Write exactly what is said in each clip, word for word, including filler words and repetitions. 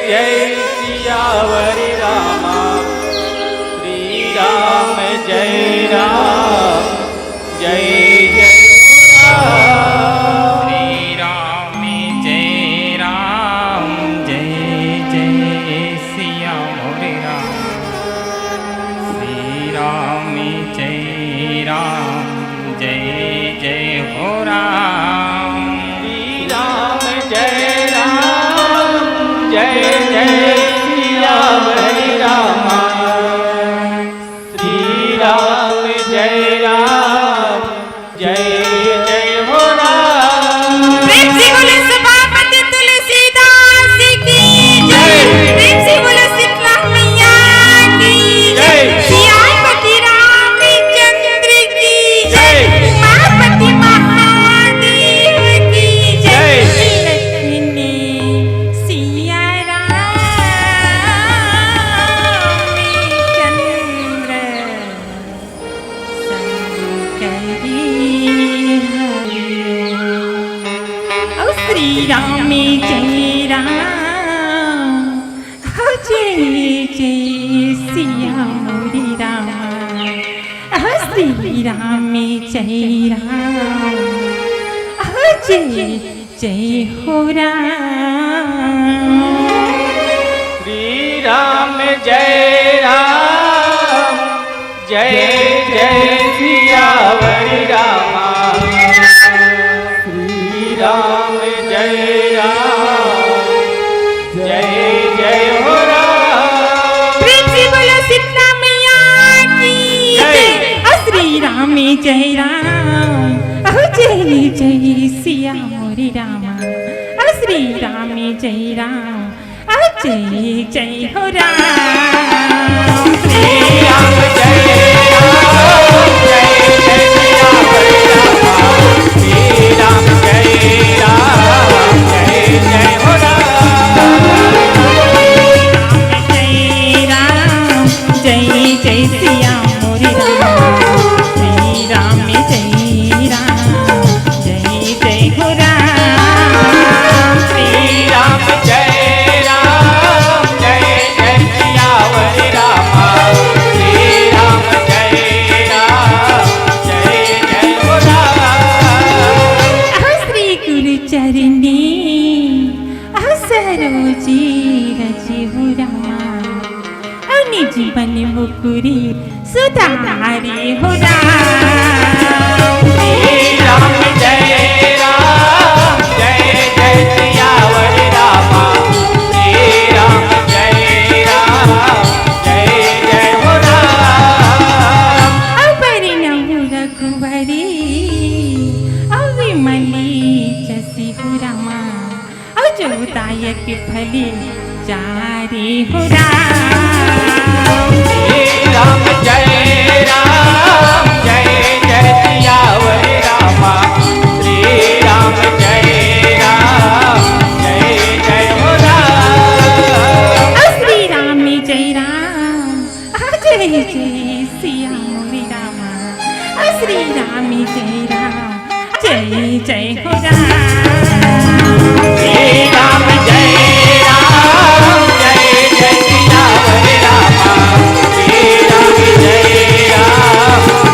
जय सियावर रामा, श्री राम जय राम, जय जय राम। श्री राम जय राम, जय जय सिया मोरे राम। श्री राम जय राम, जय जय हो राम। श्री राम जय राम, जय जय सियावर रामा। श्री राम जय राम, जय जय हो राम। प्रेम से बोलो सभापति तुलसीदास की जय। जय। प्रेम से बोलो शीतला मैया की जय। सियापति रामचंद्र की जय। जय। उमापति महादेव की जय। जय। लक्ष्मी सिया रामचंद्र शंकरी हरि ओम। ओ श्री राम जय राम, ओ जय जय सिया मोरे रामा। ओ श्री राम जय राम, ओ जय जय हो राम। श्री राम जय राम, जय जय सियावर रामा। श्री राम जय राम, जय जय हो राम। प्रेम से बोलो शीतला मैया की जय। जय। ओ श्री राम जय राम, ओ जय जय सिया मोरे रामा। ओ श्री राम जय राम, ओ जय जय हो राम। श्री राम जय राम, जय जय सिया राम। श्री राम जय राम, जय जय हो राम। राम जय राम, जय जय सिया मोरे राम। श्री राम जय राम, जय जय हो राम। श्री राम जय राम, जय जय सियावर रामा। श्री राम जय राम, जय जय हो राम। अहो श्री गुरु चरणी, अहो सरोजी रजि हो रामा। अउ निज बन मुकुरी सुधारी हो राम। श्री राम जय राम, जय जय सियावर रामा। श्री राम जय राम, जय जय हो राम। अउ बरनउँ रघुबरी, अउ बिमली जसि हो रामा। अउ जो दायक फली चारी हो राम। श्री राम जय राम, जय जय सियावर रामा। श्री राम जय राम, जय जय हो राम। अ श्री राम जय राम, अ जय जय सिया मोरे रामा। अ श्री राम जय राम, जय जय हो राम। श्री राम जय राम, जय जय सियावर रामा। श्री राम जय राम,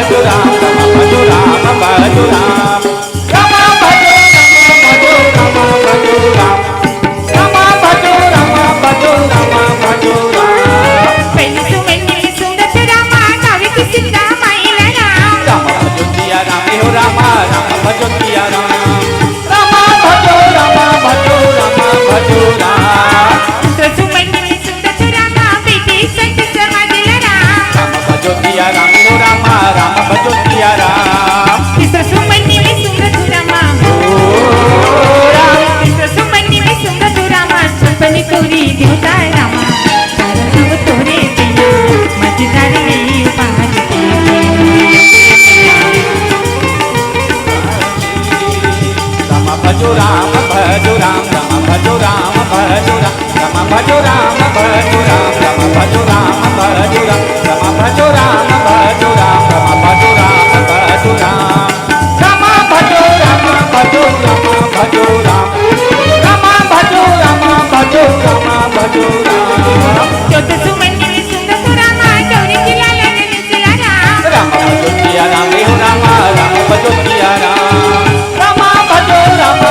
भजो राम, राम भजो राम, भजो राम। राम भजो राम, भजो राम, भजो राम। राम भजो राम, भजो राम, भजो राम। पहले सुमन में सुंदर रामा, गावे की सीता माई ला राम। राम भजो सिया राम, हो रामा, राम भजो सिया राम। राम भजो राम, भजो राम, भजो राम। दूसरा सुमन में सुंदर रामा, बेटी संत समाज ला राम। राम भजो सिया राम, हो रामा, राम भजो सिया राम। तीसरा सुमन में सुंदर रामा, हो राम। तीसरा सुमन में सुंदर रामा, संपन्न कोरी देवता रामा। कारण अब तोरे बिना मझधार में पार के। राम भजो राम, भजो राम, राम भजो राम, भजो राम। राम भजो राम, भजो राम, राम भजो राम, भजो राम। राम भजो राम, भजो राम, राम भजो राम, भजो राम। राम भजो राम, भजो राम, भजो राम। राम भजो राम, भजो राम, भजो राम। चौदह सुमन में सुंदर रामा, चौरी की लाला ने सिया राम। राम भजो सिया राम, हो रामा, राम भजो सिया राम। राम भजो राम,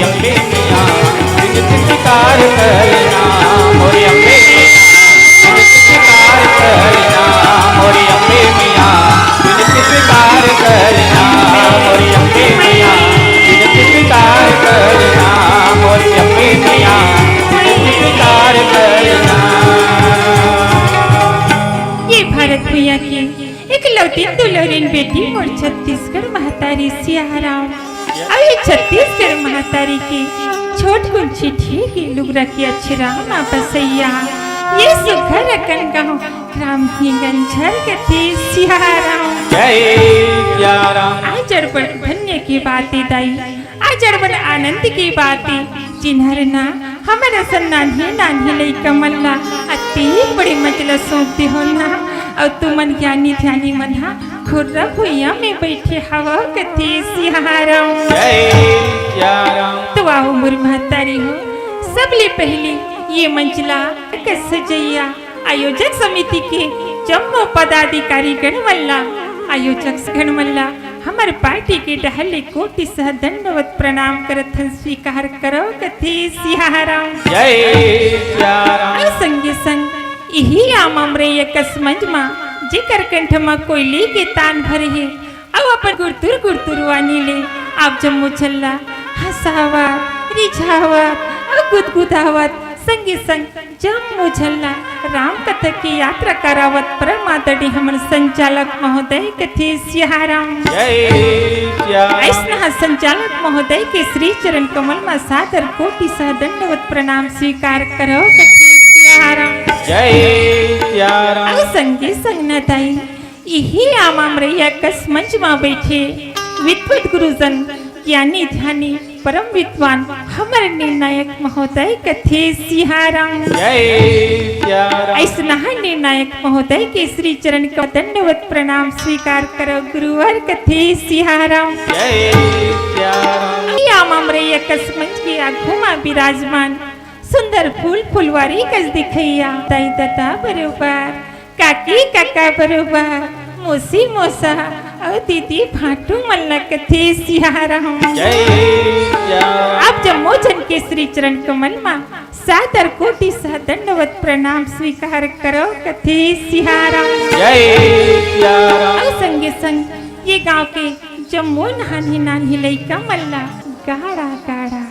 अम्बे मैया, विनती स्वीकार कर लेना, मोरी अम्बे मैया, विनती स्वीकार कर लेना, मोरी अम्बे मैया, विनती स्वीकार कर लेना, मोरी अम्बे मैया, विनती स्वीकार कर लेना, मोरी अम्बे मैया, विनती स्वीकार कर लेना। ये भारत भैया के एकलौती दुलरिन बेटी मोर छत्तीसगढ़ महतारी सियाराम। अउ ये छत्तीसगढ़ महतारी के छोटकुन चिट्ठी के लुगरा के अछरा म बसइया ये सुघर अकन गाँव रामहीगंज झर कथे सियाराम। जय सियाराम। आज अड़बड़ धन्य के बात ए दाई, आज अड़बड़ आनंद के बात ए, जिन्हर ना हमर असन नान्हे नान्हे लइका मन ला अतेक बड़े मंच ला सौंप दे हो ना, अउ तुमन ज्ञानी ध्यानी मन हा खुर्रा भुइयां में बइठे हवव कथे सियाराम। जय सियाराम। तो आओ मोर महतारी हो, सबले पहिली ये मंच ला के सजइया आयोजक समिति के जम्मो पदाधिकारी गण मन ला, आयोजक गण मन ला हमर पार्टी के डहर ले कोटि सह दंडवत प्रणाम करत हन, स्वीकार करव कथे सियाराम। जय सियाराम। अउ संगे संग इही आम अमरैया कस मंच मा जेकर कंठ मा कोयली के तान भरे हे, अउ अपन गुरतुर गुरतुर वाणी ले आप जम्मो झन ला हंसावत, रिझावत अउ गुदगुदावत संगे संग जम्मो झन ला राम कथा के यात्रा करावत परम आदरणीय हमर संचालक महोदय कथे सियाराम। जय सियाराम। अइसना संचालक महोदय के श्री चरण कमल मा सादर कोटि सह दंडवत प्रणाम स्वीकार करव कथे सियाराम। जय सियाराम। अउ संगे संग न दाई इही आम अमरैया कस मंच मा बइठे विद्वत गुरुजन, ज्ञानी ध्यानी, परम विद्वान, हमर निर्णायक महोदय कथे सियाराम। जय सियाराम। अइसना निर्णायक महोदय के श्री चरण का दंडवत प्रणाम स्वीकार करव गुरुवर कथे सियाराम। जय सियाराम। इही आम अमरैया कस मंच के आघू मा विराजमान सुंदर फूल फुलवारी कस दिखइया दाई ददा बरोबर, काकी काका बरोबर, मौसी मौसा अउ दीदी भांटू मन ला कथे सियाराम। जय सियाराम। आप जम्मो झन के श्री चरण कमल मा सादर कोटि सह दंडवत प्रणाम स्वीकार करव कथे सियाराम। जय सियाराम। अउ संगे संग ये गांव के जम्मो नान्ही नान्ही लइका मन ला गाड़ा गाड़ा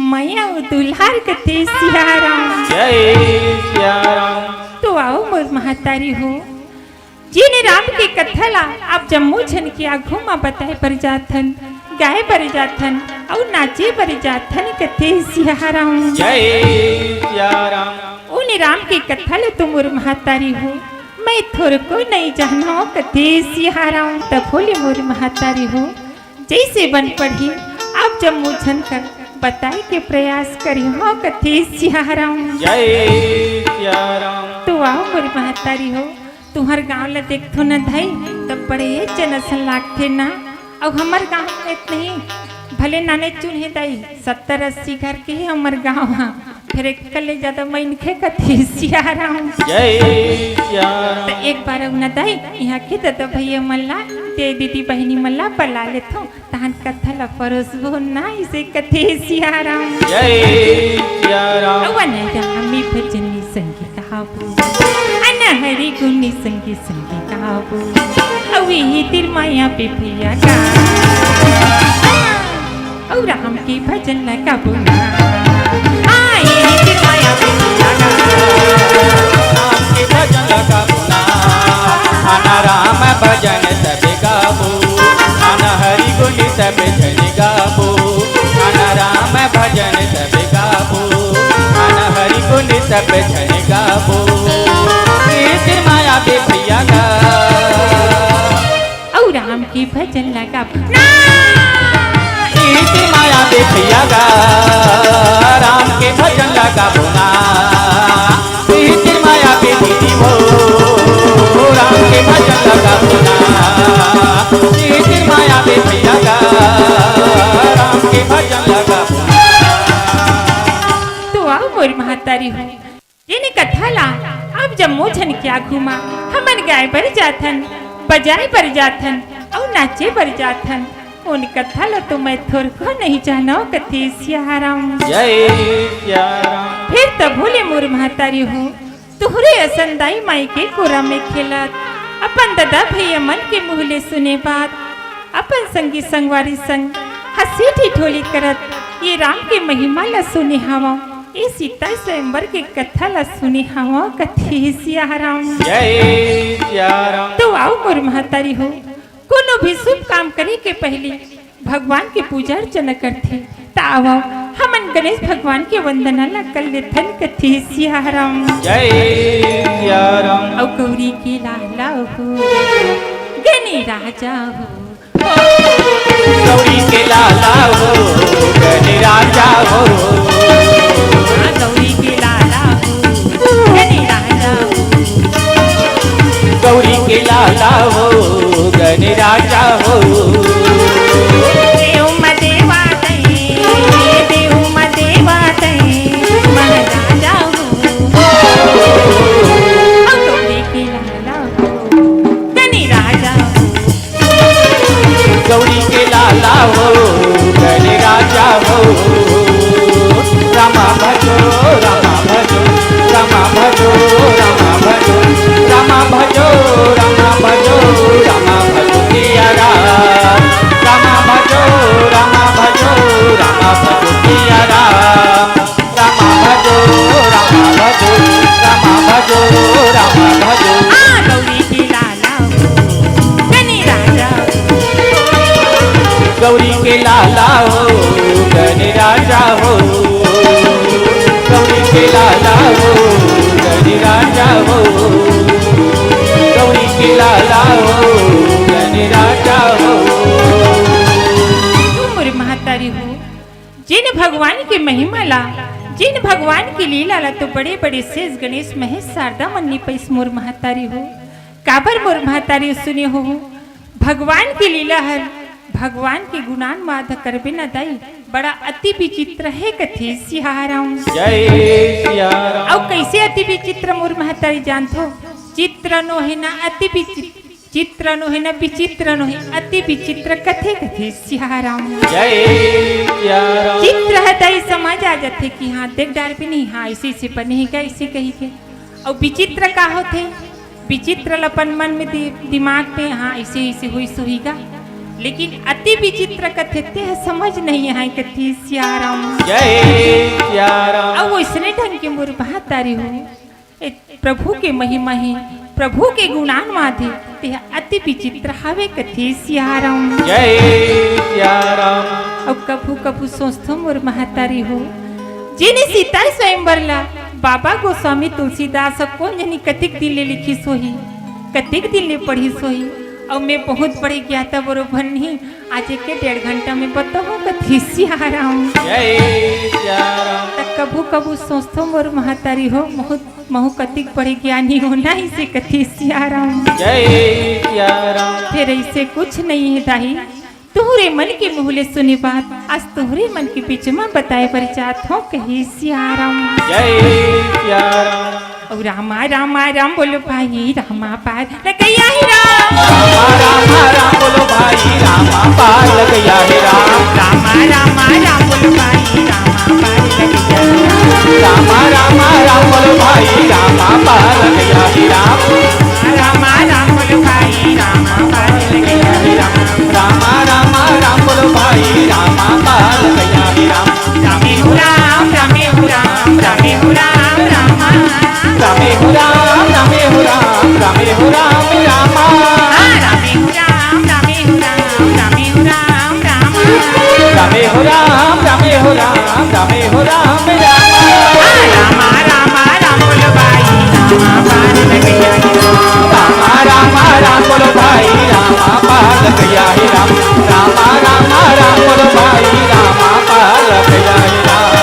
मया अउ दुलार कथे सियाराम। जय सियाराम। तो आओ मोर महतारी हो, जेन राम के कथा ला आप जम्मो झन के आघू मा बताए बर जाथन, गाए बर जाथन अउ नाचे बर जाथन कथे सियाराम। जय सियाराम। उन राम के कथा ला तो मोर महतारी हो, मैं थोरको नइ जानव कथे सियाराम। तभो ले मोर महतारी हो, जइसे बन पड़ही, आप जम्मो झन कर बताए के प्रयास करिहव कथे सियाराम। जय सियाराम। तो आओ मोर महतारी हो, तुंहर गांव ला देखथों न दाई, त बड़े जन असन लागथे ना। अउ हमर गांव में इतनी भले नाने चुन हे दाई, सत्तर अस्सी घर के हे हमर गांव हा। फेर एकर ले जादा मनखे कथे सियाराम। जय सियाराम। त एक बार अउ न दाई, इहां के ददा भइया मन ला ते दीदी बहिनी मन ला बला लेथों, तहन कथा ला परोसबो ना, इसे कथे सियाराम। जय सियाराम। अउ अनरामी भजनी संगी गाबो, अनहरी गुनी संगी संगी गाबो, अउ इही तीर माया पे भैया गा। अउ राम के भजन लगाबो ना। आ, ए के माया बिटिया गा। राम के भजन लगाबो ना। आना राम भजन सबे गाबो। आना हरि गुण सब झन गाबो। आना राम भजन सबे गाबो। आना हरि गुण सब झन गाबो। ए के माया बिटिया गा। अउ राम के भजन लगाबो ना। ए तीर माया बिटिया गा, राम के भजन लगाबो ना। ए तीर माया बिटिया हो, राम के भजन लगाबो ना। ए तीर माया बिटिया गा, राम के भजन लगाबो ना। तो आओ मोर महतारी हो, जेने कथा ला आप जम्मो झन के आघू मा हमन गाए बर जाथन, बजाए बर जाथन अउ नाचे बर जाथन, उन कथा ल तो मैं थोरको नहीं जानव कथे सियाराम। जय सियाराम। फिर तभो ले मोर महतारी हो, तुहरे असन दाई माई के कोरा में खेलत, अपन ददा भैया मन के मुँह ले सुने बात, अपन संगी संगवारी संग हँसी ठिठोली करत, ये राम के महिमा ल सुने हवंव, ये सीता स्वयंवर के कथा ल सुने हवंव कथे सियाराम। जय सियाराम। तो आव मोर महतारी हो, कोनो भी शुभ काम करे के पहिली भगवान के पूजा अर्चना करथे। त आवव, हमन गणेश भगवान के वंदना ला कर लेथन कथे सियाराम। जय सियाराम। अउ गौरी के लाला हो, गने राजा हो। गौरी के लाला हो, गने राजा हो। हाँ, गौरी के लाला हो, गने राजा हो। गौरी के लाला हो, गने राजा हो। देव म देवा तई, देव म देवा तई, महाराजा हो। गौरी के लाला हो, गने राजा हो। गौरी के लाला हो, गने राजा हो। रामा भजो, रामा भजो, रामा भजो, रामा भजो, रामा भजो, रामा भजो, रामा भजो सिया राम। रामा भजो, रामा भजो, रामा भजो सिया राम। रामा भजो, रामा भजो, रामा भजो, रामा भजो। आ गौरी के लाला हो, गने राजा हो। गौरी के लाला हो, गने राजा हो। गौरी के लाला हो, गने राजा हो। गौरी के लाला हो, गने राजा हो। मोर महतारी हो, जिन भगवान के महिमा ला, जिन भगवान के लीला ला तो बड़े-बड़े सेज गणेश महेश शारदा मन नइ पइस मोर महतारी हो। काबर मोर महतारी हो सुने हो, भगवान के लीला हर, भगवान के गुणानुवाद करबे न दाई, बड़ा अति विचित्र हे कथे सियाराम। जय सियाराम। अउ कइसे अति विचित्र मोर महतारी जानथो? चित्र नोहे न अति विचित्र। चित्र नोहे न विचित्र नोहे, अति विचित्र कथे कथे सियाराम। जय सियाराम। चित्र ह त ए समझ आ जाथे कि हाँ, देख डारबे नहीं, हाँ, अइसे अइसे बने हे का, अइसे कहिके। अउ विचित्र का होथे? विचित्र ल अपन मन में दि-, दिमाग में, हाँ, अइसे अइसे होइस होही गा। लेकिन अति विचित्र कथे ते ह समझ नहीं आय कथे सियाराम। जय सियाराम। अउ वइसने ढंग के मोर महतारी हो। ए प्रभु के महिमा हे, प्रभु के गुणानुवाद हे, तेह अति विचित्र हवे कथे सियाराम। जय सियाराम। अउ कभू कभू सोचथो मोर महतारी हो, जेने सीता स्वयंवर ला बाबा गोस्वामी तुलसीदास ह कोन जनी कतिक दिन ले लिखिस होही, कतिक दिन ले पढ़िस होही, अउ मैं बहुत बड़े ज्ञाता बरोबर नहीं, आज एक डेढ़ घंटा में बताहूँ कथे सियाराम। जय सियाराम। त कभू कभू सोचथो मोर महतारी हो, महू महू कतिक बड़े ज्ञानी हो ना, अइसे कथे सियाराम। जय सियाराम। फेर अइसे कुछ नहीं हे दाई, तुहरे मन के मुँह ले सुने बात, आज तुहरे मन के बीच में बताए बर जात हों कहे सियाराम। जय सियाराम। अउ रामा रामा राम बोलो भाई, रामा पार लगइया हे राम। रामा रामा राम बोलो भाई, रामा पार लगइया हे राम। रामा रामा राम बोलो भाई, रामा पार लगइया हे राम। रामा रामा राम बोलो भाई, रामा पार लगइया हे राम। रामा राम बोलो भाई, रामा पार लगइया हे राम। रामा रामा राम बोलो भाई, रामा पार लगइया हे राम। रामे हो राम, रामे हो राम, रामे हो राम, रामा। रामे हो राम, रामे हो राम, रामे हो राम, रामा। हाँ, रामे हो राम, रामे हो राम, रामे हो राम, रामा। रामे हो राम, रामे हो राम, रामे हो राम, रामा। हाँ, रामा, रामा, राम बोलो भाई, रामा पार लगइया हे राम। रामा, रामा, राम बोलो भाई, रामा पार लगइया हे राम। रामा, रामा, राम बोलो भाई, रामा पार लगइया हे राम।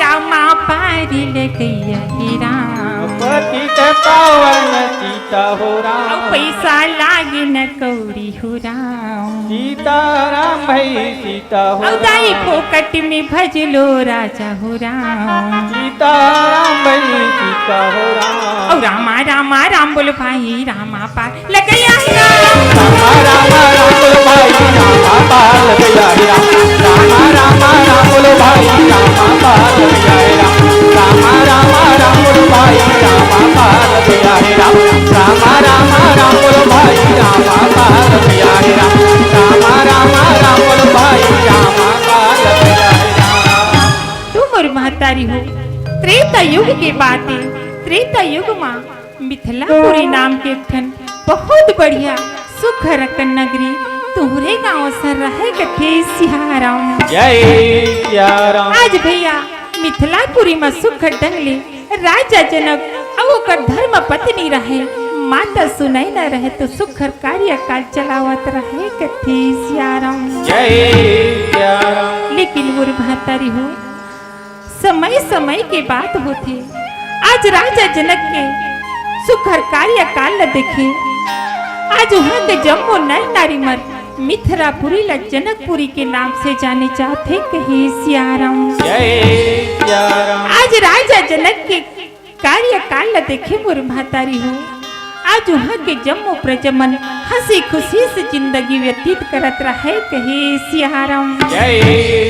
रामा पार लगइया हे राम। पतित पावन सीता हो राम। अउ पइसा लागे न कौड़ी हो राम। सीताराम भाई सीता हो अउ दाई राम। फोकट में भजलो राजा हो राम। सीताराम भाई सीता हो राम। अउ रामा रामा राम बोलो भाई, रामा पार लगइया हे राम। रामा रामा राम बोलो भाई, रामा पार लग जाए राम। राम राम राम बोलो भाई, राम पार लग जाए राम। राम राम राम बोलो भाई, राम पार लग जाए राम। राम राम राम बोलो भाई, राम पार लग जाए राम। राम राम राम बोलो भाई, राम पार लग जाए राम। तू मोर महतारी हो, त्रेता युग के बात हे। त्रेता युग मा मिथिलापुरी नाम के एक ठन बहुत बढ़िया सुघर अकन नगरी तुहरे गांव सर रहे कथे सियाराम। जय सियाराम। आज भैया मिथिलापुरी म सुघर ढंग ले राजा जनक अउ ओकर धर्म पत्नी रहे, माता सुनैना रहे तो सुघर कार्यकाल चलावत रहे कथे सियाराम। जय सियाराम। लेकिन मोर महतारी हो, समय समय के बात होथे। आज राजा जनक के सुघर कार्यकाल ल देखे, आज उहाँ के जम्मो नर नारी मन मिथिलापुरी ल जनकपुरी के नाम से जाने जाथे कहे सियाराम। जय सियाराम। आज राजा जनक के कार्यकाल ल देखे मोर महतारी हो, आज उहाँ के जम्मो प्रजा मन हंसी खुशी से जिंदगी व्यतीत करत रहे कहे सियाराम। जय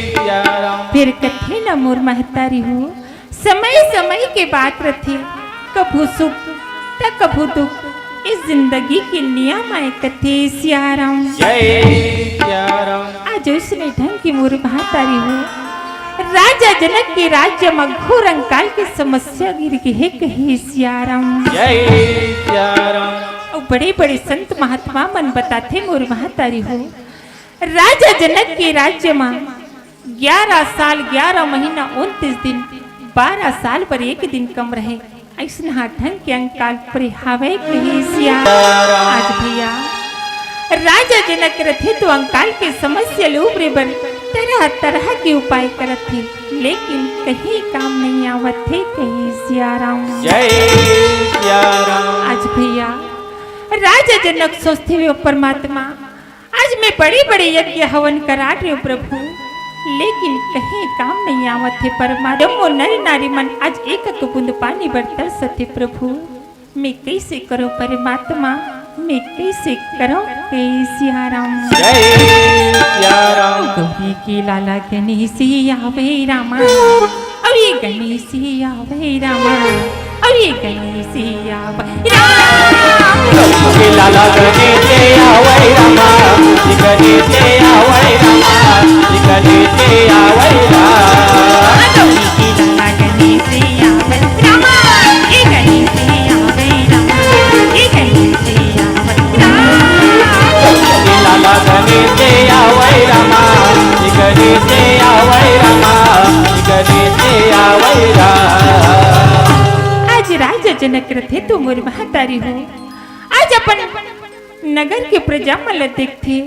सियाराम। फिर कथे न मोर महतारी हो, समय समय के बात रथे, कभू सुख त कभू दुख, इस जिंदगी के नियम आय कथे सियाराम। जय सियाराम। आज उसने ढंग की मोर महतारी हो, राजा जनक के राज्य म घोर अंकाल के समस्या गिर गे हे कहे सियाराम। जय सियाराम। अउ बड़े बड़े संत महात्मा मन बताथे मोर महतारी हो, राजा जनक के राज्य म ग्यारह साल, ग्यारह महीना, उनतीस दिन, बारह साल बर एक दिन कम रहे। अइसनहा ढंग के अंकाल परे हावय कहे सियाराम। आज भैया राजा जनक रथे तो अंकाल के समस्या ले उबरे बर तरह तरह के उपाय करत हे, लेकिन कहीं काम नहीं आवत हे कहे सियाराम। जय सियाराम। आज भैया राजा जनक सोचथे हुए परमात्मा, आज मैं बड़े-बड़े यज्ञ हवन करा रहे हूँ प्रभु, लेकिन कहीं काम नहीं आवत हे परमात्मा। जम्मो नर नारी मन आज एक एक बूंद पानी बर तरसत हे प्रभु, मैं कैसे करूँ परमात्मा, मैं कैसे करूँ? हे सियाराम। जय सियाराम। गौरी के लाला गणेश आवे रामा, अरे गणेश आवे रामा, अरे गणेश आवे रामा। के लाला गणेश आवे रामा, गणेश आवे रामा, गणेश आवे रामा। गणेश आवे रामा, ए गणेश आवे रामा, ए गणेश आवे रामा। ए लाला गणेश आवे रामा, ए गणेश आवे रामा, ए गणेश आवे रामा। आज राजा जनक रथे तो मोर महतारी हो, आज अपन नगर के प्रजा मन ल देखथे,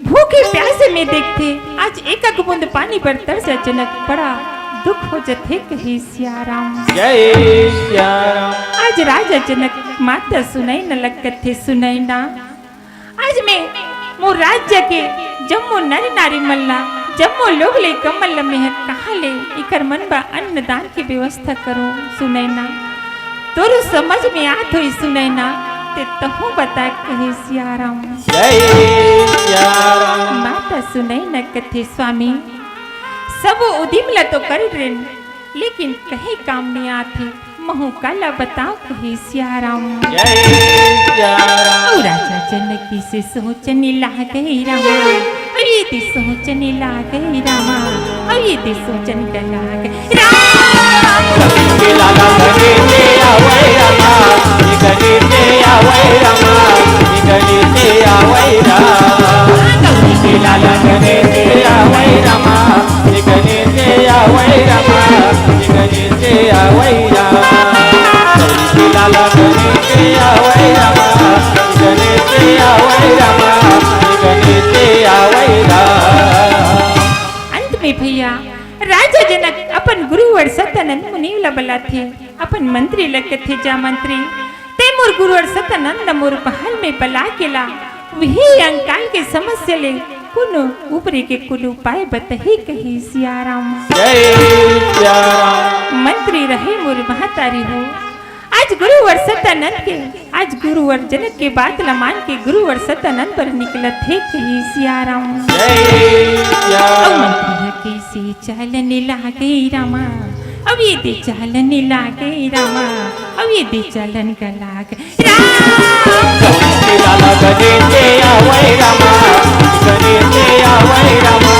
भूखे प्यासे में देखथे, आज एक एक बूंद पानी बर तरस जनक बड़ा दुख हो जथे कहे सियाराम। जय सियाराम। आज राजा जनक माता सुनैना ल कथे, सुनैना, आज मैं मोर राज्य के जम्मो नर नारी मन ला, जम्मो लोग लइका मन ला मेंह कहाँ ले इकर मन बर अन्नदान के व्यवस्था करूँ सुनैना। तोरो समझ में आत होही सुनैना, ते तहूँ बता कहे सियाराम। जय सियाराम। माता सुनैना कथे स्वामी, सब उदिम ला तो कर रेन, लेकिन कहीं काम नहीं आथे, महू काला बताओ कहे सियाराम। जय सियाराम। ओ राजा जनक से सोचने लागे रामा, अरे दिसो चने लागे रामा, अरे दिसो चने लागे रामा। के लाला गणेश आवे रामा, गणेश आवे रामा, गणेश आवे रामा। के लाला गणेश आवे रामा, गणेश आवे रामा, गणेश आवे रामा। के लाला गणेश आवे रामा, गणेश आवे रामा, गणेश आवे रामा। अंत में भैया, राजा जनक अपन गुरुवर सत्यानंद मुनि ला बलाथे, अपन मंत्री ला कथे, जा मंत्री, ते मोर गुरुवर सत्यानंद ला मोर महल में बला के ला, उही अंकाल के समस्या ले कोनो उबरे के कोनो उपाय बताही कहे सियाराम। जय सियाराम। मंत्री रहे मोर महतारी हो, आज गुरुवर सत्यानंद के आज गुरुवर जनक के बात ल मान के गुरुवर सतानंद बर निकलत हे, कहे सिया राम। जय सिया अउ राम। मंत्री ह कइसे चालन लागे रामा, अब ये दे चालन लागे रामा, अब ये दे चालन का लाग राम। लाला गणेश आवै रामा, गणेश आवै रामा,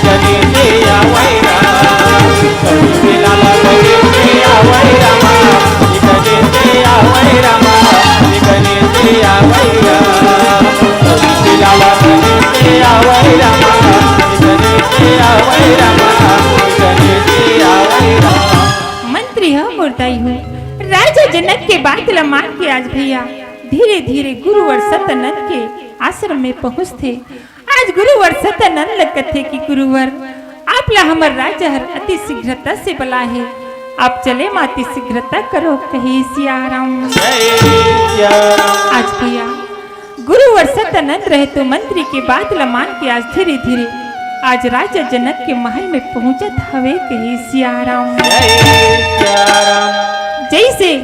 गणेश आवै रामा। लाला गणेश आवै रामा, गणेश आवै रामा, गणेश आवै रामा। लाला गणेश आवै रामा, गणेश आवै रामा, गणेश आवै रामा। मंत्री ह मोर दाई हो, राजा जनक के बात ल मान के आज भैया धीरे-धीरे गुरुवर सतानंद के आश्रम में पहुंचथे। आज गुरुवर सतानंद ल कथे कि गुरुवर, आप ला हमर राजा हर अति शीघ्रता से बलाए हे, आप चले म अति शीघ्रता करो, कहे सिया राम। जय सिया राम। आज भैया गुरुवर सतानंद रहे तो मंत्री के बात ल मान के आज धीरे-धीरे आज राजा जनक के महल में पहुंचत हवे, कहे सिया राम। जय सिया राम। जइसे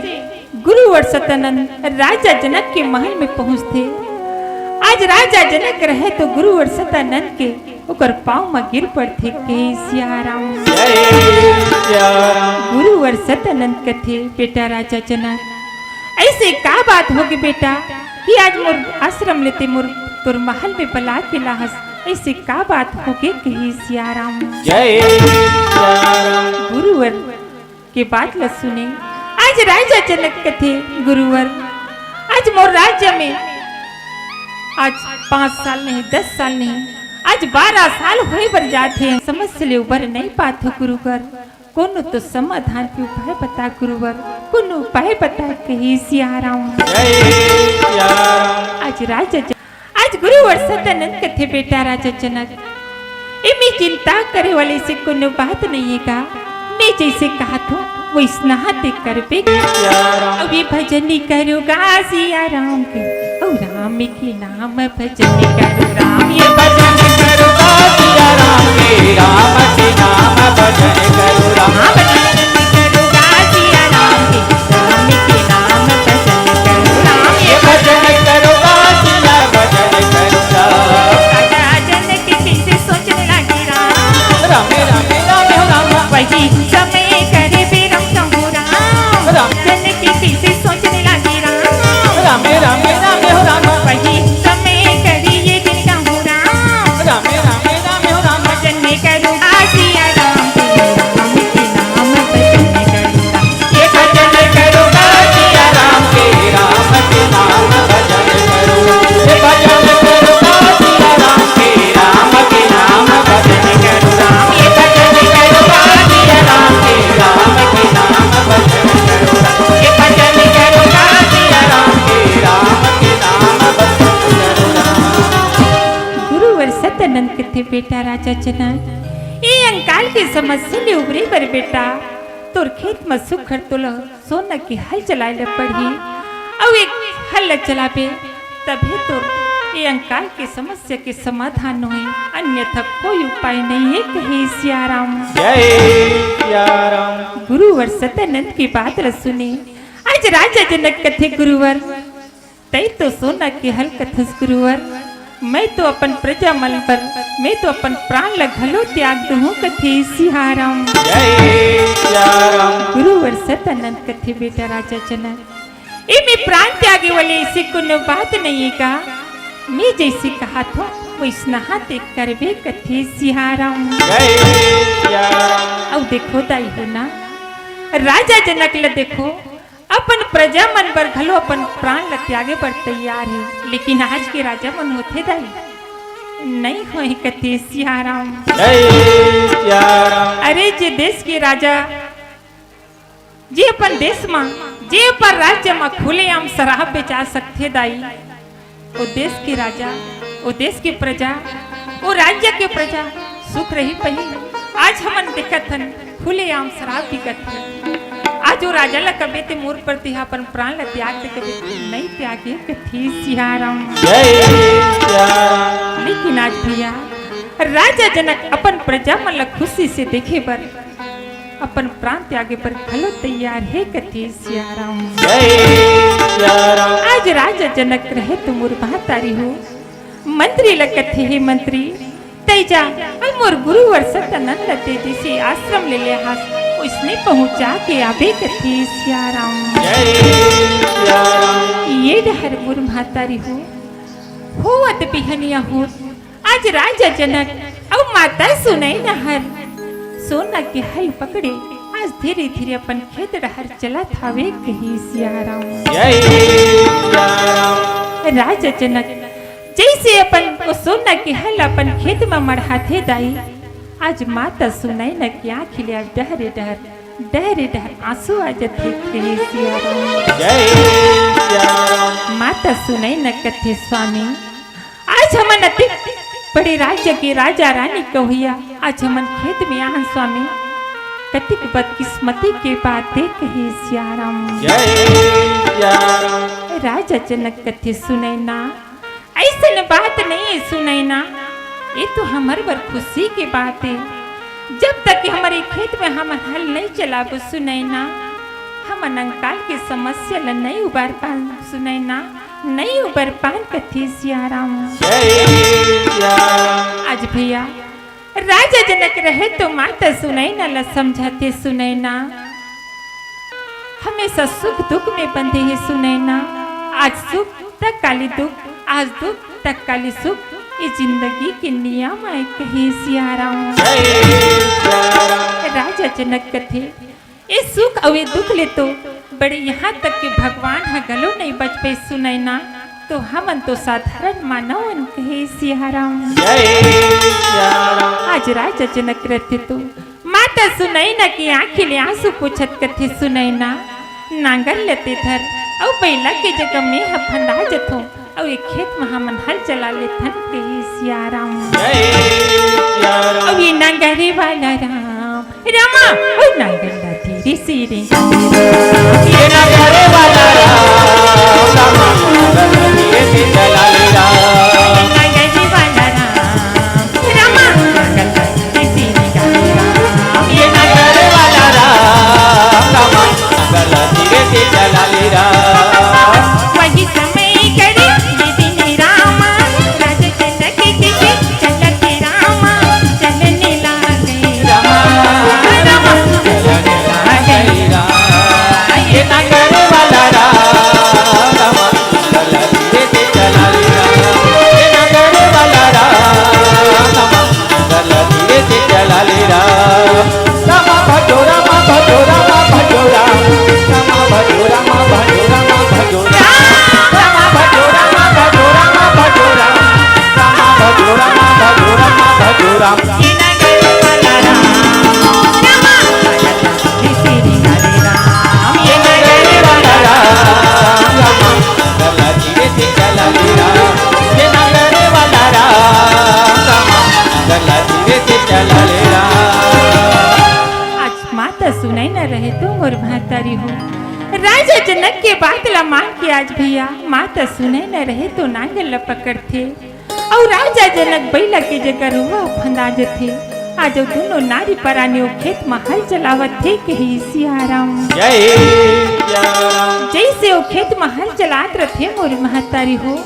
गुरुवर सतानंद राजा जनक के महल में पहुंचथे। आज राजा जनक रहे तो गुरुवर सतानंद के ओकर पांव म गिर पड़थे, कहे सिया राम। जय सिया राम। गुरुवर सतानंद कथे, बेटा राजा जनक, अइसे का बात होगे बेटा कि आज मोर आश्रम ले ते मोर तोर महल में बला के लाहस, अइसे का बात होगे, कहे सिया राम। जय सिया राम। गुरुवर के बात ल सुने। आज राजा जनक कथे, गुरुवर, आज मोर राज्य में आज पाँच साल नहीं, दस साल नहीं, आज बारह साल होय बर जात हे, समस्या ले उबर नहीं पात हो गुरुवर, कोनो तो समाधान के उपाय बता गुरुवर, कोनो उपाय बता, कहे सिया राम। जय सिया राम। आज राजा जन-, आज गुरुवर सतानंद कथे, बेटा राजा जनक, एमे चिंता करे वाले से कोनो बात नहीं हे का? मैं जइसे कहत हों, वइसना ते करबे। सिया राम। अउ ये भजन करो गा सिया राम के, अउ राम के नाम भजन करो राम। ये भजन करो गा सिया राम के, राम के नाम भजन करो राम। हाँ, भजन करो गा सिया राम के, राम के नाम भजन करो राम। ये भजन करो गा सिया, भजन करो राम। राजा जनक कइसे सोचने लागे राम। रामे, रामे, रामे हो राम। वही समय करे बेरम कहूँ राम। राम। जनक कइसे सोचने लागे राम। रामे, रामे, रामे हो राम। वही समय करे ये दिन कहूँ राम। रामे, रामे, रामे हो राम। भजन करो गा सिया राम के, राम के नाम भजन करो राम। ये भजन करो गा सिया राम के, राम के नाम भजन करो। ये भजन करो गा सिया राम के, राम के नाम भजन करो राम। ये भजन करो गा सिया राम के, राम के नाम भजन करो राम। ये भजन करो गा सिया राम के, राम के नाम भजन करो राम। गुरुवर सतानंद कथे, बेटा राजा जनक, ए अंकाल के समस्या ले उबरे बर बेटा, तोर खेत म सुघर तोला सोना के हल चलाए ल पड़ही, अउ एक हल ल चलाबे तभे तोर ए अंकाल के समस्या के समाधान होही, अन्यथा कोई उपाय नहीं हे, कहे सिया राम। जय सिया राम। गुरुवर सतानंद के बात ल सुने। आज राजा जनक कथे, गुरुवर, तैं तो सोना के हल कथस गुरुवर, मैं तो अपन प्रजा मन बर, मैं तो अपन प्राण ल घलो त्याग दूहूं, कथे सिया राम। जय सिया राम। गुरुवर सतानंद कथे, बेटा राजा जनक, एमे प्राण त्यागे वाले अइसे कोनो बात नहीं हे का? मैं जइसे कहत हों, वइसना ते करबे, कथे सिया राम। जय सिया राम। अउ देखो दाई हो ना, राजा जनक ल देखो, अपन प्रजा मन बर घलो अपन प्राण ल त्यागे बर तैयार हे, लेकिन आज के राजा मन होथे दाई, नहीं होय, कथे सिया राम। जय सिया राम। अरे, जे देश के राजा, जे अपन देश म, जे अपन राज्य म खुलेआम शराब बेचा सकथे दाई, ओ देश के राजा, ओ देश के प्रजा, ओ राज्य के प्रजा सुख रही पही। आज हमन देखत हन, खुलेआम शराब बिकत हे। आज ओ राजा ल कबे ते मोर बर तेहा अपन प्राण ल त्याग दे, कबे नहीं त्यागे, कथे सिया राम। जय सिया राम। लेकिन आज भैया, राजा जनक अपन प्रजा मन ल खुशी से देखे बर अपन प्राण त्यागे बर घलो तैयार हे कथे सियाराम। जय सियाराम। आज राजा जनक रहे तो मोर महतारी हो, मंत्री ल कथे, हे मंत्री, तै जा अउ मोर गुरुवर सत्यानंद ल तै जइसे आश्रम ले ले हस, ओइसने पहुंचा के आबे कथे सियाराम। जय सियाराम। ये डहर मोर महतारी हो, होवत बिहनिया होत आज राजा जनक अउ माता सुनैना हर सोना के हल पकड़े आज धीरे धीरे अपन खेत डहर चलत हवे कहे सियाराम। जय सियाराम। राजा जनक जइसे अपन ओ सोना के हल अपन खेत म मढ़ाथे दाई, आज माता सुनैना के आँखी ले आज डहरे डहर, डहरे डहर आंसू आ जथे कहे सियाराम। जय सियाराम। माता सुनैना कथे स्वामी, आज हमन अतिक बड़े राज्य के राजा रानी कहोइया, आज हमन खेत में आहन स्वामी, कतिक बदकिस्मती के बात हे कहे सियाराम। जय सियाराम। राजा जनक कथे सुनैना, अइसन बात नइ हे सुनैना, ये तो हमर बर खुशी के बात हे। जब तक कि हमर ये खेत में हमन हल नइ चलाबो सुनैना, हमन अंकाल के समस्या ल नइ उबार पान सुनैना, नइ उबार पान कथे सियाराम। जय सियाराम। आज भैया राजा जनक रहे तो माता सुनैना ल समझाथे सुनैना, हमेशा सुख दुख में बंधे हे सुनैना। आज सुख त काली दुख, आज दुख त काली सुख, ये जिंदगी के नियम आय कहे सियाराम। जय सियाराम। राजा जनक कथे, ए सुख अउ ए दुख ले तो बड़े यहाँ तक के भगवान ह घलो नइ बच पाइस सुनैना, तो हमन तो साधारण मानव अन कहे सियाराम। जय सियाराम। आज राजा जनक रथे तो माता सुनैना के आँखी ले आंसू पोछत कथे सुनैना, नांगर ल तै धर अउ बइला के जगह में ह फंदा जथों। अउ ए खेत म हमन हल चला लेथन कहे सियाराम। जय सियाराम। अउ ए नांगरे वाला राम, रामा, ओ नांगर ला धीरे से रे। ये नांगरे वाला राम, रामा, नांगर धीरे से चला ले राम। नांगरे वाला राम, रामा, नांगर ला धीरे से रे। ये नांगरे वाला राम, रामा, नांगर ला धीरे से चला ले राम। वही समय करे ये दिन रामा, राजा जनक के चलत रामा, चलने लागे रामा, रामा, चलने लागे रामा। ये नांगर वाला राम, रामा, चल धीरे से चला ले राम। ये नांगर वाला राम, रामा, चल धीरे से चला ले राम। रामा भजो, रामा भजो, रामा भजो राम। रामा भजो, रामा भजो, रामा भजो राम। रामा भजो, रामा भजो, रामा भजो राम। रामा भजो, रामा भजो, रामा भजो राम। ये नगर वाला राम, रामा, ये नगर वाला राम, रामा, चला धीरे से चला ले राम। ये नगर वाला राम, रामा, चला धीरे से चला ले राम। आज माता सुनैना रहे तो मोर महतारी हो। राजा जनक के बात ला मान के आज भैया माता सुनैना रहे तो नांगर ला पकड़थे। अउ राजा जनक बइला के जगह रुआ फंदा जथे। आज ओ दुनों नारी परानी ओ खेत म हल चलावत हे कहे सियाराम। जय सियाराम। जइसे ओ खेत म हल चलात रथे मोर महतारी हो,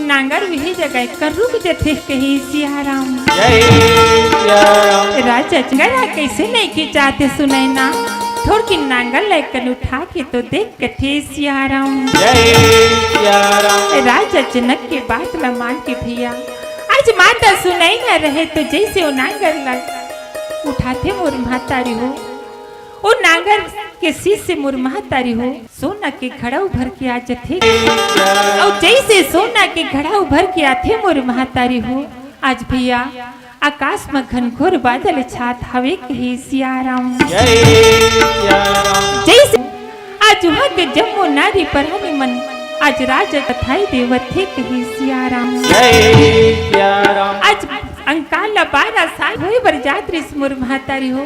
नांगर उही जगह कर रुक जथे कहे सियाराम। जय सियाराम। राजा जनक कइसे नइ खिंचाथे सुनैना, थोड़किन नांगर ल कन उठा के तो देख कथे सियाराम। जय सियाराम। राजा जनक के बात ल मान के भैया आज माता सुनैना रहे तो जइसे ओ नांगर ल उठाथे मोर महतारी हो, ओ नांगर के सीस से मोर महतारी हो सोना के घड़ा उभर के आ जथे। अउ जइसे सोना के घड़ा उभर के आथे मोर महतारी हो, आज भैया आकाश म घनघोर बादल छात हवे कहे सियाराम। जय सियाराम। जइसे आज उहाँ के जम्मो नारी परानी मन आज राजा बधाई देवत हे कहे सियाराम। जय सियाराम। आज अंकाल ला बारह साल होय बर जात रिस मोर महतारी हो।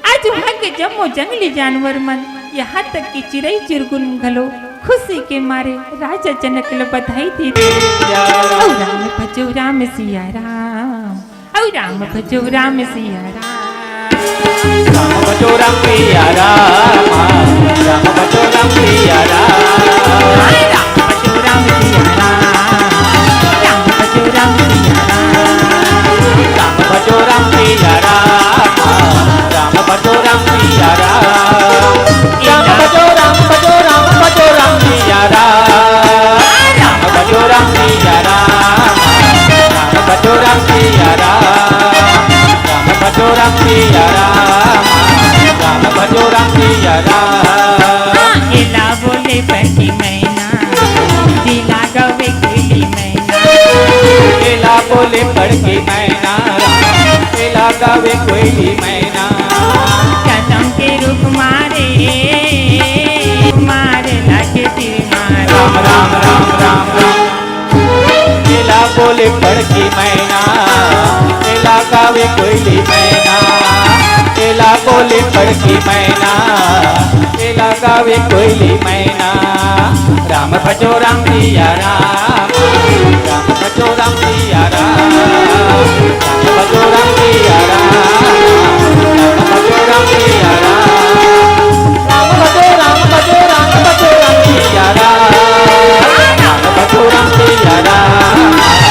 आज उहाँ के जम्मो जंगली जानवर मन, यहाँ तक कि चिरई चिरगुन घलो खुशी के मारे राजा जनक ल बधाई देथे। सियाराम। अउ राम भजो राम सिया राम, अउ राम भजो राम सिया राम। राम भजो राम सिया बोले पड़की मैना, एला गावे कोयली मैना। चाचम के रूप मारे, मारे लागे तीर मारे। राम, राम, राम, राम, राम। एला बोले पड़की मैना, एला गावे कोयली मैना। एला बोले पड़की मैना, एला गावे कोयली मैना। राम भजो राम सिया राम, राम भजो राम सिया राम, राम भजो राम सिया राम, राम भजो राम सिया राम। राम भजो राम भजो राम भजो राम सिया राम, राम भजो राम सिया राम,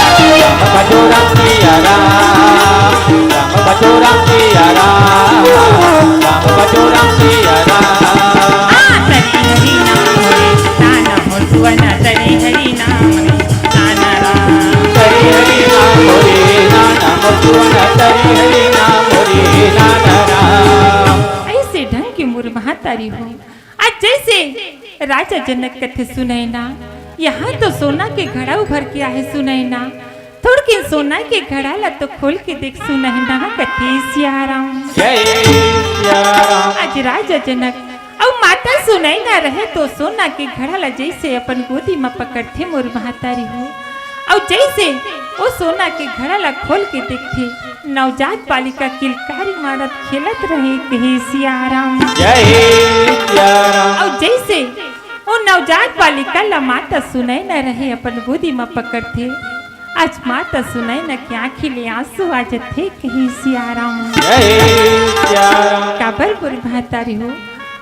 राम भजो राम सिया राम, राम भजो राम सिया राम, राम भजो राम सिया राम। आ, तरी हरि नाम रे, ताना हो सुवना, तरी हरि नाम रे, ताना राम। तरी हरि नाम रे, ताना हो सुवना, तरी हरि नाम रे, ताना राम। ऐसे ढंग के मोर महतारी हो। आज जैसे राजा जनक कथे सुनैना, यहाँ तो सोना के घड़ा उभर के आहे सुनैना, थोड़किन सोना के घड़ा ला तो खोल के देख सुनैना, कथे सिया राम। जय सिया राम। आज राजा जनक अउ माता सुनैना रहे तो सोना के घड़ा ला जैसे अपन गोदी म पकड़थे मोर महतारी हो, अउ जैसे ओ सोना के घड़ा ला खोल के देखथे, नवजात बालिका किलकारी मारत खेलत रहे, कहे सिया राम। जय सिया राम। अउ जैसे ओ नवजात बालिका ला माता सुनैना रहे अपन गोदी म पकड़थे, आज माता सुनैना के आँखी ले आंसू आ जथे, कहे सिया राम। जय सिया राम। काबर मोर महतारी हो,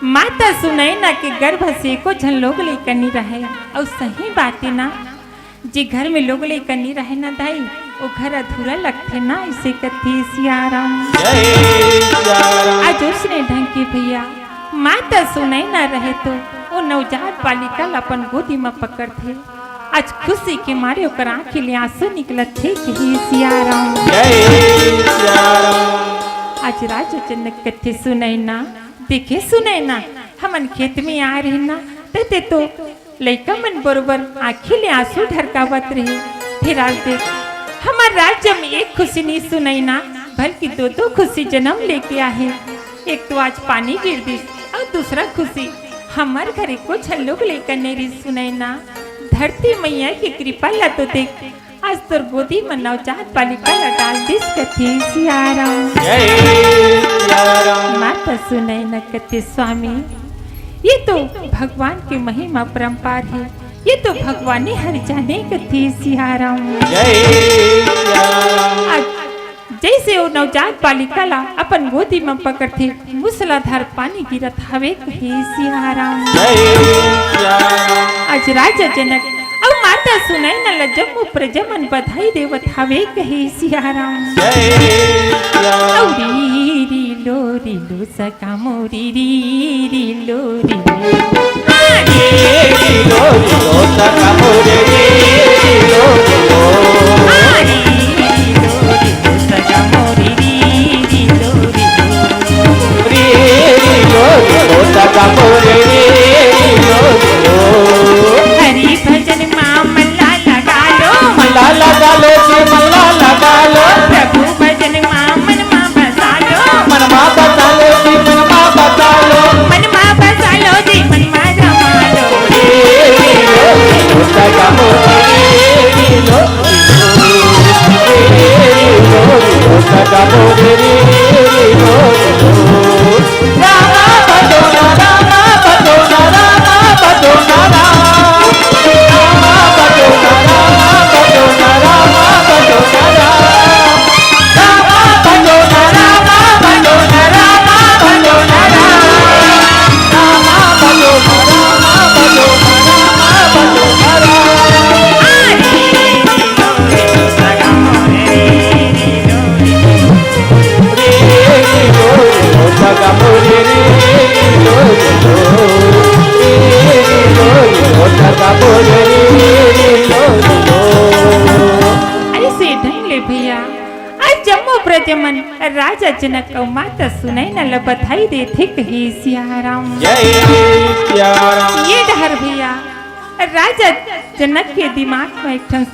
माता सुनैना के गर्भ से एको झन लोग लइका नी रहे। अउ सही बात हे ना, जे घर में लोग लइका नी रहे ना दाई, ओ घर अधूरा लगथे ना, इसे कथे सिया राम। जय सिया राम। आज ओसने ढंग के भैया, माता सुनैना रहे तो ओ नवजात बालिका ला अपन गोदी म पकड़थे। आज खुशी के मारे ओकर आँखी ले आंसू निकलत हे, कहे सिया राम। जय सिया राम। आज राजा जनक कथे सुनैना, देखे सुनैना, हमन खेत में आए रहे ना, ते, ते तो लइका मन बरोबर आँखी ले आंसू ढरकावत रहे। फिर आज देख, हमर राज्य में एक खुशी नी सुनैना, बल्कि दो दो खुशी जन्म लेके आहे। एक तो आज पानी गिर दिस, अउ दूसरा खुशी हमर घर एको झन लोग लइका नइ रिस सुनैना। धरती मैया के कृपा ला तो देख, आज तोर गोदी म नवजात बालिका ला डाल दिस, कथे सिया राम। जय सिया राम। माता सुनैना कथे स्वामी, ये तो भगवान के महिमा परंपार हे, ये तो भगवाने हर जाने, कथे सिया राम। जय सिया राम। आज जैसे ओ नवजात बालिका ला अपन गोदी म पकड़थे, मूसलाधार पानी गिरत हवे, कहे सिया राम। जय सिया राम। आज राजा जनक अउ माता सुनैना ला जम्मो प्रजा मन बधाई देवत हवे, कहे सिया राम। जय सिया राम। अउ री री लो री लो सखा मोरी री री लो री लो। री री लो री लो सखा मोरी री री लो री लो। री री लो री लो सखा मोरी री री लो री लो। री री लो री लो सखा मोरी री री लो री लो। हरि भजन मा मन ला लगा लो। मन ला लगा लो जी, मन ला लगा लो। प्रभु भजन मा मन मा बसा लो। मन मा बसा लो जी, मन मा बसा लो। मन मा बसा लो जी, मन मा रमा लो। रे रे लो, रे लो, सगा मोरे रे लो। रे रे लो, रे लो, सगा मोरे रे लो। रामा भजो ना, रामा भजो ना, रामा भजो ना, राम। रामा भजो ना, रामा भजो ना, रामा भजो ना, राम। अइसे ढंग ले भैया, आज जम्मो प्रजा मन राजा जनक अउ माता सुनैना ल बधाई देथे, कहे सिया राम। जय सिया राम। ये डहर भैया, राजा जनक के दिमाग म एक ठन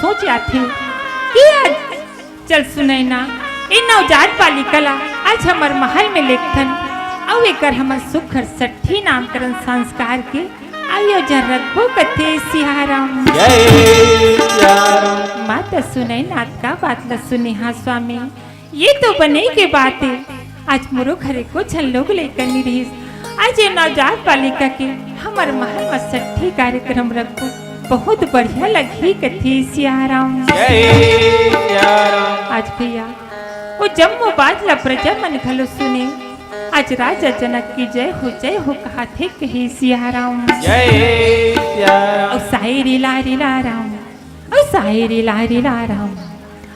सोच आथे। चल सुनैना, ए नवजात बालिका ला आज हमर महल में लेगथन, अउ एकर हमर सुघर सट्ठी नामकरण संस्कार के आयोजन रखबो कथे सियाराम। जय सियाराम। माता सुनैना का बात ला सुने हा स्वामी, ये तो बने के बात हे। आज मोरो घरे कुछ लोग लेकर नहीं रहिस। आज ये नवजात बालिका के हमर महल में सट्ठी कार्यक्रम रखबो, बहुत बढ़िया लगही कथे सियाराम। जय सियाराम। आज भैया, वो जम्मो बात ला प्रजा मन घलो सुने। आज राजा जनक की जय हो, जय हो कहाथे कहे सियाराम। जय सियाराम। ओ साई री ला री ला राम, ओ साई री ला री ला राम,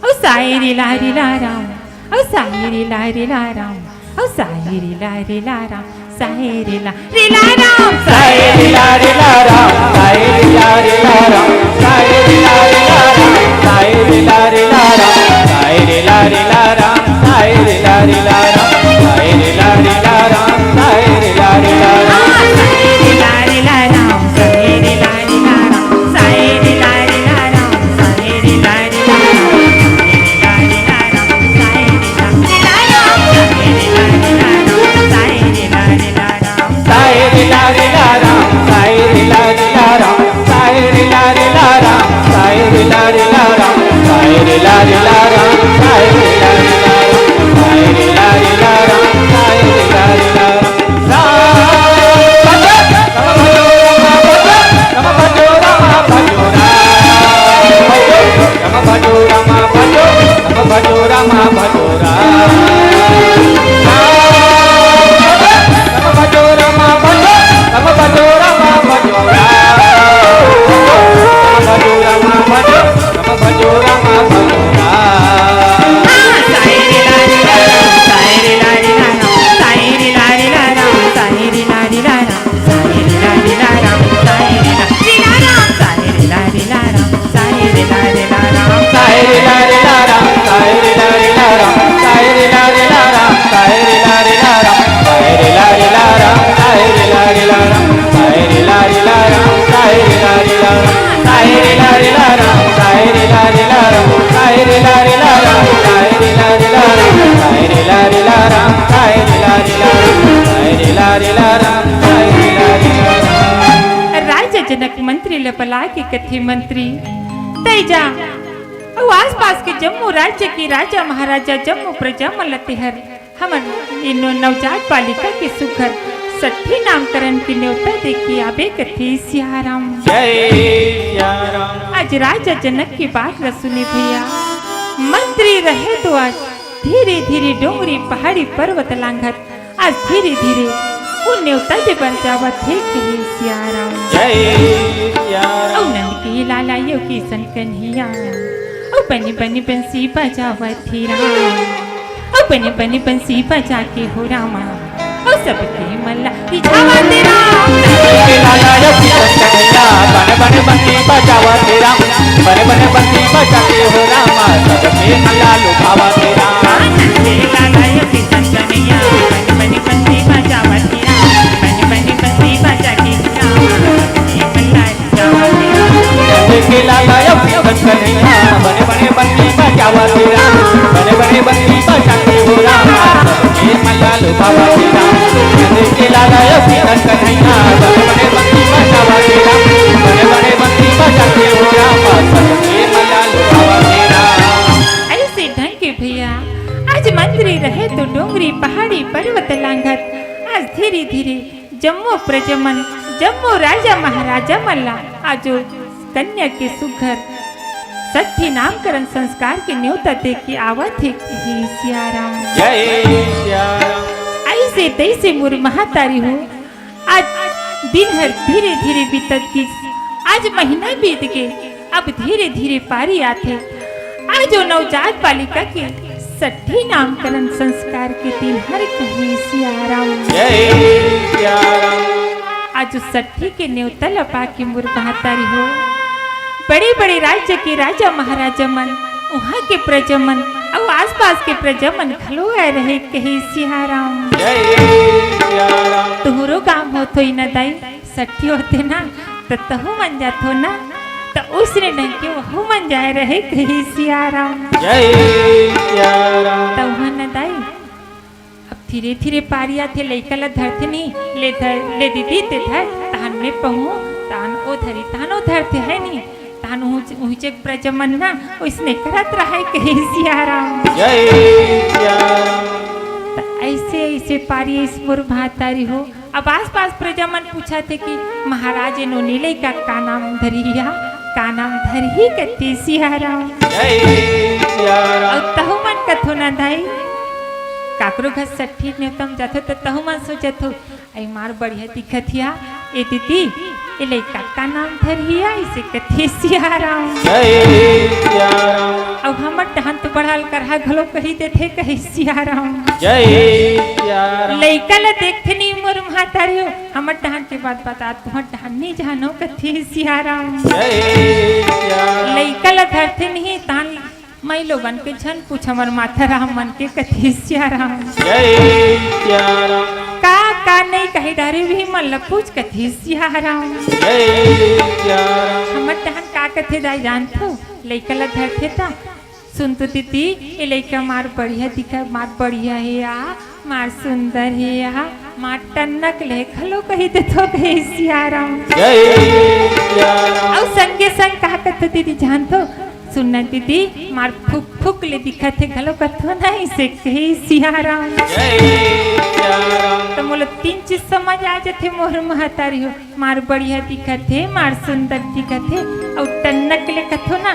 ओ साई री ला री ला राम, ओ साई री ला री ला राम, ओ साई री ला री ला राम, साई री ला री ला राम, साई री ला री ला राम, साई री ला री ला राम, साई री ला री ला राम, साई री ला री ला राम, साई री ला री ला राम, साई री ला री ला राम, साई री ला री ला राम, साई री ला री ला राम। राजा जनक मंत्री ल बला के कथे, मंत्री, तै जा, अउ आसपास के जम्मो राज्य के राजा महाराजा, जम्मो प्रजा मन ल तेहर हमर इनो नवजात बालिका के सुघर सट्ठी नामकरण के न्योता दे के आबे कथे सियाराम। जय सियाराम। आज राजा जनक के बात ल सुने भैया, मंत्री रहे तो आज धीरे धीरे डोंगरी पहाड़ी पर्वत लांघत आज धीरे धीरे वो न्योता दे बर जावत हे कहे सियाराम। जय सियाराम। अउ नंद के लाला यो किशन कन्हैया, अउ बने बने बंसी बजावत हे राम। अउ बने बने बंसी बजा के हो रामा, अउ सबके मन ला रिझावत हे राम। के लाला यो किशन कन्हैया, बने बने बंसी बजावत हे राम, बने बने बंसी बजा के हो रामा, सबके मन ला लुभावत हे राम। के लाला यो किशन कन्हैया, बने बने बंसी बजावत हे राम, बने बने बंसी बजा के हो रामा, सबके मन ला के लाला यो किशन कन्हैया, बने बने बंसी बजावत हे राम, बने बने बंसी बजा के हो राम, सबके मन ला लुभावत हे राम। के लाला यो किशन कन्हैया, बने बने बंसी बजावत हे राम, बने बने बंसी बजा के हो राम, सबके मन ला लुभावत हे राम। अइसे ढंग के भैया, आज मंत्री रहे तो डोंगरी पहाड़ी पर्वत लांघत, आज धीरे धीरे जम्मो प्रजा मन, जम्मो राजा महाराजा मन ला आजो कन्या के सुघर सट्ठी नामकरण संस्कार के न्योता दे के आवत हे कहे सियाराम। जय सियाराम। अइसे तइसे मोर महतारी हो, आज दिन हर धीरे धीरे बीतत गिस, आज महीना बीत गे, अब धीरे धीरे पारी आथे। आज ओ नवजात बालिका के सट्ठी नामकरण संस्कार के दिन हर कहे सियाराम। जय सियाराम। आज ओ सट्ठी के न्योता ल पाके मोर महतारी हो, बड़े बड़े राज्य के राजा महाराजा मन, उहाँ के प्रजा मन अउ आसपास के प्रजा मन घलो आए रहे कहे सियाराम। जय सियाराम। तुहरो गाँव होत होही न दाई, सट्ठी होते ना, त तहु मन जाथो ना। त ओइसने ढंग के वहू मन जाए रहे कहे सिया राम। जय सिया राम। त उहाँ न दाई, अब धीरे-धीरे पारी आथे, लइका ल धरथे नी, "ले धर, ले दीदी, ते धर, तहान मैं पहूँ, तहान ओ धरी, तहान ओ धरथे, है नी?" तहान उहुच-, उहुचे के प्रजा मन ना, ओइसने करत रहय कहे सिया राम। जय सिया राम। त अइसे, अइसे पारी अइस मोर महतारी हो। अब आस-पास प्रजा मन पूछत हे कि महाराज, ए नोनी लइका का नाम धरही हा, का नाम धरही कथे सिया राम। जय सिया राम। अउ तहू मन कथो ना दाई, काकरो घर सट्ठी नेवता म जाथो त तहू मन सोचत हो, "अई मार बढ़िया दिखत हिया, ए दीदी, ए लइका का नाम धरही हा?" अइसे कथे सिया राम। जय सिया राम। अउ हमर डहन तो बड़हल करहा घलो कहि देथे कहे सिया राम। जय सिया राम। लइका ल देखथे नी मोर महतारी हो, हमर डहन के बात बतात, तुँहर डहन नी जानो कथे सिया राम। जय सिया राम। लइका ल धरथे नी, तहान माईलोगन के झन पूछ, हमर माताराम मन के कथे सिया राम। जय सिया राम। का, का नइ कहे डारे, उही मन ल पूछ कथे सिया राम। जय सिया राम। हमर डहन का कथे दाई जानथो, लइका ल धरथे त, "सुन तो दीदी, ए लइका मार बढ़िया दिखा, मार बढ़िया हे आ, मार सुंदर हे आ, मार टन्नक ले घलो कहि देथो कहे सिया राम।" जय सिया राम। अउ संगे संग का कथो दीदी जानथो, "सुन ना दीदी, मार फुक फुक ले दिखत हे," घलो कथो ना, अइसे कहे सिया राम। जय सिया राम। त मोला तीन चीज समझ आ जथे मोर महतारी हो, मार बढ़िया दिखत हे, मार सुंदर दिखत हे, अउ टन्नक ले कथो ना,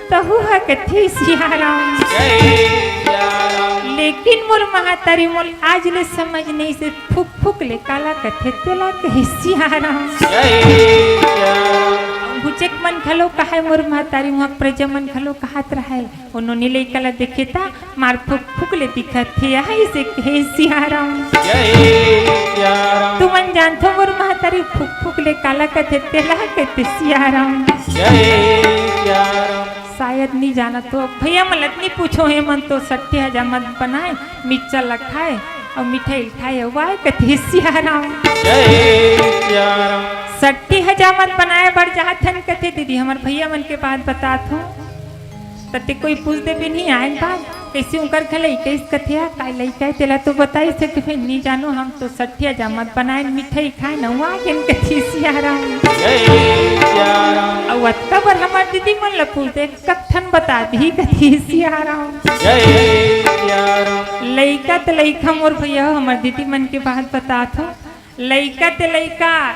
तहू ह कथे सिया राम। जय सिया राम। लेकिन मोर महतारी मोला आज ले समझ नइ से फुक फुक ले काला कथे तेला कहे सिया राम। जय सिया राम। अउ हुचेक मन घलो कहय मोर महतारी, उहाँ प्रजा मन घलो कहत रहय, "ओ नोनी लइका ल देखे त मार फुक फुक ले दिखत हे, अइसे कहे सिया राम।" जय सिया राम। तुमन जानथो मोर महतारी फुक फुक ले काला कथे तेला कथे सिया राम। जय सिया राम। शायद नी जानत हो, भैया मन ल नी पूछो, हे मन तो सट्ठी हजामत बनाए, मिक्चर ल खाए अउ मिठाई ल खाए अउ आए कथे सिया राम। जय सिया राम। सट्ठी हजामत बनाए बर जात हन कथे दीदी, हमर भैया मन के बात बतात हूँ। त ते कोई पूछ देबे नी आए बात, कइसे उंकर घर लइका अइस कथे हा, काय लइका हे तेला तो बताइस हे, फेर नी जानो, हम तो सट्ठी हजामत बनाए मिठाई खाए न, उहाँ गेन कथे सिया राम। जय सिया राम। अउ अतका बर हमर दीदी मन ल पूछ दे, कत्थन बता दिही कथे सिया राम। जय सिया राम। लइका त लइका मोर भैया हो, हमर दीदी मन के बात बतात हो। लइका ते लइका,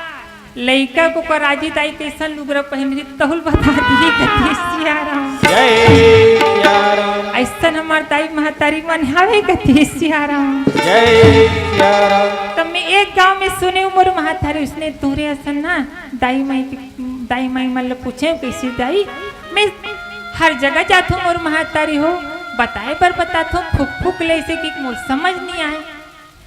लइका को कराजी दाई कइसन लुगरा पहिनही तहू ल बता दिही कथे सिया राम। जय सिया राम। अइसन हमर दाई महतारी मन हावे कथे सिया राम। जय सिया राम। त मैं एक गाँव में सुनेंव मोर महतारी अइसने तोरे असन ना दाई माई के, दाई माई मन ल पूछेंव कइसे दाई, मैं हर जगह जाथों मोर महतारी हो, बताए बर बताथों फुक फुक ले अइसे कि मोर समझ नी आए।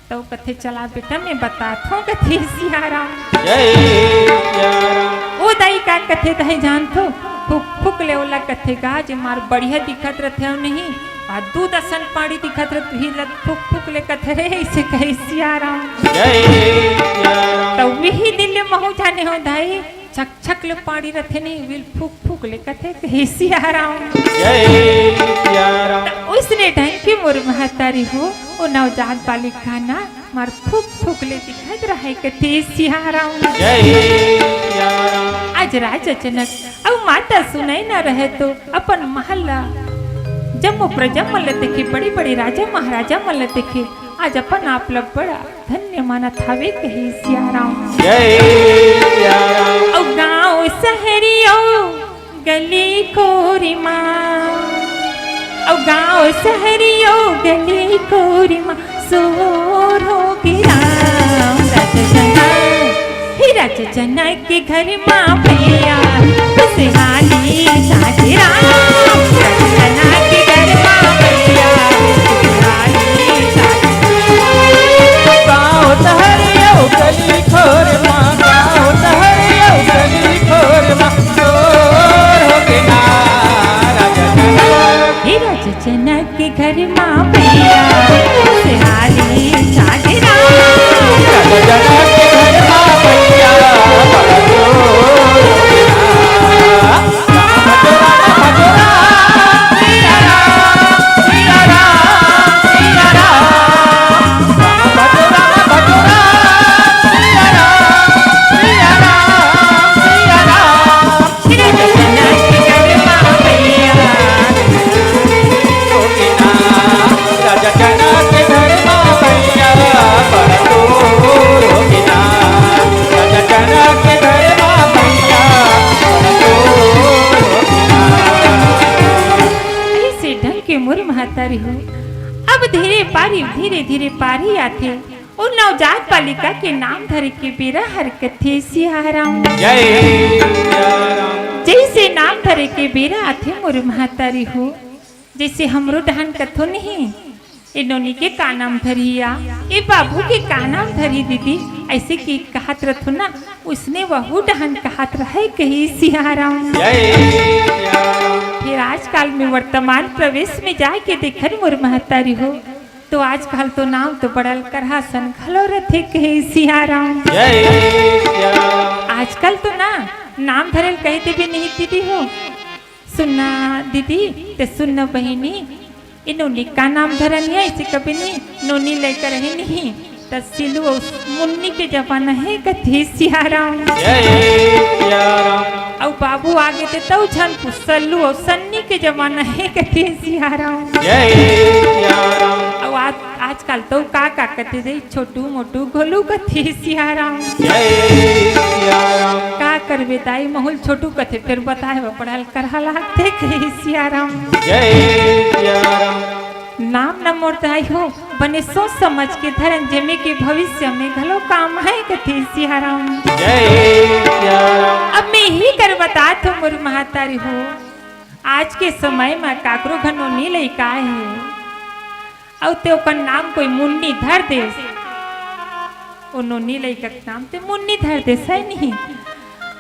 त ओ कथे, "चला बेटा, मैं बतात हूँ," कथे सिया राम। जय सिया राम। ओ दाई का कथे तहे जानथो, फुक फुक ले ओला कथे गा, जे मार बढ़िया दिखत रथे अउ नहीं, आ दूध असन पाड़ी दिखत रथे, तुही ल फुक फुक ले कथे रे, अइसे कहे सिया राम। जय सिया राम। त उही दिन ले महूँ जाने हो दाई, छक छक ले पाड़ी रथे नहीं, उही ल फुक फुक ले कथे, कहे सिया राम। जय सिया राम। त ओइसने ढंग के मोर महतारी हो, ओ नवजात बालिका ना मार फुक फुक ले दिखत रहय कथे सिया राम। जय सिया राम। आज राजा जनक अउ माता सुनैना रहे तो अपन महल ला जम्मो प्रजा मन ल देखे, बड़े बड़े राजा महाराजा मन ल देखे, आज अपन आप ल बड़ा धन्य मानत हावे कहे सिया राम। जय सिया राम। अउ गाँव सहरी अउ गली कोरी मा, अउ गाँव सहरी अउ गली कोरी मा, सोर हो गे राम। राजा जनक, हे राजा जनक के घर मा भैया, खुशहाली साजे राम। राजा जनक के घर मा भैया, खुशहाली साजे। गाँव सहरी अउ गली कोरी मा, गाँव सहरी अउ गली कोरी मा, सोर हो गे ना राजा जनक। हे राजा जनक के घर मा भैया, खुशहाली साजे राम। राजा जनक के घर मा भैया, बड़ा सोर हो गे ना। अब धीरे पारी, धीरे धीरे पारी आथे, अउ नवजात बालिका के नाम धरे के बेरा हर कथे सियाराम। जैसे नाम धरे के बेरा आथे मोर महतारी हो, जैसे हमरो डहन कथो नहीं, ए नोनी के का नाम धरही या, ए बाबू के का नाम धरही दीदी, ऐसे कि कहत रथो ना, उसने वहू डहन कहत रहे कही सियाराम। फिर आजकल में वर्तमान प्रवेश में जाके देखन मोर महतारी हो, तो आजकल तो नाम तो बड़ल करहा सन घलो रथे कहे सियाराम। आजकल तो ना नाम धरल कह देबे नहीं दीदी हो। सुनना दीदी, ते सुनना बहिनी, ए नोनी का नाम धरन हे, ऐसे कभी नहीं, नोनी लइका रहे नहीं, त सिलू अउ मुन्नी के जमाना हे कथे सियाराम। अउ बाबू आगे ते तउ झन पु-, सल्लू अउ सन्नी के जमाना हे कथे सियाराम। अउ आज, आजकल तो का का कथे दे, छोटू मोटू घलो कथे सियाराम। का करबे दाई, महूँ ल छोटू कथे, फेर बताए बर पड़ल करहा लागथे कहे सियाराम। नाम न मोर दाई हो, बने सोच समझ के धरन, जेमे के भविष्य में घलो काम आए कथे सियाराम। अब मैं इही कर बतात हों मोर महतारी हो, आज के समय म काकरो घर नोनी लइका हे, अउ ते ओकर नाम कोई मुन्नी धर देस, ओ नोनी लइका के नाम ते मुन्नी धर देस, हे नहीं?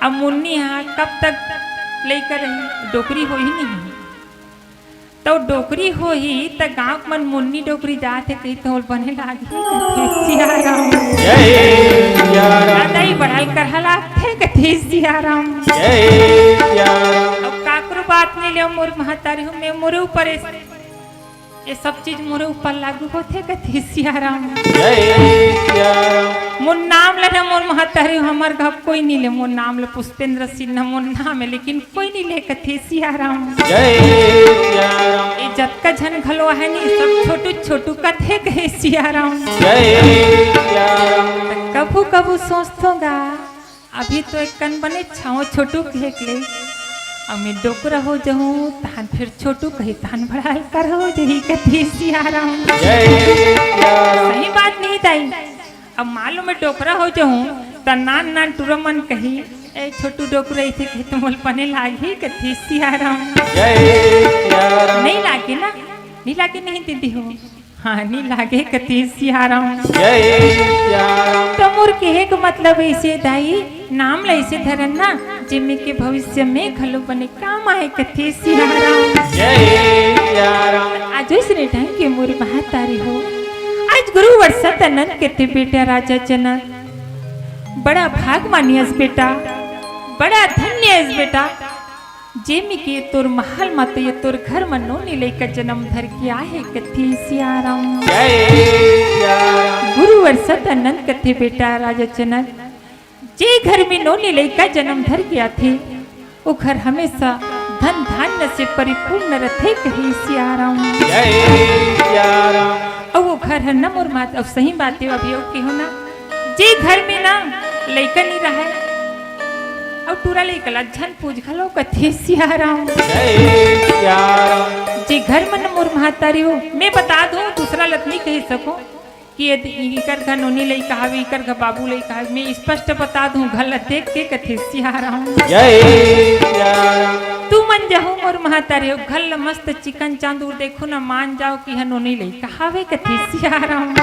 अब मुन्नी हा कब तक लइका रही, डोकरी होही नहीं। त डोकरी होही, त गाँव के मन मुन्नी डोकरी जात हे कही त ओला बने लागही। सियाराम। दादा, ई बड़ल करहा लागथे कथे सियाराम। अब काकरो बात नहीं लेव मोर महतारी हो, मैं मोरे ऊपर ए, ए सब चीज मोरे ऊपर लागू होथे कथे सियाराम। मोर नाम ल ना मोर महतारी हो, हमर घर कोई नहीं ले मोर नाम ल, पुष्पेंद्र सिन्हा मोर नाम हे, लेकिन कोई नहीं ले कथे सियाराम। ए जतका झन घलो हे नी, सब छोटू छोटू कथे कहे सियाराम। त कभू कभू सोचथों गा, अभी तो एक कन बने छाँव छोटू कहे के ले, अब मैं डोकरा हो जाहूँ, तहन फिर छोटू कही, तहन बड़ल करहा हो जाही कथे सियाराम। सही बात नहीं दाई, अब मान लो मैं डोकरा हो जाहूँ, त नान नान टूरा मन कही, ए छोटू डोकरा, ऐसे कही त मोला बने लागही कथे सियाराम। नहीं लागे ना, नहीं लागे नहीं दीदी हो। हाँ, नहीं लागे कथे सियाराम। त मोर कहे के मतलब ऐसे दाई, नाम ल ऐसे धरन ना, जेमे के भविष्य में घलो बने काम आए कथे सियाराम। आज ओइसने ढंग के मोर महतारी हो, आज गुरु वर्षा त नंद कथे बेटा राजा जनक, बड़ा भाग मानियस बेटा, बड़ा धन्य अस बेटा, जेमे के तोर महल म तो ये तोर घर म नोनी लइका जनम धर के आहे कथे सियाराम। गुरु वर्षा त नंद कथे बेटा राजा जनक, जे घर में नोनी लइका जनम धर के आथे, ओ घर हमेशा धन धान्य से परिपूर्ण रथे कहे सियाराम। अउ ओ घर ह न मोर मात, अउ सही बात हे, अभी अउ केहो ना, जे घर में ना लइका नहीं रहे, अउ टूरा लइका ला झन पूज घलो कथे सियाराम। जे घर में न मोर महतारी हो, मैं बता दूं, दूसरा ल त नहीं कह सकूं कि ये इकर घर नोनी लइका हवे, इकर घर बाबू लइका हवे, मैं स्पष्ट बता दूं, घर ला देख के कथे सियाराम। तुमन जहू मोर महतारी हो, घर ला मस्त चिकन चांदूर देखो ना, मान जाओ कि इहाँ नोनी लइका हवे कथे सियाराम।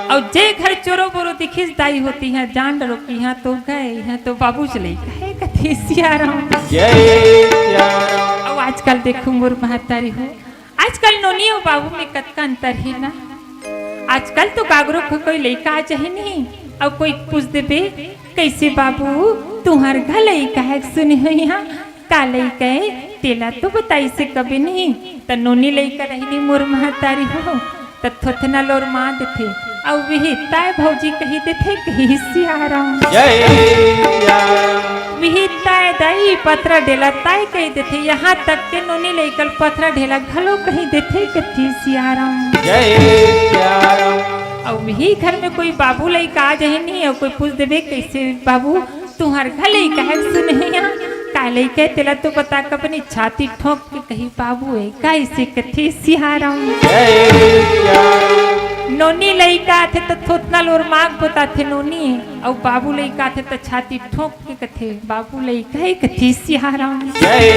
अउ जे घर चोरो बोरो दिखिस दाई हो, तिहाँ जान डरो कि इहाँ तो गए, इहाँ तो बाबूच लइका हे कथे सियाराम। अउ आजकल देखो मोर महतारी हो, आजकल नोनी अउ बाबू में कतका अंतर हे ना। आजकल तो काकरो घर कोई लइका आ जाही नहीं, अउ कोई पूछ देबे, "कइसे बाबू, तुँहर घर लइका हे, सुने हों इहाँ का लइका हे?" तेला तो बताइस कभी नहीं, त नोनी लइका रही नहीं मोर महतारी हो, त थोथना लोर मार देथे, अउ विही ताय भौजी कही देथे, कही सियाराम। विही ताय दाई पथरा ढेला ताय कही देथे, यहाँ तक के नोनी लइका ल पथरा ढेला घलो कही देथे, कथे सियाराम। अउ विही घर में कोई बाबू लइका आ जाही नहीं, अउ कोई पूछ देबे, "कइसे बाबू, तुँहर घर लइका हे, सुने हों इहाँ काय लइका हे तेला तो बता, कबे नी छाती ठोंक के कही बाबू हे, कइसे कथे सियाराम। जय सियाराम। नोनी लइका आथे त थोथना लोर माग बताथे नोनी, अउ बाबू लइका आथे त छाती ठोंक के कथे बाबू लइका हे कथे सियाराम। जय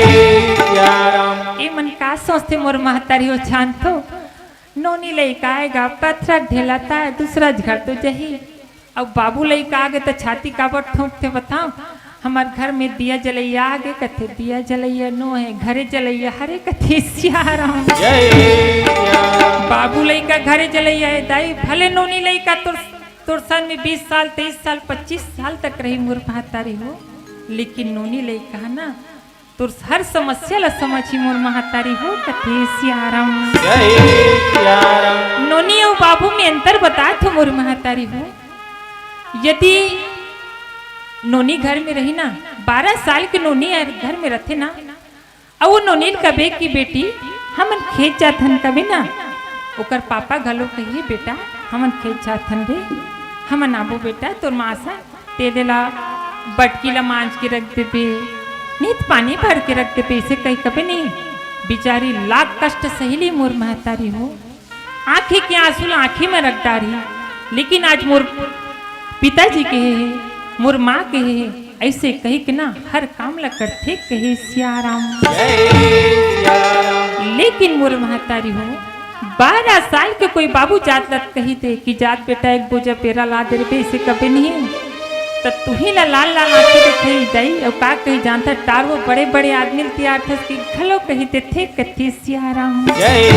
सियाराम। ए मन का सोचथे मोर महतारी हो छान तो, नोनी लइका आय गा, पथरा ढेलत हे, दूसरा घर तो जही। अउ बाबू लइका आगे त छाती काबर ठोंकथे बताव? हमर घर में दिया जलइया आगे कथे, दिया जलइया नो हे, घरे जलइया हरे कथे सियाराम। जय सियाराम। बाबू लइका घरे जलइया हे दाई, भले नोनी लइका तोर, तोर संग में बीस साल, तेईस साल, पच्चीस साल तक रही मोर महतारी हो, लेकिन नोनी लइका ना तोर हर समस्या ला समझही मोर महतारी हो कथे सियाराम। जय सियाराम। नोनी अउ बाबू में अंतर बतात हो मोर महतारी हो। यदि नोनी घर में रही ना, बारह साल के नोनी अगर घर में रथे ना, अउ वो नोनी ल कबे कि बेटी हमन खेत जाथन कबे ना, ओकर पापा घलो कहिए बेटा हमन खेत जाथन रे, हमन आबो बेटा तोर माँ सा तेरे ला बटकी ला मांज के रख देबे, नीत पानी भर के रख देबे, इसे कही कबे नहीं। बिचारी लाख कष्ट सहिली मोर महतारी हो, आंखी के आंसू ला आंखी में रख डारी, लेकिन आज मोर पिताजी के हे, मोर माँ के हे, ऐसे कही के ना हर काम ला करथे कहे सियाराम। जय सियाराम। लेकिन मोर महतारी हो, बारह साल के कोई बाबू जात लत कही दे कि जात बेटा एक बोझा पेरा ला दे रे बे, इसे कबे नहीं। त तुही ला लाल लाल आंखी दिखाई दई, अउ का कही जानता, टार वो बड़े बड़े आदमी ल तियार थस कि घलो कही देथे कथे सियाराम। जय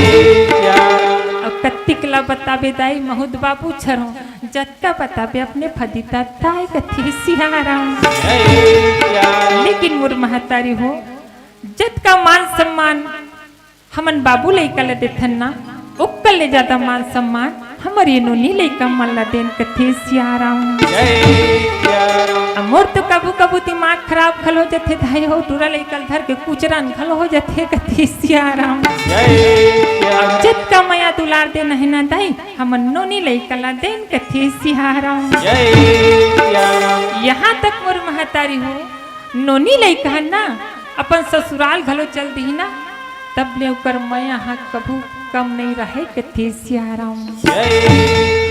सियाराम। अउ कत्तिक ला बताबे दाई महूद बाबू छरो, जतका बताबे अपने फदीता ताय कथे सियाराम। जय सियाराम। लेकिन मोर महतारी हो, जतका मान सम्मान हमन बाबू लइका ल देथन ना, ओकर ले जादा मान सम्मान हमर ये नोनी लइका मन ल देन कथे सियाराम। जय सियाराम। अ मोर तो कभू कभू दिमाग खराब घलो हो जथे, धाई हो टूरा लइका ल धर के कुचरन घलो हो जथे कथे सियाराम। जय सियाराम। जतका मया दुलार देना हे ना दाई, हमन नोनी लइका ल देन कथे सियाराम। जय सियाराम। यहाँ तक मोर महतारी हो, नोनी लइका ह ना अपन ससुराल घलो चल दिही ना, तब ले ओकर मया ह कभू कम नहीं रहे कथे सियाराम। जय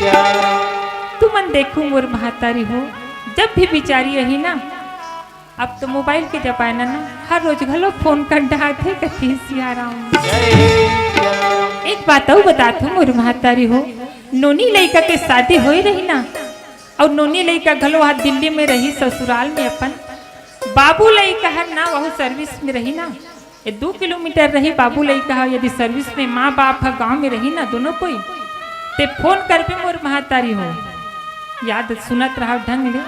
सियाराम। तुमन देखो मोर महतारी हो, जब भी बिचारी रही ना, अब तो मोबाइल के जमाना ना, हर रोज घलो फोन कर डारथे कथे सियाराम। जय सियाराम। एक बात अउ बतात हूँ मोर महतारी हो, नोनी लइका के शादी होए रही ना, अउ नोनी लइका घलो हा दिल्ली में रही ससुराल में अपन, बाबू लइका हर ना वहू सर्विस में रही ना, ये दू किलोमीटर रही बाबू लइका हा, यदि सर्विस में माँ बाप हा गाँव में रही ना दोनों कोई, ते फोन करबे मोर महतारी हो, याद सुनत रहा ढंग ले,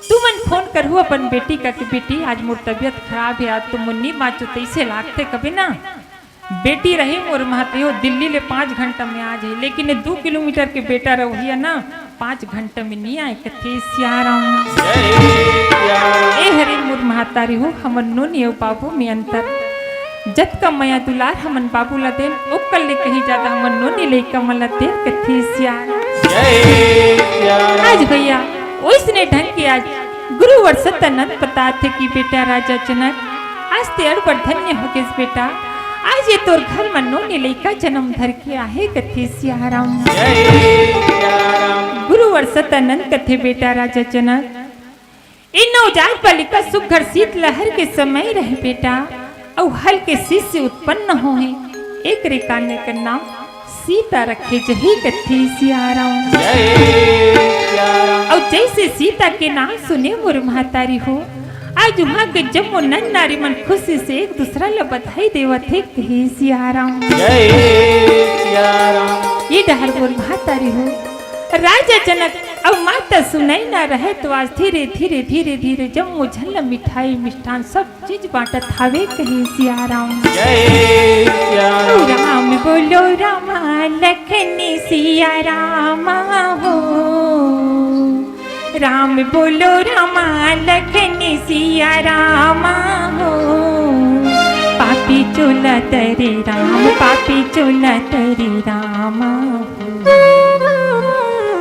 तुमन फोन करहू अपन बेटी का कि बेटी आज मोर तबियत खराब हे, आज तो मोर नी बाँचो, तइसे लागथे कबे ना। बेटी रही मोर महतारी हो, दिल्ली ले पाँच घंटा में आ जाही, लेकिन ये दू किलोमीटर के बेटा रहोइया ना, पाँच घंटा में नी आए, कथे सियाराम। जय सियाराम। ए हरे मोर महतारी हो, हमर नोनी अउ बाबू में अंतर। जतका मया दुलार हमन बाबू ला देन, ओकर ले कहीं जादा हमन नोनी लइका मन ला देन, कथे सियाराम। जय सियाराम। आज भैया, ओइसने ढंग के आज गुरुवर सत्यानंद बतात हे कि बेटा राजा जनक, आज ते अड़ बड़ धन्य हो गेस बेटा, आज ये तोर घर म नोनी लइका जन्म धर के आहे कथे सियाराम। जय सियाराम। गुरुवर सत्यानंद कथे बेटा राजा जनक, ए नवजात बालिका सुघर शीत लहर के समय रहे बेटा, अउ हल के शीश से उत्पन्न होहे, एकरे कारन एकर नाम सीता रखे जही कथे सियाराम। जय सियाराम। अउ जैसे सीता के नाम सुने मोर महतारी हो, आज उहाँ के जम्मो नर नारी मन खुशी से एक दूसरा ल बधाई देवत हे कहे सियाराम। जय सियाराम। ये डहर मोर महतारी हो, राजा जनक अउ माता सुनैना रहे तो आज धीरे धीरे धीरे धीरे जम्मो झन ल मिठाई मिष्ठान सब चीज बांटत हावे कहे सियाराम। जय सियाराम। राम बोलो रामा लखन सियारामा हो। राम बोलो रामा लखन सियारामा हो। पापी चोला तरे राम, पापी चोला तरे रामा हो।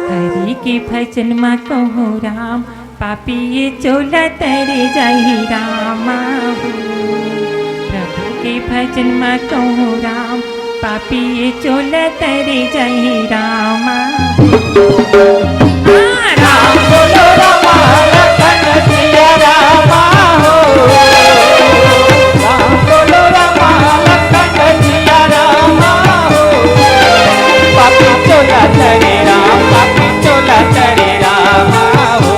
हरि के भजन म कहूँ राम, पापी ये चोला तरे जाही रामा हो, प्रभु के भजन म कहूँ राम। पापी ये चोला तरे जाही रामा हो। हाँ, राम बोलो रामा लखन सिया रामा हो। राम बोलो रामा लखन सिया रामा हो। पापी चोला तरे राम, पापी चोला तरे रामा हो।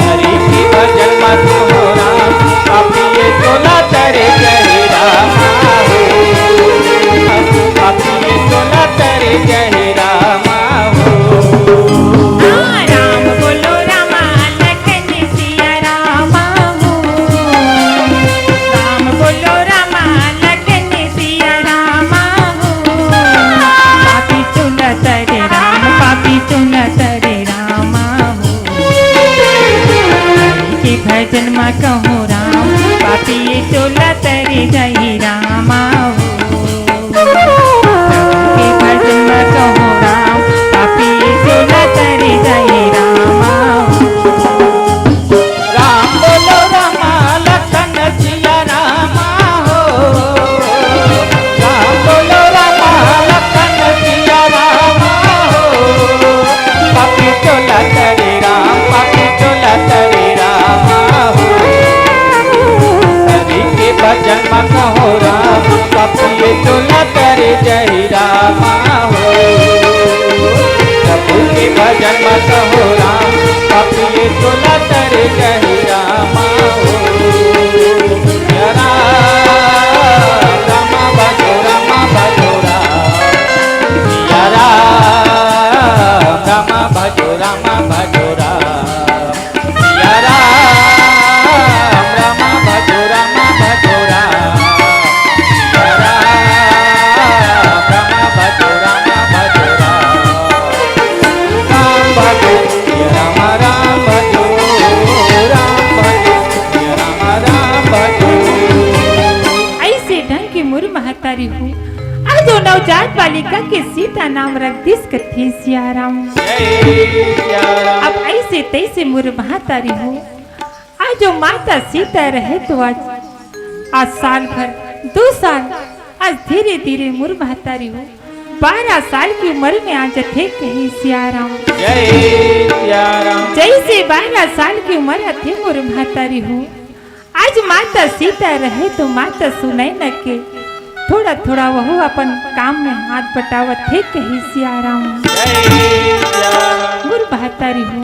हरि के भजन म कहूँ राम, पापी ये चोला तरे जाही रामा हो। पापी ये चोला तरे जाही रामा हो। हाँ, राम बोलो रामा लखन सिया रामा हो। राम बोलो रामा लखन सिया रामा हो। पापी चोला तरे राम, पापी चोला तरे रामा हो। हरि के भजन म कहूँ राम, पापी ये चोला तरे जाही रामा हो। प्रभु के भजन म कहूँ राम, पापी ये चोला तरे जाही रामा हो। राम बोलो रामा लखन सिया रामा हो। राम बोलो रामा लखन सिया रामा हो। पापी चोला तरे राम, पापी चोला तरे रामा हो। हरि के भजन म कहूँ राम, पापी ये चोला तरे जाही रामा हो। प्रभु के भजन म कहूँ राम, पापी ये चोला तरे जाही रामा हो। सिया राम, रामा भजो, रामा भजो राम। सिया राम, रामा भजो, रामा भजो राम। सिया राम, रामा भजो, रामा भजो राम। सिया राम, रामा भजो, रामा भजो राम। राम भजो, सिया राम, राम भजो, राम भजो, सिया राम, राम भजो। अइसे ढंग के मोर महतारी हो, आज वो नवजात बालिका के सीता नाम रख दिस कथे सिया राम। जय सिया राम। अब अइसे तइसे मोर महतारी हो, आज वो माता सीता रहे तो आज, आज साल भर, दू साल, आज धीरे धीरे मोर महतारी हो, बारह साल के उमर में आ जथे कहे सिया राम। जय सिया राम। जइसे बारह साल के उमर आथे मोर महतारी हो, आज माता सीता रहे तो माता सुनैना के थोड़ा थोड़ा वहू अपन काम में हाथ बटावत हे कहे सिया राम। जय सिया राम। मोर महतारी हो,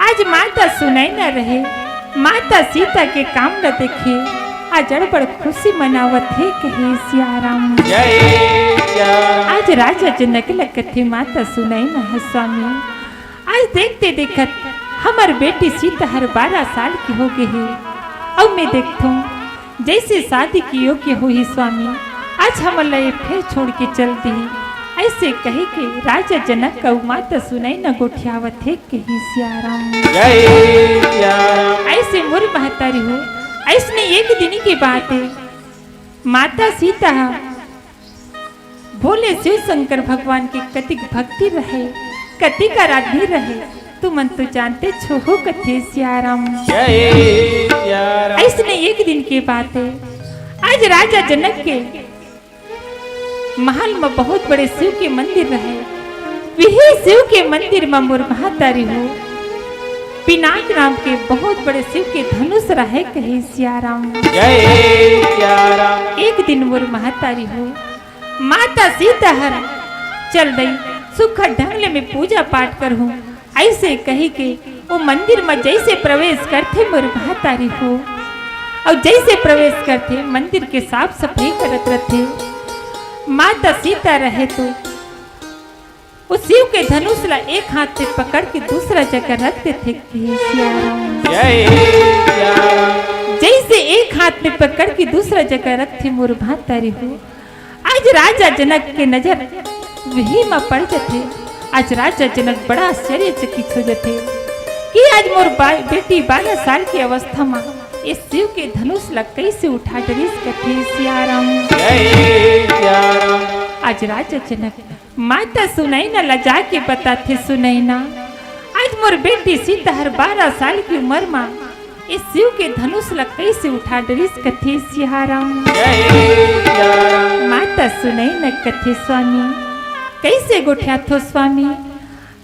आज माता सुनैना रहे, माता सीता के काम ल देखे, आज अड़बड़ खुशी मनावत हे कहे सिया राम। जय सिया राम। आज राजा जनक ल कथे माता सुनैना ह स्वामी, आज देखते देखत हमर बेटी सीता हर बारह साल के हो गे हे। अउ मैं देखथों, जइसे शादी के योग्य होही स्वामी, आज हमन ला ये फेर छोड़ के चल दिही। अइसे कहे के राजा जनक अउ माता सुनैना गोठियावत हे कहे सिया राम। जय सिया राम। अइसे मोर महतारी हो, अइसने एक दिन के बात हे, माता सीता ह भोले शिव शंकर भगवान के कतिक भक्ति रहे, कतिक आराधनी रहे, तुमन तो जानते छो हो कथे सिया राम। जय सिया राम। अइसने एक दिन के बात हे, आज राजा जनक के महल म बहुत बड़े शिव के मंदिर रहे। वही शिव के मंदिर म मोर महतारी हो, पिनाक नाम के बहुत बड़े शिव के धनुष रहे कहे सिया राम। जय सिया राम। एक दिन मोर महतारी हो, माता सीता हर चल दई, सुखद ढंग ले मैं पूजा पाठ करहूँ, अइसे कहि के वो मंदिर म जइसे प्रवेश करथे मोर महतारी हो, अउ जइसे प्रवेश करथे मंदिर के साफ सफाई करत रथे। माता सीता रहे तो वो शिव के धनुष ला एक हाथ से पकड़ के दूसरा जगह रख देथे कहे सिया राम। जय सिया राम। जइसे एक हाथ में पकड़ के दूसरा जगह रखथे मोर महतारी हो, आज राजा जनक के नजर वही म पड़ जथे। आज राजा जनक बड़ा आश्चर्यचकित हो जथे कि आज मोर बा-, बेटी बारह साल के अवस्था म ये शिव के धनुष ला कइसे उठा डरिस कथे सिया राम। जय सिया राम। आज राजा जनक माता सुनैना ला जाके बताथे, सुनैना, आज मोर बेटी सीता हर बारह साल के उमर मा ए शिव के धनुष ल कइसे उठा डरिस कथे सियाराम। माता सुनैना कथे स्वामी, कइसे गोठियाथो स्वामी,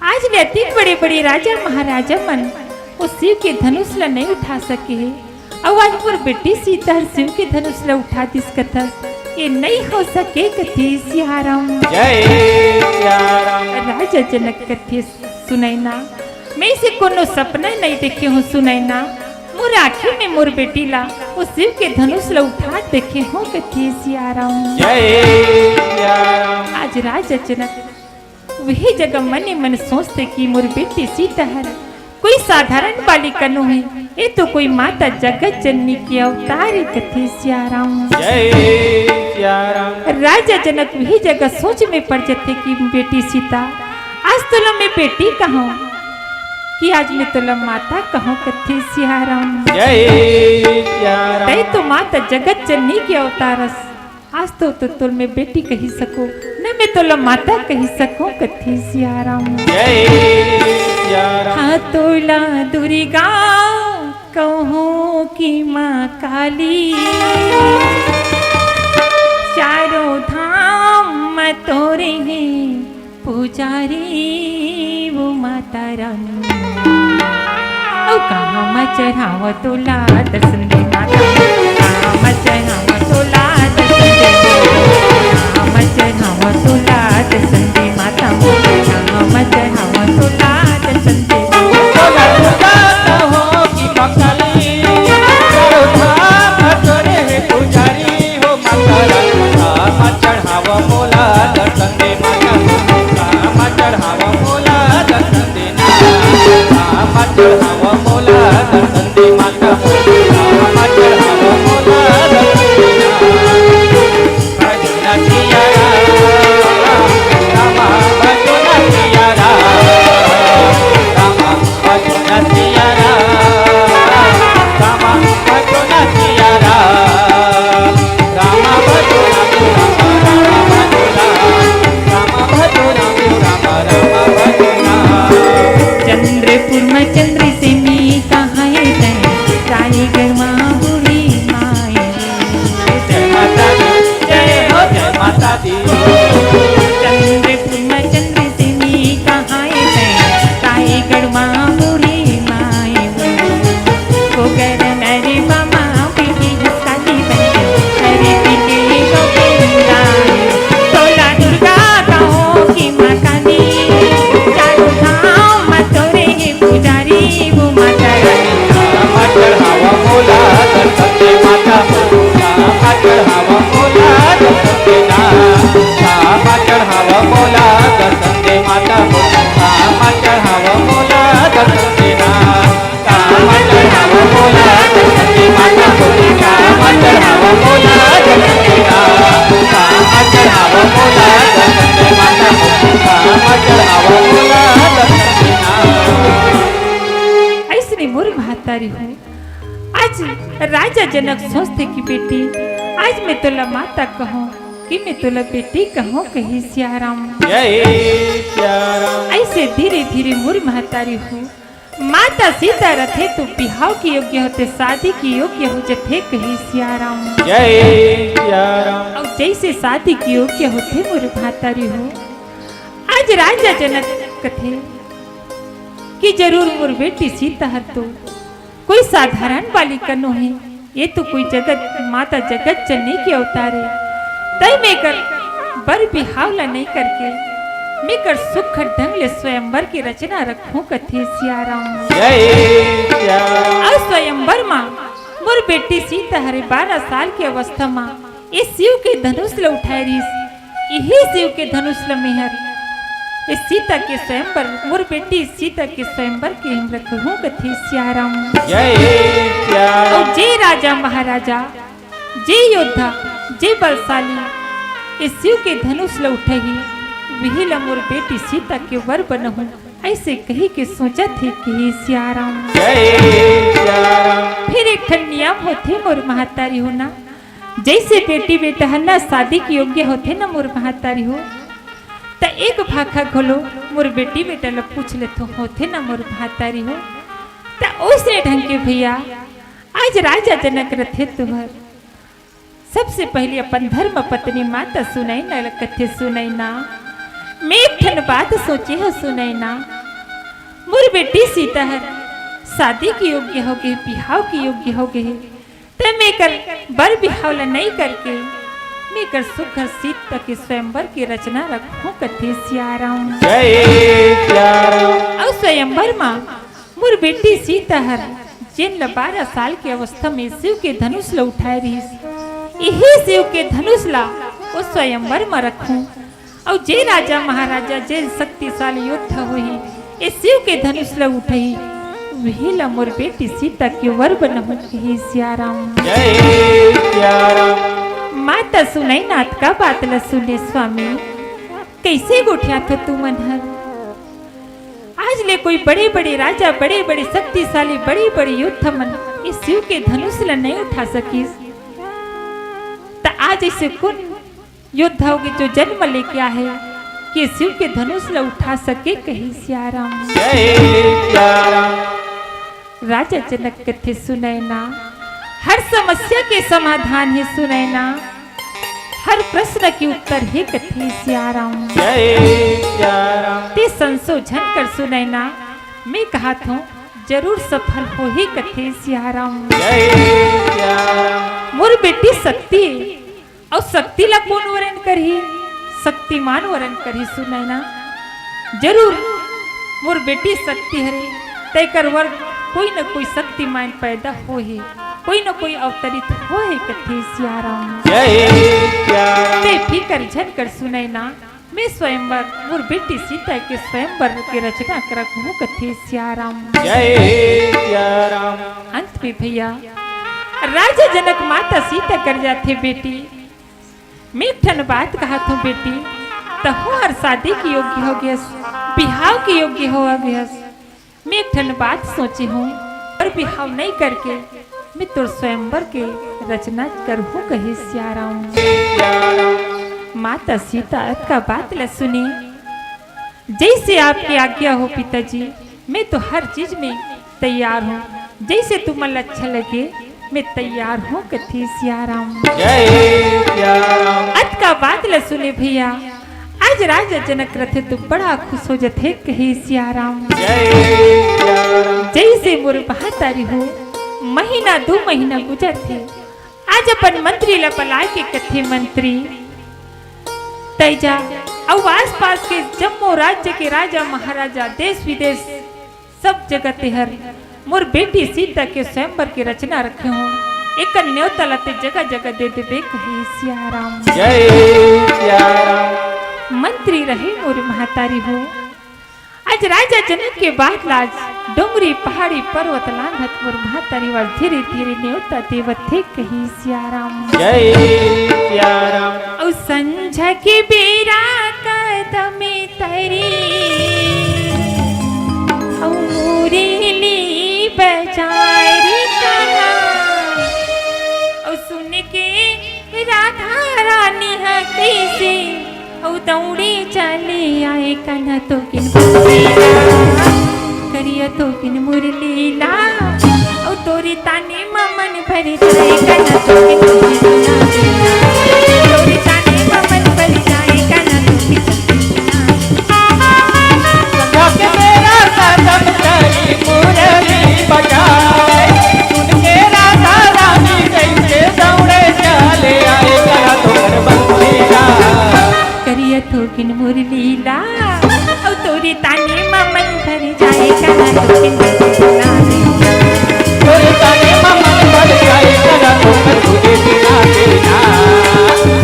आज ले अतिक बड़े-बड़े राजा महाराजा मन ओ शिव के धनुष ल नइ उठा सके हे, अउ आज मोर बेटी सीता हर शिव के धनुष ल उठा दिस कथस, ए नइ हो सके कथे सियाराम। राजा जनक कथे सुनैना, मैं अइसे कोनो सपना नइ देखे हों सुनैना, मोर आँखी में मोर बेटी ला ओ शिव के धनुष ल उठात देखे हों कथे सियाराम। आज राजा जनक उही जगह मने मन सोचथे कि मोर बेटी सीता हर कोई साधारण बालिका नोहे, ए तो कोई माता जगत जननी के अवतार ए कथे सियाराम। राजा जनक उही जगह सोच में पड़ जथे कि बेटी सीता, आज तोला मैं बेटी कहूँ कि आज मैं तोला माता कहूँ कथे सियाराम। तैं तो माता जगत जननी के अवतार अस, आज तो, तो तोला मैं बेटी कहि सकों, न मैं तोला माता कहि सकों कथे सियाराम। हाँ तोला दुर्गा कहूँ कि माँ काली, चारों धाम म तोरे हे पुजारी वो माता रानी। ओ कहाँ म चढ़ावँ तोला दर्शन दे माता, कहाँ म चढ़ावँ तोला दर्शन दे, कहाँ म चढ़ावँ तोला दर्शन दे माता, कहाँ म चढ़ावँ तोला दर्शन दे। चंद्रपुर में चंद्र से मी कहाँ है तैं, रायगढ़ में बूढ़ी माई। जय माता दी, जय हो, जय माता दी। चंद्रपुर में चंद्र से मी कहाँ है तैं, रायगढ़ में बूढ़ी माई। वो गरन रे बामा पीटी हस्ताली बन, हरे पीले गोविंदा। तोला दुर्गा कहो कि माँ काली, चारों धाम म तोरे हे पुजारी वो माता रानी। अइसने मोर महतारी हो। आज राजा जनक सोचथे कि बेटी, आज मैं तोला माता कहूँ कि मैं तोला बेटी कहूँ कही सियाराम। अइसे धीरे धीरे मोर महतारी हो। माता सीता रथे तो बिहाव के योग्य होथे, शादी के योग्य हो जथे कही सियाराम। अउ जइसे शादी के योग्य होथे मोर महतारी हो। आज राजा जनक कथे कि जरूर मोर बेटी सीता हर तो कोई साधारण बालिका नोहे, ये तो कोई जगत माता जगत जननी के अवतार हे। तैं मेकर बर बिहाव ला नइ करके मेकर सुखर ढंग ले स्वयंवर के रचना रखहूँ कथे सियाराम। अउ स्वयंवर मा मोर बेटी सीता हरे बारह साल के अवस्था मा ए शिव के धनुष ल उठाए रिहिस। इही शिव के धनुष ल मेहर ए सीता के स्वयंवर, मोर बेटी सीता के स्वयंवर के हम रखहूँ कथे सियाराम। अउ जे राजा महाराजा, जे योद्धा, जे बलशाली ए शिव के धनुष ल उठही, विही ल मोर बेटी सीता के वर बनहूँ, अइसे कही के सोचत हे कही सियाराम। फिर एक ठन नियम होथे मोर महतारी हो ना, जइसे बेटी बेटा ह ना शादी के योग्य होथे ना मोर महतारी हो, त एक भाखा घलो मोर बेटी बेटा ल पूछ लेथो, होथे ना मोर महतारी हो। त ओइसने ढंग के भैया, आज राजा जनक रथे तुहर। सबसे पहली अपन धर्म पत्नी माता सुनैना ल कथे, सुनैना, मैं एक ठन बात सोचे हो सुनैना, मोर बेटी सीता हर शादी के योग्य हो गे, बिहाव के योग्य हो गे, त मैं कर बर बिहाव ल नइ करके मैं कर सुघर सीता के स्वयंवर के रचना रखूं कथे सियाराम। जय सियाराम। अउ स्वयंवर मा मोर बेटी सीता हर जेन ल बारह साल के अवस्था में शिव के धनुष ल उठाए रहिस, इही शिव के धनुष ला ओ स्वयंवर म रखूं। अउ जे राजा महाराजा, जे शक्तिशाली योद्धा होही, ए शिव के धनुष ल उठही, वही ल मोर बेटी सीता के वर बनहूं कही सियाराम। जय सियाराम। माता सुनैना अतका बात ल सुने स्वामी, कइसे गोठियाथो तुमन हर? आज ले कोई बड़े-बड़े राजा, बड़े-बड़े शक्तिशाली, बड़े-बड़े योद्धा मन ए शिव के धनुष ल नइ उठा सकिस, त आज अइसे कोन योद्धा हो गे जो जन्म लेके आहे कि शिव के धनुष ल उठा सके कही सियाराम। जय सियाराम। राजा जनक कथे सुनैना, हर समस्या के समाधान हे सुनैना, हर प्रश्न के उत्तर हे कथे सियाराम। जय सियाराम। ते संशोधन कर सुनैना, मैं कहत हूँ जरूर सफल होही कथे सियाराम। जय सियाराम। मोर बेटी शक्ति अउ शक्ति ला कोन वरण करही? शक्तिमान वरण करही सुनैना। जरूर मोर बेटी शक्ति हरे, तेकर वर कोई न कोई शक्तिमान पैदा होही, कोई न कोई अवतरित होही कथे सियाराम। जय सियाराम। ते फिकर झन कर सुनैना, मैं स्वयंवर मोर बेटी सीता के स्वयंवर के रचना करत हूँ कथे सियाराम। जय सियाराम। अंत में भैया राजा जनक माता सीता कर जाथे, बेटी मैं एक ठन बात कहत हूँ बेटी, तहूँ हर शादी के योग्य हो गेस, बिहाव के योग्य हो गेस। मैं एक ठन बात सोचे हूँ, अउ बिहाव नइ करके मैं तोर स्वयंवर के रचना करहूँ कहे सियाराम। माता सीता अतका बात ल सुने, जैसे आपकी आज्ञा हो पिताजी, मैं तो हर चीज में तैयार हूँ, जैसे तुमन ल अच्छा लगे मैं तैयार हूँ कथे सियाराम। जय सियाराम। अतका बात ल सुने भैया, आज राजा जनक रथे तो बड़ा खुश हो जथे कहे सियाराम। जय सियाराम। जैसे मोर महतारी हो, महीना दू महीना गुजरथे, आज अपन मंत्री ल बलाय के कथे, मंत्री तैजा अउ आसपास के जम्मो राज्य के राजा महाराजा, देश विदेश सब जगह तेहर मोर बेटी सीता के स्वयंवर के रचना रखे हों, एकर न्योता ल ते जगह जगह दे देबे कहे सियाराम। जय सियाराम। मंत्री रहे मोर महतारी हो, आज राजा जनक के बात ल आज डोंगरी पहाड़ी पर्वत लांघत मोर महतारी वर धीरे धीरे न्योता देवत हे कही सियाराम। जय सियाराम। अउ संझा के बेरा कदम तरी अउ मुरली बजाए रे कना। अउ सुन के राधा रानी ह कइसे अउ दौड़े चले आए कना तो किन करिया तो किन मुरली ला। अउ तोरी ताने ममन भर जाए कना तो किन मुरली ला। तोरी ताने ममन भर जाए कना तो किन संझा के बेरा कदम तरी मुरली बजाए, सुन के राधा रानी कइसे दौड़े चले आए, करा तोर बंसीला। करिया थोकिन मुरली ला, अउ तोरे ताने म मन भर जाए, करा थोकिन मुरली ला। तोरे ताने म मन भर जाए, करा थोकिन मुरली ला।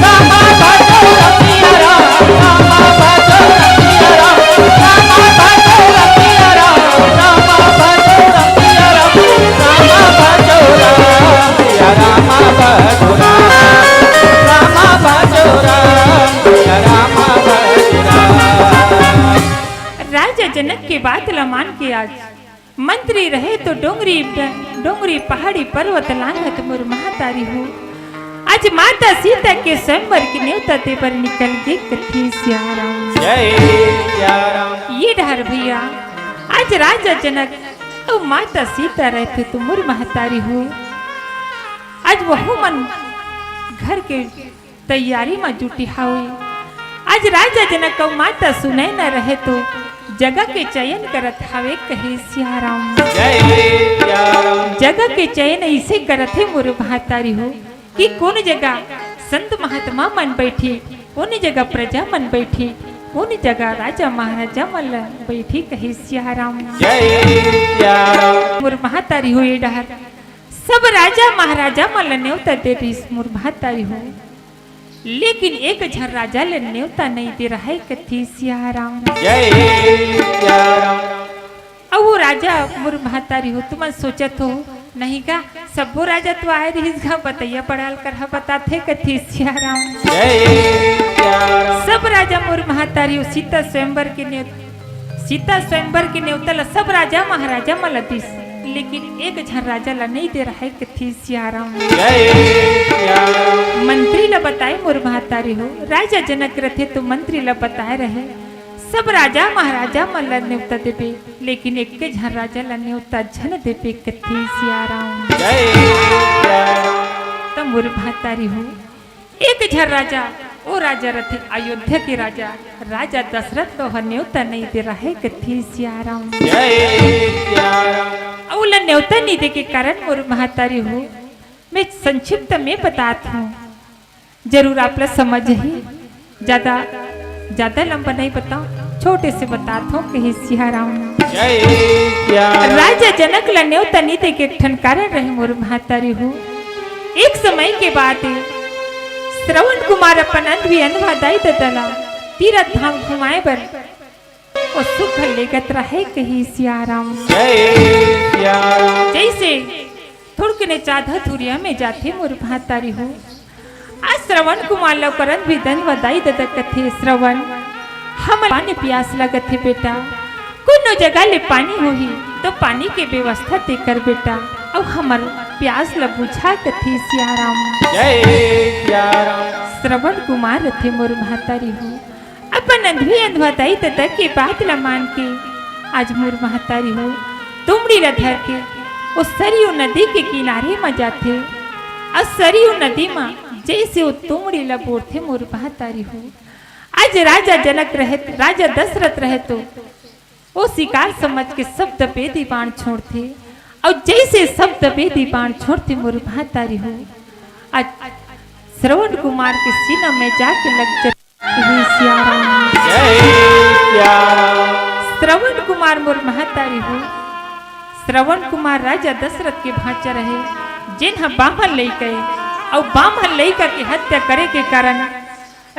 रामा भजो रतिया राम, रामा भजो रतिया राम, रामा भजो रतिया राम, रामा भजो रतिया राम, रामा भजो राम, या रामा भजो राम, रामा भजो राम, या रामा भजो राम। राजा जनक के बात ल मान के आज मंत्री रहे तो डोंगरी, डोंगरी पहाड़ी पर्वत लांघत मोर महतारी हो। आज माता सीता के स्वयंवर के नेवता दे बर निकल गे कथे सियाराम। जय सियाराम। ये डहर भैया, आज राजा जनक अउ माता सीता रहते तो मोर महतारी हो, आज वहू मन घर के तैयारी म जुटे हावे। आज राजा जनक अउ माता सुनैना रहे तो जगह के चयन करत हावे कहे सियाराम। जय सियाराम। जगह के चयन ऐसे करत हे मोर महतारी हो कि कोन जगह संत महात्मा मन बैठे, कोन जगह प्रजा मन बैठे, कोन जगह राजा महाराजा मन ल बैठे कहे सियाराम। जय सियाराम। मोर महतारी हो ये डहर सब राजा महाराजा मन ल नेवता दे रहिस मोर महतारी हो, लेकिन एक झन राजा ल नेवता नइ दे रहय कथे सियाराम। जय सियाराम। अउ वो राजा मोर महतारी हो, तुमन सोचत हो नहीं का, सब्बो राजा तो आए रहिस गा, बतैया पड़ाल कर ह बताथे कथे सियाराम। जय सियाराम। सब राजा मोर महतारी हो सीता स्वयंवर के नेव-, सीता स्वयंवर के नेवता ल सब राजा महाराजा मन ल दिस, लेकिन एक झन राजा ल नइ दे रहय कथे सियाराम। जय सियाराम। मंत्री ल बताए मोर महतारी हो, राजा जनक रथे तो मंत्री ल बताए रहे, सब राजा महाराजा मन ल नेवता देबे, लेकिन एक झन राजा ल नेवता झन देबे कथे सियाराम। जय सियाराम। त मोर महतारी हो, एक झन राजा, ओ राजा रथे अयोध्या के राजा, राजा दशरथ ल ओह नेवता नइ दे रहय कथे सियाराम। जय सियाराम। अउ ओला नेवता नइ दे के कारण मोर महतारी हो, मैं संक्षिप्त में बतात हूँ, जरूर आप ला समझ ही, ज्यादा, ज्यादा लंबा नहीं बताओ, छोटे से बतात हूँ कहे सियाराम। जय सियाराम। राजा जनक ला नेवता नइ दे के एक ठन कारण रहे मोर महतारी हो। एक समय के बात हे, श्रवण कुमार अपन अंधवी अंधवा दाई ददा ला तीरथ धाम घुमाए बर ओ सुख लेगत रहे कहे सियाराम। जय सियाराम। जैसे थुड़कने चाधा थुरिया में जाथे मोर महतारी हो। आज श्रवण कुमार ल ओकर अंधवी अंधवा दाई ददा कथे, श्रवण, हमन पानी पियास लगत हे बेटा, कोनो जगह ले पानी होही तो पानी के व्यवस्था ते कर बेटा, अउ हमर पियास ल बुझा कथे सियाराम। जय सियाराम। श्रवण कुमार रथे मोर महतारी हो, अपन अंधवी अंधवा दाई ददा के बात ल मान के आज मोर महतारी हो तुमड़ी ल धर के ओ सरयू नदी के किनारे म जाथे। अउ सरयू नदी म जैसे ओ तुमड़ी ल बोरथे मोर महतारी हो। आज राजा जनक रहे, राजा दशरथ रहे तो ओ शिकार समझ के सब दबेदी बाण छोड़थे। अउ जैसे सब दबेदी बाण छोड़थे मोर महतारी हो, आज श्रवण कुमार के सीना में जाके लग जाथे। हे सियाराम। जय सियाराम। श्रवण कुमार मोर महतारी हो, श्रवण कुमार राजा दशरथ के भांचा रहे, जेन ह बाम्हन लइका ए, अउ बाम्हन लइका के हत्या करे के कारण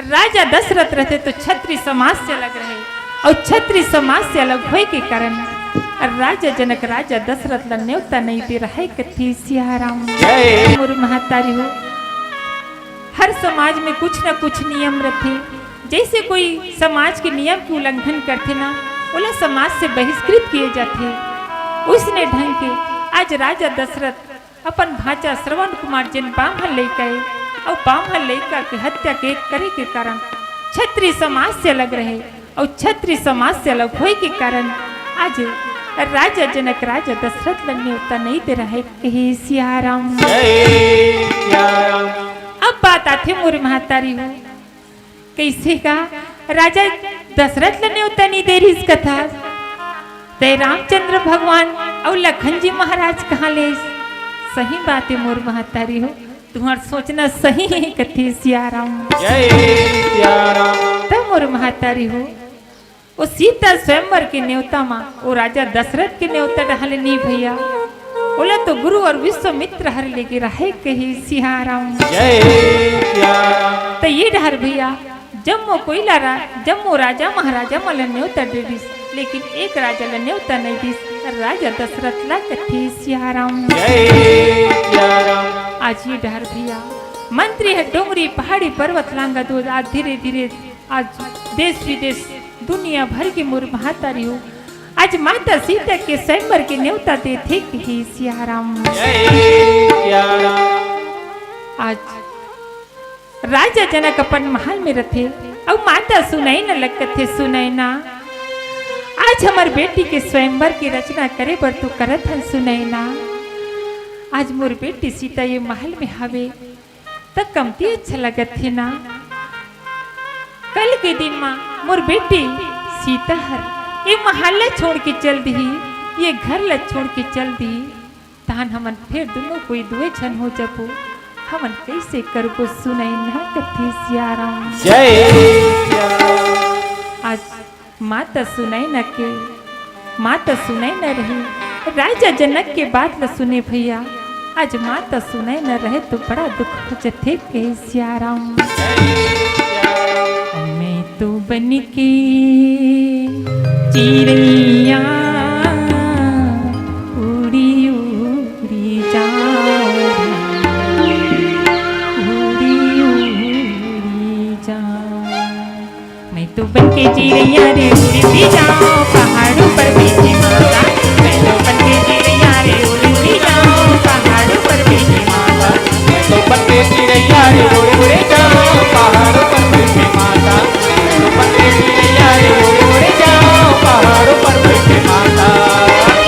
राजा दशरथ रथे तो छत्री समाज से अलग रहे, अउ छत्री समाज से अलग होए के कारण राजा जनक राजा दशरथ ला नेवता नइ दे रहे कथे सियाराम। जय। मोर महतारी हो, हर समाज में कुछ न कुछ नियम रथे। जैसे कोई समाज के नियम के उल्लंघन करथे ना, ओला समाज से बहिष्कृत किए जाथे। उसने ढंग के आज राजा दशरथ अपन भांचा श्रवण कुमार जेन बाम्हन लइका ए, अउ बाम्हन लइका के हत्या के करे के कारण छत्री समाज से अलग रहे, अउ छत्री समाज से अलग होए के कारण आज राजा जनक राजा दशरथ ल नेवता नइ दे रहे कहे सियाराम। जय सियाराम। अब बात आथे मोर महतारी हो, कइसे का राजा दशरथ ल नेवता नइ दे रिहिस कथा, तै रामचंद्र भगवान अउ लखन जी महाराज कहाँ ले? सही बात हे मोर महतारी हो, तुम्हर सोचना सही हे कथे सियाराम। जय सियाराम। त मोर महतारी हो, ओ सीता स्वयंवर के नेवता मा, ओ राजा दशरथ के नेवता डहले नी भैया, ओला तो गुरु अउ विश्वामित्र हर लेगे रहे कहे सियाराम। जय सियाराम। त ये डहर भैया, जम्मो कोई ला रा-, जम्मो राजा महाराजा मन ल नेवता दे दिस, लेकिन एक राजा ल नेवता नइ दिस, राजा दशरथ ला कथे सियाराम। जय सियाराम। आज ये डहर भैया, मंत्री ह डोंगरी पहाड़ी पर्वत लांघत होत आज धीरे धीरे आज देश विदेश दुनिया भर के मोर महतारी हो, आज माता सीता के स्वयंवर के नेवता देथे कहे सियाराम। जय सियाराम। आज राजा जनक अपन महल में रथे, अउ माता सुनैना ल कथे, सुनैना, आज हमर बेटी के स्वयंवर के रचना करे बर तो करत हन सुनैना, आज मोर बेटी सीता ये महल में हवे, त कमती अच्छा लगत हे ना। कल के दिन मा मोर बेटी सीता हर ये महल ल छोड़ के चल दिही, ये घर ल छोड़ के चल दिही, तहन हमन फेर दुनों कोई दुए झन हो जबो। हमन कइसे करबो सुनैना कथे सियाराम। जय सियाराम। आज माता सुनैना के, माता सुनैना रही, राजा जनक के बात ल सुने भैया। आज माता सुनैना रहे तो बड़ा दुख हो जथे कहे सियाराम। मैं तो बन के चिरैया उड़ी उड़ी जाओ, उड़ी उड़ी जाओ। मैं तो बन के चिरैया रे उड़ी उड़ी जाओ, पहाड़ों पर बैठी माता। मैं तो बन के चिरैया रे उड़ी उड़ी जाओ, पहाड़ों पर बैठी माता। मैं तो बन के चिरैया रे उड़ी उड़ी जाओ, पहाड़ों पर बैठी माता। मैं तो बन के चिरैया रे उड़ी उड़ी जाओ, पहाड़ों पर बैठी माता।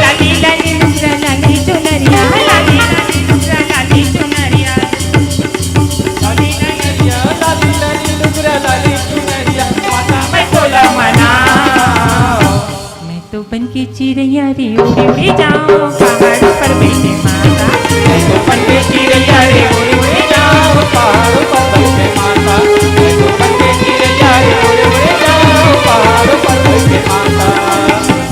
लाली लाली नुकरा लाली चुनरिया, लाली लाली नुकरा लाली चुनरिया। लाली लाली नुकरा लाली चुनरिया, माता मैं तोला मनाओ। मैं तो बन के चिरैया रे उड़ी उड़ी जाओ, पहाड़ों पर बैठे माता। मैं तो बन के चिरैया रे उड़ी उड़ी जाओ, पहाड़ों पर बैठे माता। मैं तो बन के चिरैया रे उड़ी उड़ी जाओ, पहाड़ों पर बैठे माता।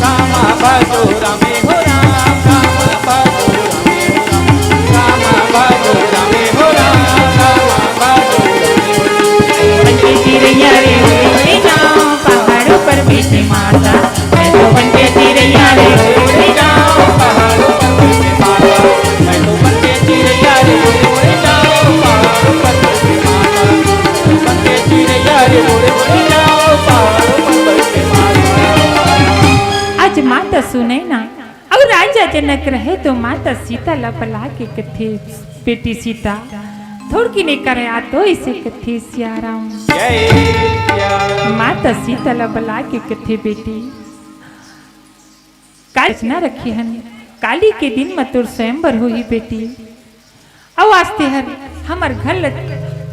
रामा भजो रामे हो राम, रामा भजो रामे हो राम, रामा भजो रामे हो राम, रामा भजो रामे हो राम। बन के चिरैया रे उड़ी उड़ी जाओ, पहाड़ों पर बैठे माता। मैं तो बन के चिरैया रे उड़ी उड़ी जाओ, पहाड़ों पर बैठे माता। मैं तो बन के चिरैया रे उड़ी उड़ी जाओ, पहाड़ों पर बैठे माता। मैं तो बन के चिरैया रे उड़ी उड़ी जाओ, पहाड़ों पर बैठे माता। आज माता सुनैना अउ राजा जनक रहे तो माता सीता ला बला के कथे, बेटी सीता, थोड़किन एकर याद तो इसे कथे सियाराम। जय सियाराम। माता सीता ला बला के कथे, बेटी, काल रचना रखे हन, काली के दिन म तोर स्वयंवर होही बेटी। अउ आज तेहर हमर घर ल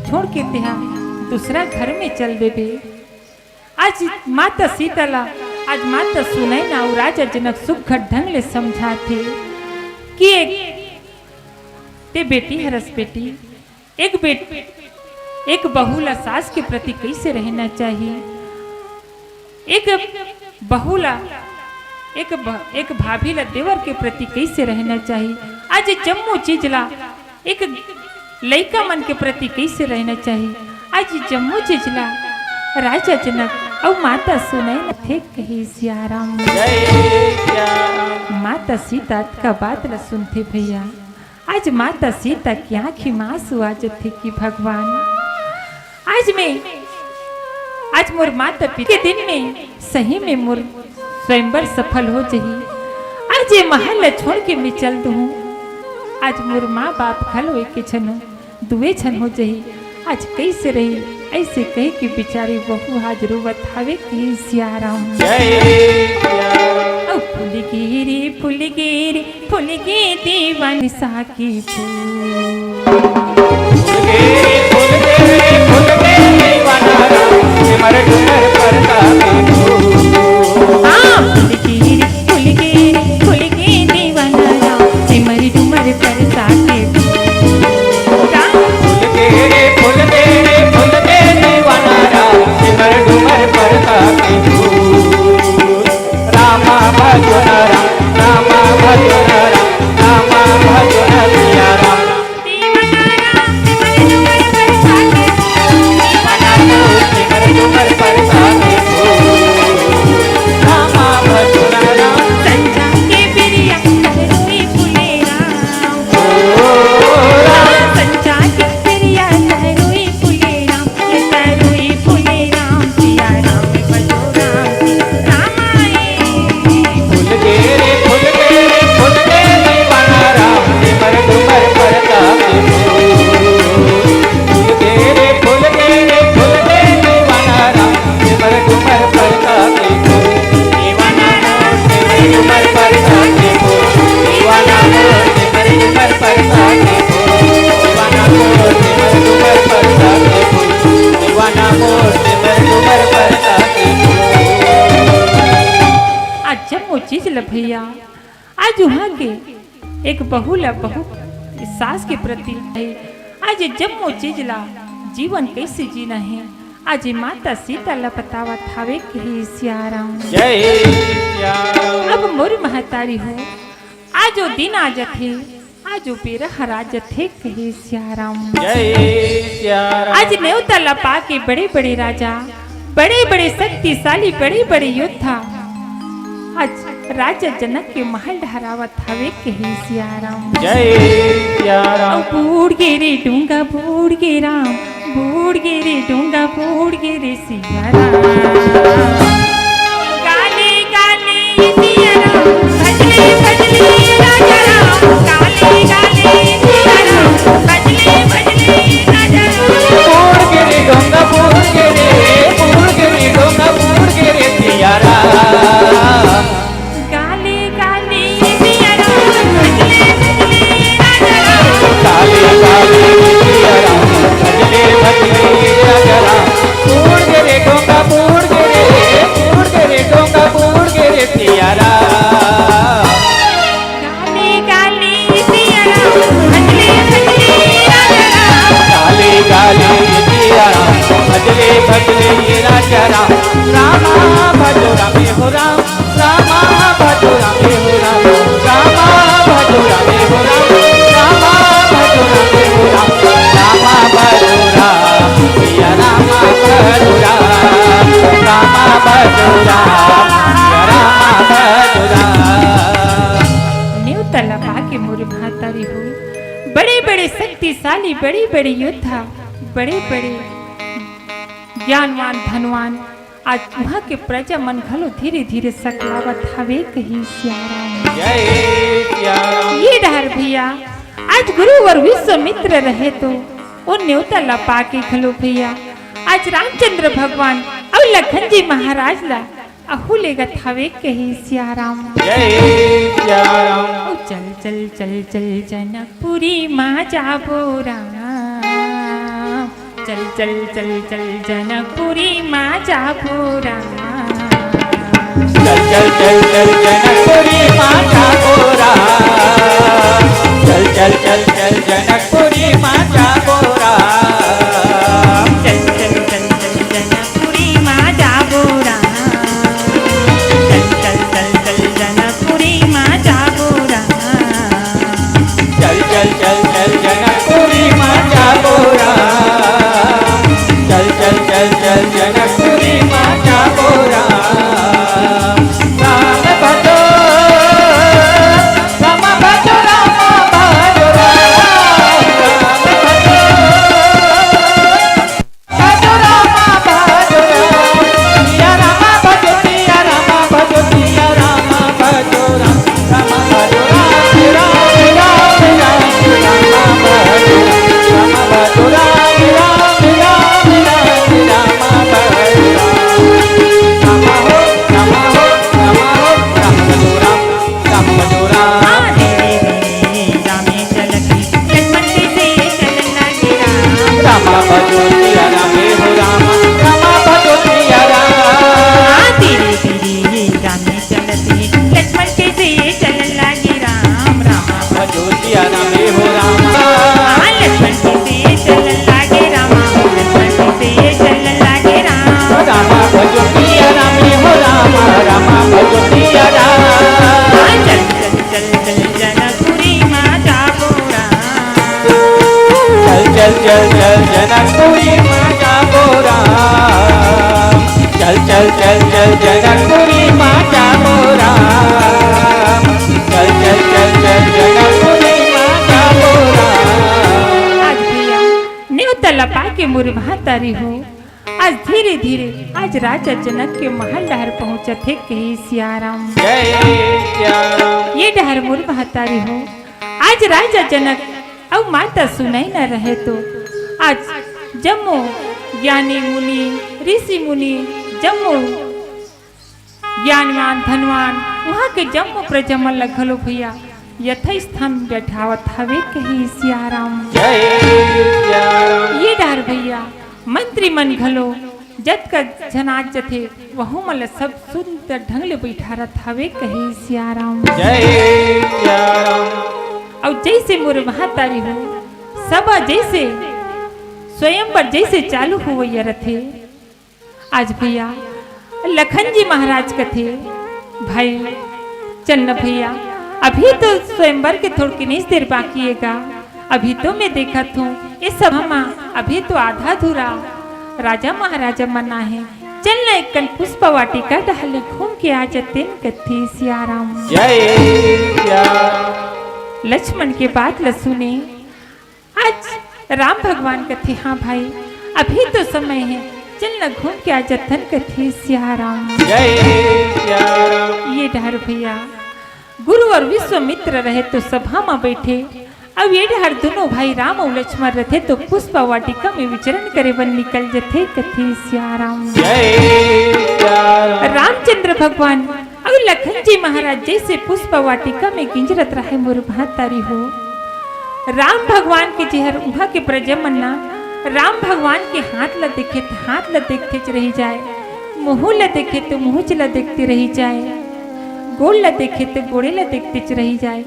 छोड़ के तेहा दूसरा घर में चल देबे। आज माता सीता ला, आज माता सुनैना अउ राजा जनक सुघर ढंग ले समझाथे कि एक ते बेटी हरस बेटी, एक बेट-, एक बहू ला सास के प्रति कइसे रहना चाही, एक बहू ला, एक भ-, एक भाभी ला देवर के प्रति कइसे रहना चाही। आज जम्मो चीज ला एक लइका मन के प्रति कइसे रहना चाही, आज जम्मो चीज ला राजा जनक अउ माता सुनैना थे कहे सियाराम। जय सियाराम। माता सीता का बात ला सुनथे भैया, आज माता सीता के आँखी म आंसू आ जथे कि भगवान, आज मैं, आज मोर माता पिता के दिन में सही में मोर स्वयंवर सफल हो जही। आज ये महल ल छोड़ के मैं चल दूहूँ। आज मोर माँ बाप घलो एक झन हो, दुए झन हो जही। आज कइसे रही, अइसे कहे के बिचारी बहू आज रोवत हवे कहे सियाराम। जय सियाराम। ओ फूल गे रे, फूल गे रे, फूल गे दीवान साकी फूल। फूल गे रे, फूल गे रे, फूल गे दीवाना राम, सिमर डुमर परता के फूल। हाँ, फूल गे रे, फूल गे रे, फूल गे दीवाना राम, सिमर डुमर परता के फूल। राम। फूल गे रे, फूल गे रे, फूल गे दीवाना राम, सिमर डुमर परता के फूल। रामा भजो न राम, रामा भजो न राम, रामा भजो न सिया राम। ल भैया, आज उहाँ के एक बहू ला बहू सास के प्रति हे। आज ये जम्मो चीज ला जीवन कैसे जीना हे, आज ये माता सीता ला बतावत हवे कहे सियाराम। जय सियाराम। अब मोर महतारी हो, आज वो दिन आ जथे, आज वो बेरा हर आ जथे कहे सियाराम। जय सियाराम। आज नेवता ला पाके बड़े बड़े राजा, बड़े बड़े शक्तिशाली, बड़े बड़े योद्धा, आज राजा जनक के महल डहरावत हवे कहे सियाराम। जय सियाराम। बूड़ गे रे डोंगा बूड़ गे राम, बूड़ गे रे डोंगा बूड़ गे रे सियाराम। काले काले सियाराम, भजले भजले राजा राम। काले काले सियाराम, भजले भजले राजा राम। बूड़ गे रे डोंगा बूड़ गे रे, बूड़ गे रे डोंगा बूड़ गे रे सियाराम। काले काले सियाराम, भजले भजले राजा राम। काले काले सियाराम, भजले भजले राजा राम। बूड़ गे रे डोंगा बूड़ गे रे, बूड़ गे रे डोंगा बूड़ गे रे सियाराम। काले काले सियाराम, भजले भजले राजा राम। काले काले सियाराम, भजले भजले राजा राम। रामा भजो रामे हो राम, रामा भजो रामे हो राम, रामा भजो रामे हो राम, रामा भजो रामे हो राम, रामा भजो राम, सिया रामा भजो राम, रामा भजो राम, सिया रामा भजो राम। नेवता ला पाके मोर महतारी हो, बड़े बड़े शक्तिशाली, बड़े बड़े योद्धा, बड़े बड़े ज्ञानवान, धनवान, आज उहाँ के प्रजा मन घलो धीरे-धीरे सकलावत हवे कही सियाराम। जय सियाराम। ये डहर भैया, आज गुरुवर विश्वामित्र रहे तो ओ नेवता ला पाके घलो भैया, आज रामचंद्र भगवान अउ लखन जी महाराज ला अहू लेगत हवे कही सियाराम। जय सियाराम। ओ चल चल चल चल जनकपुरी मा जाबो राम। चल चल चल चल जनकपुरी मा जाबो राम। चल चल चल चल जनकपुरी मा जाबो राम। चल चल चल चल जनकपुरी मा जाबो राम। चल चल चल चल जनकपुरी मा जाबो राम। चल चल चल चल जनकपुरी मा जाबो राम। चल चल चल चल जनकपुरी मा जाबो राम। चल चल चल चल जनकपुरी मा जाबो राम। राम भजो, राम भजो, राम भजो, राम, राम भजो। भजो रामा भजो राम, सिया रामा भजो, सिया रामा भजो, सिया रामा भजो राम, रामा भजो राम, राम राम राम, रामा भजो राम, रामा भजो राम, राम राम राम, रामा भजो राम, रामा हो, रामा हो, रामा हो, राम भजो राम। राम भजो राम। हाँ, धीरे धीरे रामे चलत हे, लक्ष्मण के से चलन लागे राम। रामा भजो सिया रामे हो राम, रामा भजो सिया राम। हाँ, धीरे धीरे रामे चलत हे, लक्ष्मण के से चलन लागे राम। रामा भजो सिया रामे हो राम। हाँ, लक्ष्मण के से चलन लागे राम, लक्ष्मण के से चलन लागे राम। रामा भजो सिया रामे हो राम, रामा भजो सिया राम। हाँ, चल चल चल चल जनकपुरी मा जाबो राम। चल चल चल चल जनकपुरी मा जाबो राम। चल चल चल चल जनकपुरी मा जाबो राम। चल चल चल चल जनकपुरी मा जाबो राम। आज भैया, नेवता ला पाके मोर महतारी हो, आज धीरे धीरे आज राजा जनक के महल डहर पहुंचत हे कही सियाराम। जय सियाराम। ये डहर मोर महतारी हो, आज राजा जनक अउ माता सुनैना रहे तो आज जम्मो ज्ञानी मुनि, ऋषि मुनि, जम्मो ज्ञानवान, धनवान, उहाँ के जम्मो प्रजा मन ल घलो भैया यथास्थान बैठावत हवे कही सियाराम। जय सियाराम। ये डहर भैया मंत्री मन घलो जतका झन आत जथे, वहू मन ल सब सुंदर ढंग ले बइठारत हवे, कहे सियाराम। अउ जइसे मोर महतारी हो, सभा जइसे स्वयंवर जइसे चालू होवइया रथे, आज भैया लखन जी महाराज कथे, भाई चल न भैया, अभी तो स्वयंवर के थोड़किनिस देर बाकी हे गा, अभी तो मैं देखत हूँ ये सभा मा अभी तो आधा अधूरा राजा महाराजा मन आहे, चल न एक कन पुष्प वाटिका डहर ले घूम के आ जातेन, कथे सियाराम। लक्ष्मण के बात ल सुने आज राम भगवान कथे, हाँ भाई, अभी तो समय हे, चल न घूम के आ जथन, कथे सियाराम। ये डहर भैया गुरु अउ विश्वामित्र रहे तो सभा मा बइठे, अउ ये डहर दुनों भाई राम अउ लक्ष्मण रथे तो पुष्प वाटिका में विचरण करे बर निकल जथे, कथे सियाराम। रामचंद्र भगवान अउ लखन जी महाराज जइसे पुष्प वाटिका में गिंजरत रहे मोर महतारी हो। राम भगवान के जेहर उहाँ के प्रजा मन ना राम भगवान के हाथ ल देखे त हाथ ल देखतेच रहि जाय, मुँह ल देखे त मुँहच ल देखते रहि जाय, गोड़ ल देखे त गोड़े ल देखतेच रहि जाय।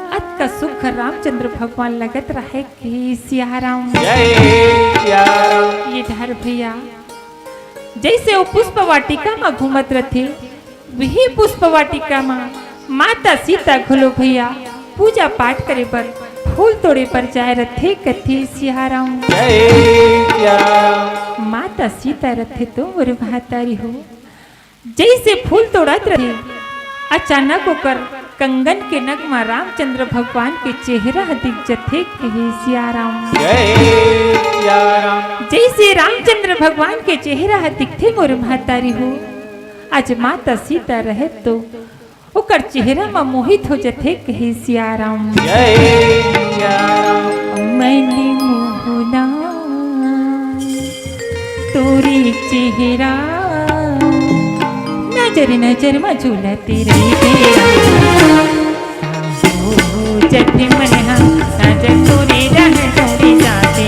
अतका सुघर रामचंद्र भगवान लगत रहे, कहे सियाराम। ये डहर भैया जइसे वो पुष्प वाटिका मा घूमत रथे, वही पुष्प वाटिका मा माता सीता घलो भैया पूजा पाठ करे बर फूल तोड़े बर जाय रथे, कथे सियाराम। माता सीता रथे तो मोर महतारी हो, जइसे फूल तोड़त रथे, अचानक ओकर कंगन के नग मा रामचंद्र भगवान के चेहरा ह दिख जथे, कहे सियाराम। जइसे रामचंद्र भगवान के चेहरा ह दिखथे मोर महतारी हो, आज माता सीता रहे तो ओकर चेहरा म मोहित हो जथे, कहे सियाराम। मन मोहना तोरे चेहरा, नजर नजर म झूलत रहिथे। जति मन हा नजर तोरे रह तोरे जाते,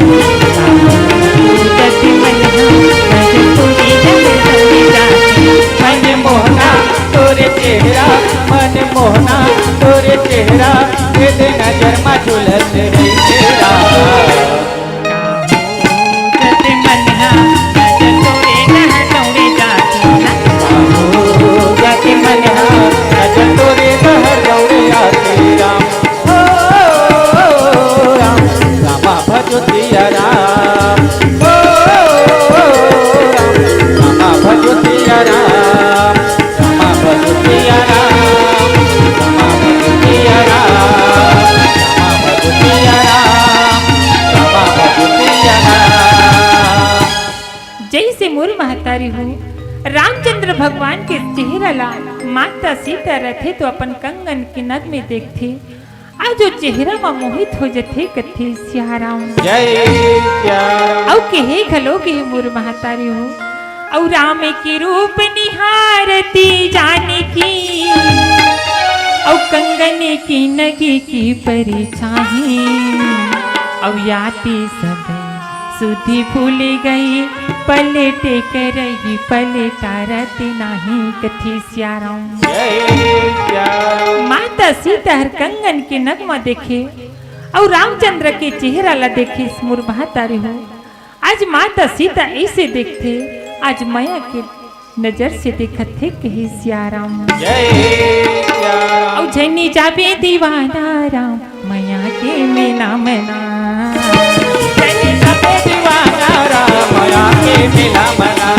जति मन हा नजर तोरे रह तोरे जाते। मन मोहना तोरे चेहरा, मन मोहना तोरे चेहरा, दे दे नजर मा झूलत रहिथे। जति मन हा नजर तोरे रह तोरे जाते। जति मन हा नजर तोरे रह तोरे जाते। राम, ओ राम, रामा भजो सिया राम, ओ राम, रामा भजो सिया राम, रामा भजो सिया राम, रामा भजो सिया राम, रामा भजो सिया राम, रामा भजो सिया राम। जइसे मोर महतारी हो, रामचंद्र भगवान के चेहरा ला माता सीता रथे तो अपन कंगन के नग में देखथे, आज ओ चेहरा म मोहित हो जथे, कथे सियाराम। जय सियाराम। अउ कहे घलो के मोर महतारी हो, अउ राम के रूप निहारती जानकी, अउ कंगन के नग के परछाही, अउ याती सब सुधि भूलि गई, पलटि करहि पलटारत नाहीं, कथे सियाराम। जय सियाराम। माता सीता हर कंगन के नग म देखे अउ रामचंद्र के चेहरा ला देखे, मोर महतारी हो। आज माता सीता अइसे देखथे, आज मया के नजर से देखत हे, कहे सियाराम। जय सियाराम। अउ झनी जाबे दीवाना राम, मया के मेला म ना। झनी जाबे दीवाना राम, मया के मेला म ना।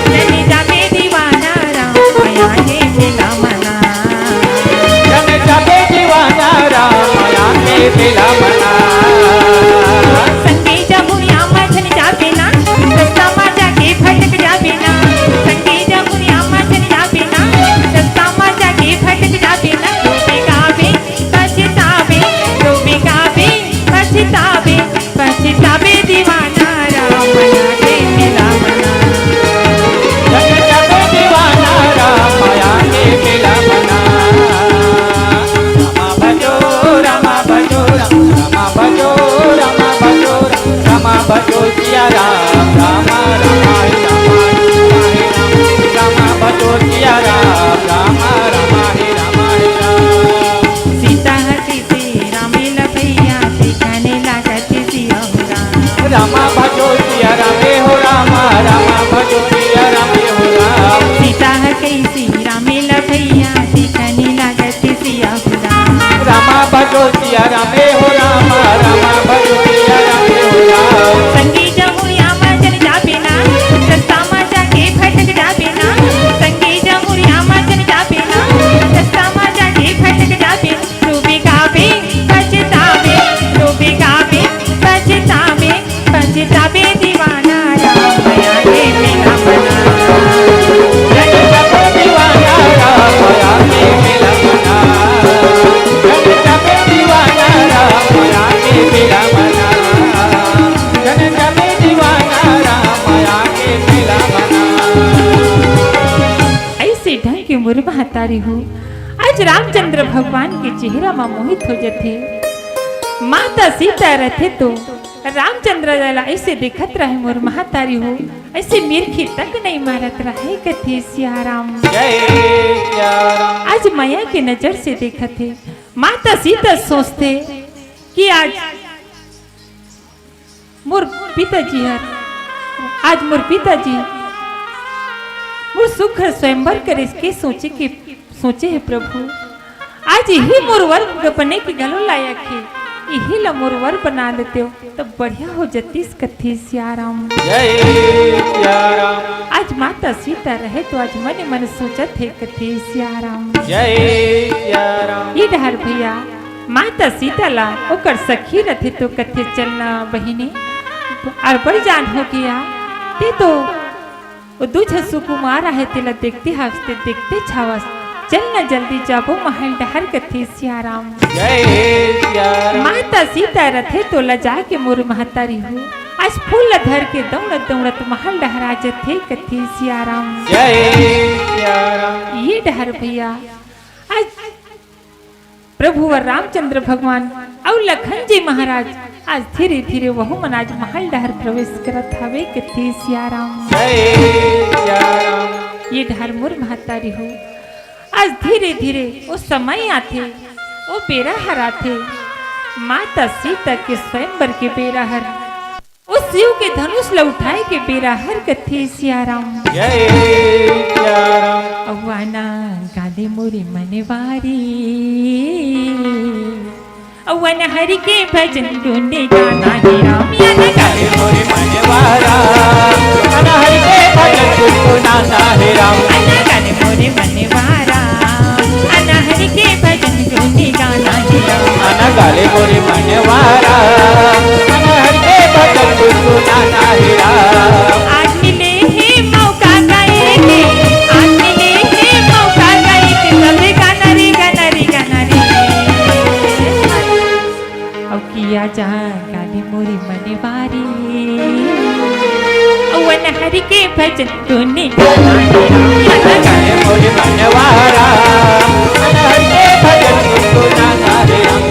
झनी जाबे दीवाना राम, मया के मेला म ना। झनी जाबे दीवाना राम, मया के मेला म ना। संगी जमुनिया म झनी जाबे ना, रस्ता म जाके भटक जाबे ना। संगी जमुनिया म झनी जाबे ना, रस्ता म जाके भटक जाबे ना। रोबे गाबे पछताबे, रोबे गाबे पछताबे, पछताबे दीवाना राम, मया के मेला म ना। रामा भजो सिया राम, ए हो रामा, रामा भजो सिया राम, ए हो राम। संगी जमुनिया मा जन जाबे ना, रस्ता मा जाके भटक जाबे ना। संगी जमुनिया मा जन जाबे ना, रस्ता मा जाके भटक जाबे। रोबे गाबे पछताबे, रोबे गाबे पछताबे। पंच जाबे दीवाना राम आगे मिला मना। जन जाबे दीवाना राम आगे मिला मना। जन जाबे दीवाना राम आगे मिला मना। जन जाबे दीवाना राम आगे मिला मना। ऐसे ढंग के मोर महतारी हो, आज रामचंद्र भगवान के चेहरा मा मोहित हो जथे। माता सीता रथे तो रामचंद्र ला ऐसे देखत रहे मोर महतारी हो, ऐसे मिर्खी तक नहीं मारत रहे कथे सिया राम। जय सिया राम। आज मया के नजर से देखत हे। माता सीता सोचथे कि आज मोर पिताजी हर, आज मोर पिताजी मोर सुघर स्वयंवर करे के सोचे के सोचे हे प्रभु, आज इही मोर वर बने के घलो लायक हे, इही ला मोर वर बना लेतेव त बढ़िया हो जतिस कथे सिया राम। जय सिया राम। आज माता सीता रहे तो आज मने मन सोचत हे कथे सिया राम। जय सिया राम। ये डहर भैया माता सीता ला ओकर सखी रथे तो कथे चलना बहिनी, अड़बड़ जान हो गया, ते तो वो दू झन सुकुमार आहे, तेला देखते हवस ते देखते छावस। चल न जल्दी जाबो महल डहर कथे सिया राम। जय सिया राम। माता सीता रथे तोला जाके मोर महतारी हो। आज फूल धर के दौड़त दौड़त महल डहर आ जथे कथे सिया राम। जय सिया राम। ये डहर भैया आज प्रभु वर रामचंद्र भगवान अउ लखन जी महाराज आज धीरे-धीरे वहू मन आज महल डहर प्रवेश करत हवे कथे सिया राम। जय सिया राम। ये डहर मोर महतारी हो। आज धीरे-धीरे ओ समय आथे, ओ बेरा हर आथे, माता सीता के स्वयंवर के बेरा हर। ओ शिव के धनुष ल उठाए के बेरा हर कथे सिया राम। जय सिया राम। अउ आना गाले मोरे मनवारी, अउ आना हरि के भजन गुन गाना हे राम। आना गाले मोरे मनवारा, आना हरि के भजन गुन गाना हे राम। आना गाले मोरे मनवारा, आना हरि के भजन गुन गाना हे राम। आना गाले मोरे मनवारा, आना हरि के भजन गुन गाना हे राम। आज मिले हे मौका गाए के, आज मिले हे मौका गाए के, सब गाना रे, गाना रे, गाना रे। अउ किया जा गाली मोरी मनवारी, अउ अनहरी के भजन गुन गाना हे राम। गाले मोरे मनवारा, अनहरी के भजन गुन गाना हे राम।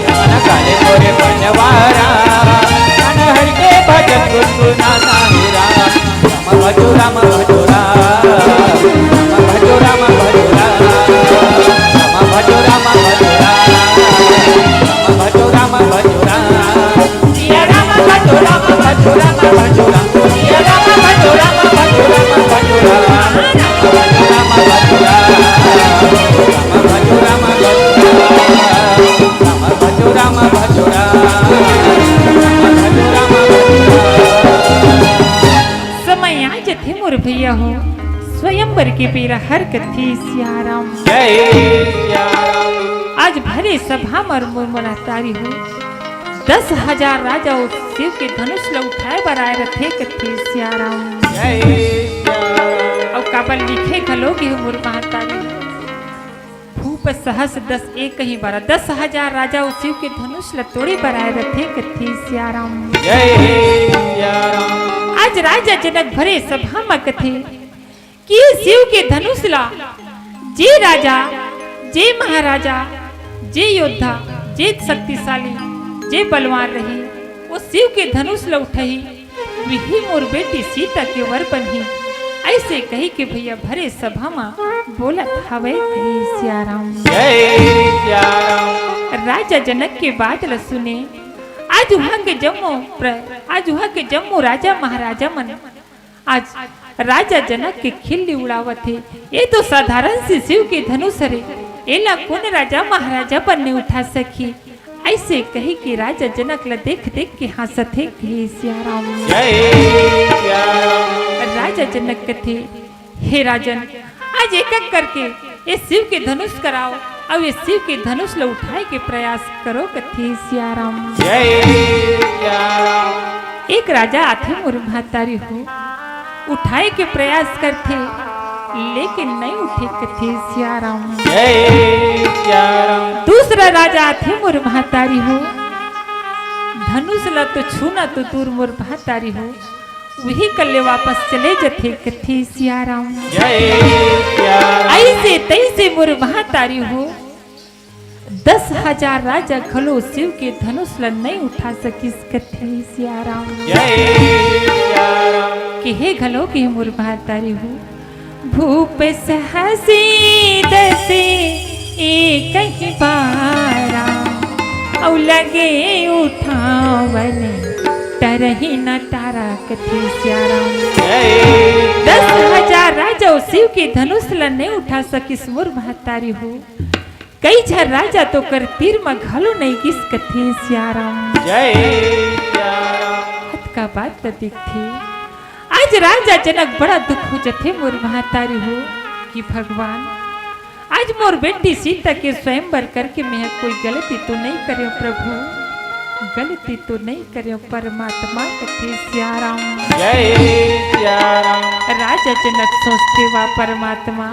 गाले मोरे मनवारा, अनहरी के भजन गुन गाना हे राम। राम भजो राम भजो राम, राम भजो राम भजो राम, राम भजो राम भजो राम, राम भजो राम भजो राम। सिया राम भजो राम भजो राम भजो राम, सिया राम भजो राम भजो राम भजो राम, राम भजो राम भजो राम, राम भजो राम भजो राम, राम भजो राम भजो राम, राम भजो राम भजो राम। समय आ जथे मोर भैया हो, स्वयंवर के बेरा हर कथे सिया राम। जय सिया राम। आज भरे सभा म मोर महतारी हो, दस हजार राजा ओ शिव के धनुष ल उठाए बर आए रथे कथे सिया राम। जय सिया राम। अउ काबर लिखे घलो के हो मोर महतारी हो। भूप सहस दस एक ही बारा, दस हजार राजा ओ शिव के धनुष ल तोड़े बर आए रथे कथे सिया राम। जय सिया राम। आज राजा जनक भरे सभा म कथे कि ये शिव के धनुष ला जे राजा, जे महाराजा, जे योद्धा, जे शक्तिशाली, जे बलवान रही, वो शिव के धनुष ल उठही, विही मोर बेटी सीता के वर बनही। ऐसे कही के भैया भरे सभा म बोलत हवे कहे सिया राम। जय सिया राम। राजा जनक के बात ल सुने, आज उहाँ के जम्मो प्र-, आज उहाँ के जम्मो राजा महाराजा मन आज राजा जनक के खिल्ली उड़ावत हे। ये तो साधारण से शिव के धनुष हरे, एला कोन राजा महाराजा बन नइ उठा सकही। अइसे कहि के राजा जनक ल देख देख के हाँसत हे, कहे सियाराम। राजा जनक कथे, हे राजन, आज एक एक करके ये शिव के धनुष कराओ, अउ ये शिव के धनुष ल उठाए के प्रयास करो, कथे सियाराम। एक राजा आथे मोर महतारी हो, उठाए के प्रयास करथे, लेकिन नइ उठे, कथे सियाराम। दूसरा राजा आथे मोर महतारी हो, धनुष ल तो छूना तो दूर मोर महतारी हो, उही कल्ले वापस चले जथे, कथे सियाराम। अइसे तइसे मोर महतारी हो, दस हजार राजा घलो शिव के धनुष ल नइ उठा सकिस, कथे सियाराम। कहे घलो कि मोर महतारी हो, भूप सहसी दस एकहि बारा, अउ लगे उठावन टरही न टारा, कथे सियाराम। दस हजार राजा ओ शिव के धनुष ल नइ उठा सकिस मोर महतारी हो। कई झन राजा तो कर तीर म घलो नइ गिस, कथे सियाराम। अतका बात त दिखथे। आज राजा जनक बड़ा दुख हो जथे मोर महतारी हो कि भगवान, आज मोर बेटी सीता के स्वयंवर करके मैं कोई गलती तो नइ करेंव प्रभु, गलती तो नइ करेंव परमात्मा, कथे सियाराम। राजा जनक सोचथे, वाह परमात्मा,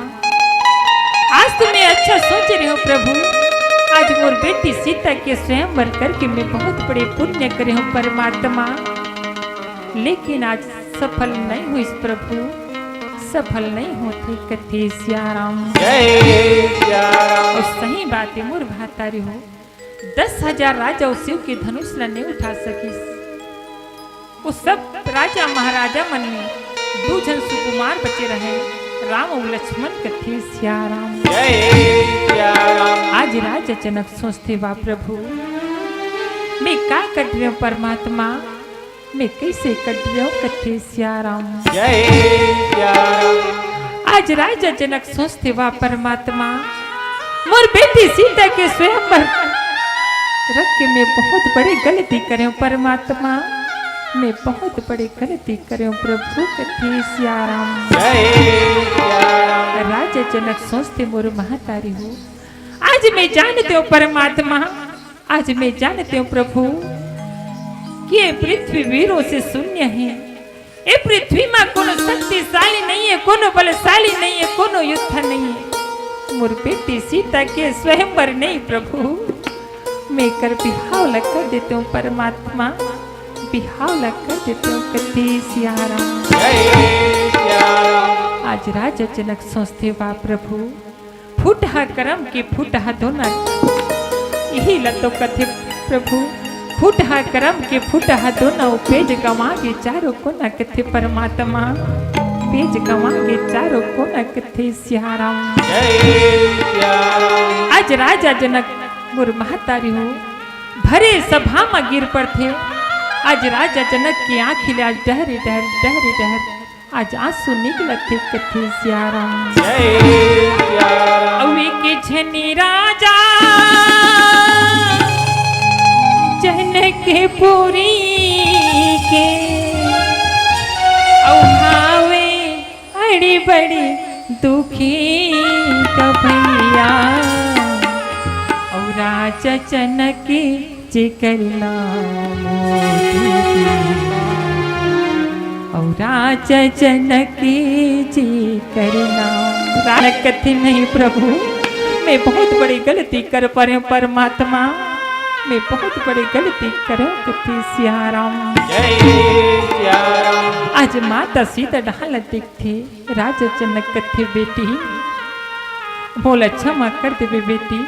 आज तो मैं अच्छा सोच रहे हो प्रभु, आज मोर बेटी सीता के स्वयंवर करके मैं बहुत बड़े पुण्य करे हो परमात्मा, लेकिन आज सफल नइ होइस प्रभु, सफल नइ होथे, कथे सियाराम। अउ सही बात हे मोर महतारी हो, दस हजार राजा ओ शिव के धनुष ल नइ उठा सकिस। ओ सब राजा महाराजा मन में दू झन सुकुमार बचे रहे, राम अउ लक्ष्मण, कथे सियाराम। आज राजा जनक सोचथे, वाह प्रभु, मैं का कर रहे हो परमात्मा, मैं कइसे कर रहे हो, कथे सियाराम। आज राजा जनक सोचथे, वाह परमात्मा, मोर बेटी सीता के स्वयंवर रख के मैं बहुत बड़े गलती करे हो परमात्मा, मैं बहुत बड़े गलती करे हो प्रभु, कथे सियाराम। राजा जनक सोचथे, मोर महतारी हो, आज मैं जानते हो परमात्मा, आज मैं जानते हो प्रभु, कि ये पृथ्वी वीरों से शून्य है। ए पृथ्वी म कोनो शक्तिशाली नइ हे, कोनो बलशाली नइ हे, कोनो योद्धा नइ हे। मोर बेटी सीता के स्वयंवर नइ प्रभु, मैं कर बिहाव ल कर देते हो परमात्मा, बिहाव ल कर देते हो, कथे सियाराम। आज राजा जनक सोचथे, वाह प्रभु, फूटहा करम के फूटहा दोना, इही ल तो कथे प्रभु, फूटहा करम के फूटहा दोना, ओ पेज गंवा गे चारों कोना, कथे परमात्मा, पेज गंवा गे चारों कोना, कथे सियाराम। आज राजा जनक मोर महतारी हो, भरे सभा म गिर पड़थे। आज राजा जनक के आँखी ले आज डहरे डहर, डहरे डहर आज आंसू निकलत हे, कथे सियाराम। अउ एक झनी राजा जनकपुरी के, अउ हावे अड़ी बड़ी दुखी का भैया, अउ राजा जनक जेकर नाम मोती, अउ राजा जनक जेकर नाम। राजा कथे, नहीं प्रभु, मैं बहुत बड़ी गलती कर परे हो परमात्मा, मैं बहुत बड़ी गलती करे हो, कथे सियाराम। आज माता सीता डाहर ल देखथे, राजा जनक कथे, बेटी, मोला क्षमा कर देबे बेटी,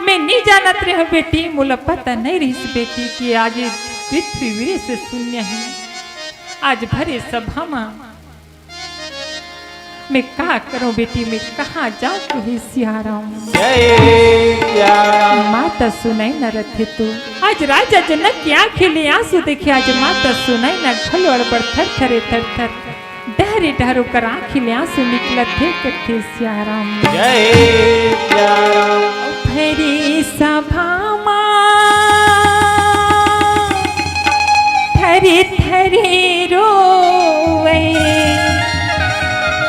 मैं नइ जानत रहेंव बेटी, मोला पता नइ रहिस बेटी कि आज ये पृथ्वी वीर से शून्य हे। आज भरे सभा म मैं का करंव बेटी, मैं कहाँ जांव, कहे सियाराम। माता सुनय न रथे तो आज राजा जनक के आँखी ले आंसू देखे, आज माता सुनय न घलो अड़बड़ थरथरे थरथर। डहरे डहर ओकर आँखी ले आंसू निकलत हे, कथे सियाराम। जय सियाराम। भरी सभा मा थरी थरी रोवे,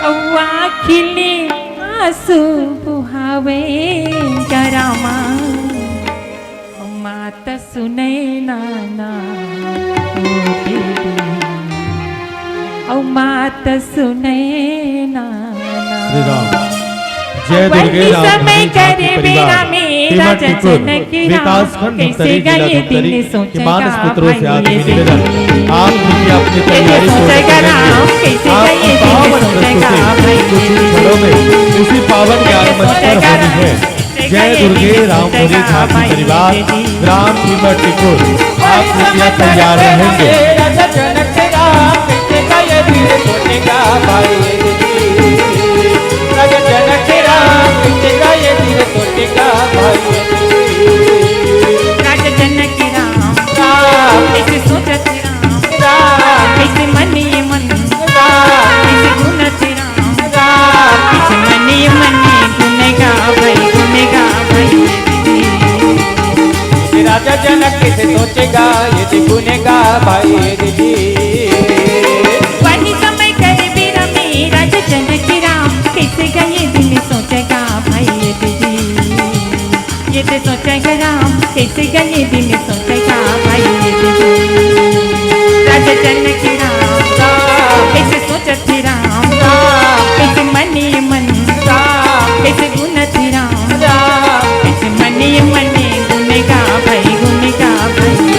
अउ आँखी ले आंसू बुहावे। सियाराम। मात सुने नाना, ओ दीदी, अउ मात सुने नाना। श्री राम। जय दुर्गे राम धनी झांकी परिवार, टीमन टिकुर, विकास खंड धमतरी, जिला धमतरी के मानस पुत्रों से आदरणीय निवेदन, आप कृपया अपनी तैयारी पूर्ण कर लेंगे। आपकी पावन प्रस्तुति कुछ ही क्षणों में इसी पावन ज्ञान मंच पर होनी है। जय दुर्गे राम धनी झांकी परिवार, ग्राम भीमा टिकुर, आप कृपया तैयार रहेंगे। राजा जनक राम, राम। कैसे सोचत राम, राम। कैसे मन ये मन, राम। कैसे गुनत राम, राम। कैसे मन ये मन गुन गावै, गुन गावै। राजा जनक कैसे सोचेगा, यदि गुन गावै दीदी। वही समय करे बेरा में राजा जनक राम, कैसे गए दिन सोचेगा भाई दीदी। ये तो सोचेगा राम, कैसे गए दिन सोचेगा भाई ये दिन। राजा जनक राम, राम। कैसे सोचत हे राम, राम। कैसे मन ये मन, राम। कैसे गुनत हे राम, राम। कैसे मन ये मन गुन गावै, गुन गावै।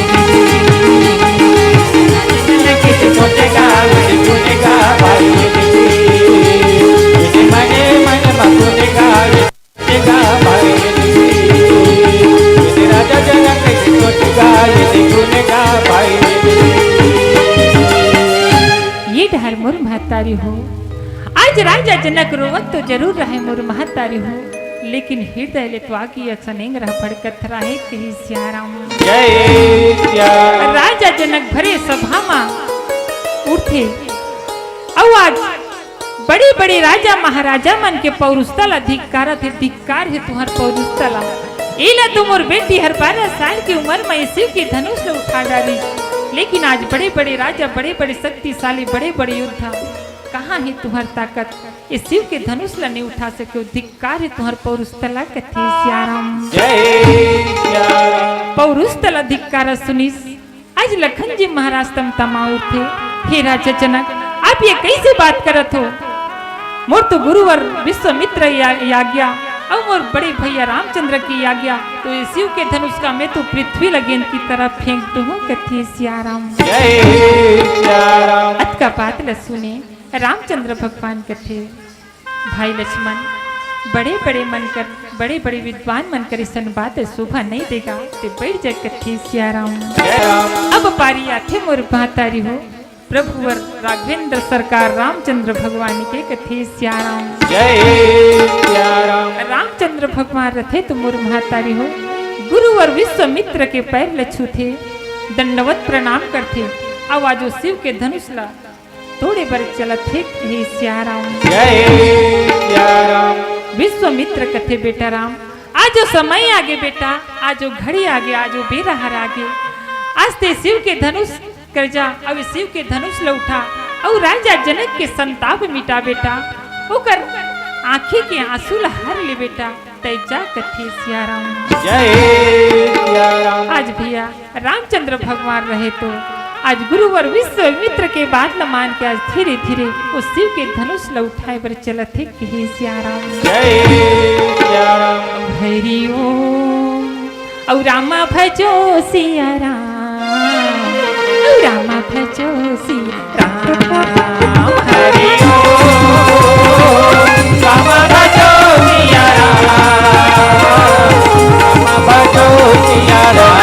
कैसे सोचेगा, कैसे गुन गावै, कैसे मन ये मन गुन गावै। ये डहर मोर महतारी हो, आज राजा जनक रोवत तो जरूर रहे मोर महतारी हो, लेकिन हृदय ले तो आगी असन एंगरा फड़कत रहे, कही सियाराम। जय सियाराम। राजा जनक भरे सभा मा उठे, अउ आज बड़े-बड़े राजा महाराजा मन के पौरुषता ला धिक्कारत हे, धिक्कार हे तुंहर पौरुषता ला। एला तो मोर बेटी हर बारह साल के उमर म ए शिव के धनुष ला उठा डारिस, लेकिन आज बड़े-बड़े राजा, बड़े-बड़े शक्तिशाली, बड़े-बड़े योद्धा, कहाँ हे तुंहर ताकत? ए शिव के धनुष ला नइ उठा सकेव, धिक्कार हे तुंहर पौरुषता ला, कथे सियाराम। जय सियाराम। पौरुषता ला धिक्कारत सुनिस आज लखन जी महाराज तमतमा उठे, हे राजा जनक, आप ये कैसे बात करत हो? मोर तो गुरुवर विश्वामित्र या-, याज्ञा अउ मोर बड़े भैया रामचंद्र की याज्ञा, तो ये शिव के धनुष ला मैं तो पृथ्वी ला गेंद की तरह फेंक दूहूं, कथे सियाराम। जय सियाराम। अतका बात ला सुने रामचंद्र भगवान कथे, भाई लक्ष्मण, बड़े-बड़े मन कर, बड़े-बड़े विद्वान मन कर अइसन बात शोभा नइ देगा, ते बइठ जा, कथे सियाराम। जय राम। अब पारी आथे मोर महतारी हो, प्रभुवर राघवेंद्र सरकार रामचंद्र भगवान के, कथे सियाराम। जय सियाराम। रामचंद्र भगवान रथे तो मोर महतारी हो, गुरुवर विश्वामित्र के पैर ल छूथे, दंडवत प्रणाम करथे, अउ आज ओ शिव के धनुष ला तोड़े बर चलत हे, कहे सियाराम। जय सियाराम। विश्वामित्र कथे, बेटा राम, आज ओ समय आगे बेटा, आज ओ घड़ी आगे, आज ओ बेरा हर आगे। आज ते शिव के धनुष कर जा, अउ शिव के धनुष ल उठा, अउ राजा जनक के संताप मिटा बेटा, ओकर आँखी के आंसू ल हर ले बेटा। तै जा कथे सियाराम। जय सियाराम। आज भैया रामचंद्र भगवान रहे तो आज गुरुवर विश्वामित्र के बात ल मान के आज धीरे धीरे ओ शिव के धनुष ल उठाए बर चलत हे, कहे सियाराम। जय सियाराम। हरि ओम। अउ रामा भजो सियाराम, अउ रामा भजो सियाराम। हरि ओम। रामा भजो सियाराम, रामा भजो सियाराम।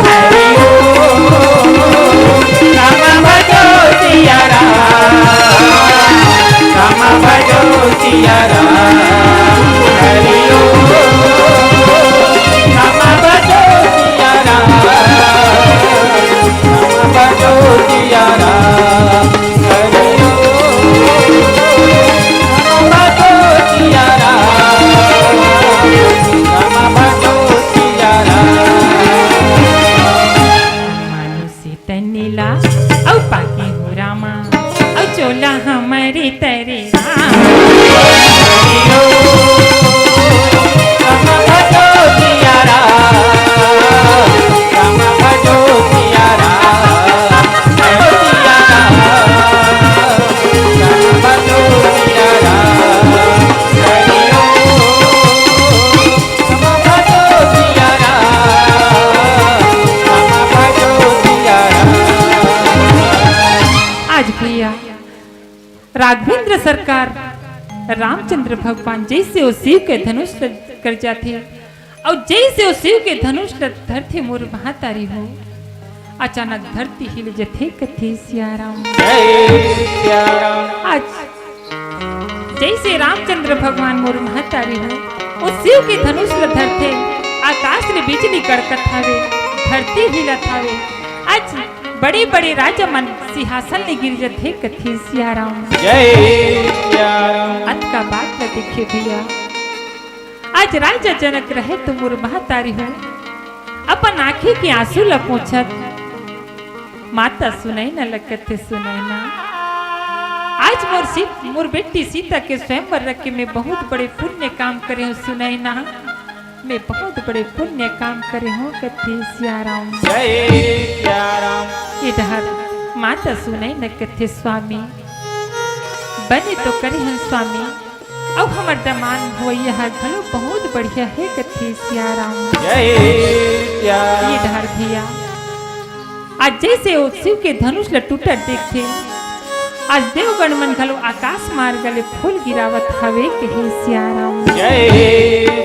हरि ओम। रामा भजो सियाराम, रामा भजो सियाराम। हरि ओम। रामा भजो सियाराम, रामा भजो सियाराम। राघवेंद्र सरकार, रामचंद्र भगवान जइसे ओ शिव के धनुष ल कर जाथे, अउ जइसे ओ शिव के धनुष ल धरथे मोर महतारी हो, अचानक धरती हिल जथे कथे सियाराम। जय सियाराम। आज जइसे रामचंद्र भगवान मोर महतारी हो, ओ शिव के धनुष ल धरथे, आकाश ले बिजली कड़कत हवे, धरती हिलत हवे। आज बड़े-बड़े राजा मन सिंहासन ले गिर जथे कथे सियाराम। जय सियाराम। अतका बात ल देखे भैया, आज राजा जनक रहे तो मोर महतारी हो, अपन आँखी के आंसू ल पोंछत, माता सुनैना ल कथे सुनैना, आज मोर सी-, मोर बेटी सीता के स्वयंवर रख के मैं बहुत बड़े पुण्य काम करे हूँ सुनैना, मैं बहुत बड़े पुण्य काम करे हूँ कथे सियाराम। जय सियाराम। ए डहर माता सुनैना कथे स्वामी, बने तो करे हन स्वामी, अउ हमर दमांद भुवैया ह घलो बहुत बढ़िया हे कथे सियाराम। जय सियाराम। ए डहर भैया, आज जइसे ओ शिव के धनुष ल टूटत देखथे, आज देवगण मन घलो आकाश मार्ग ले फूल गिरावत हवे कहे सियाराम। जय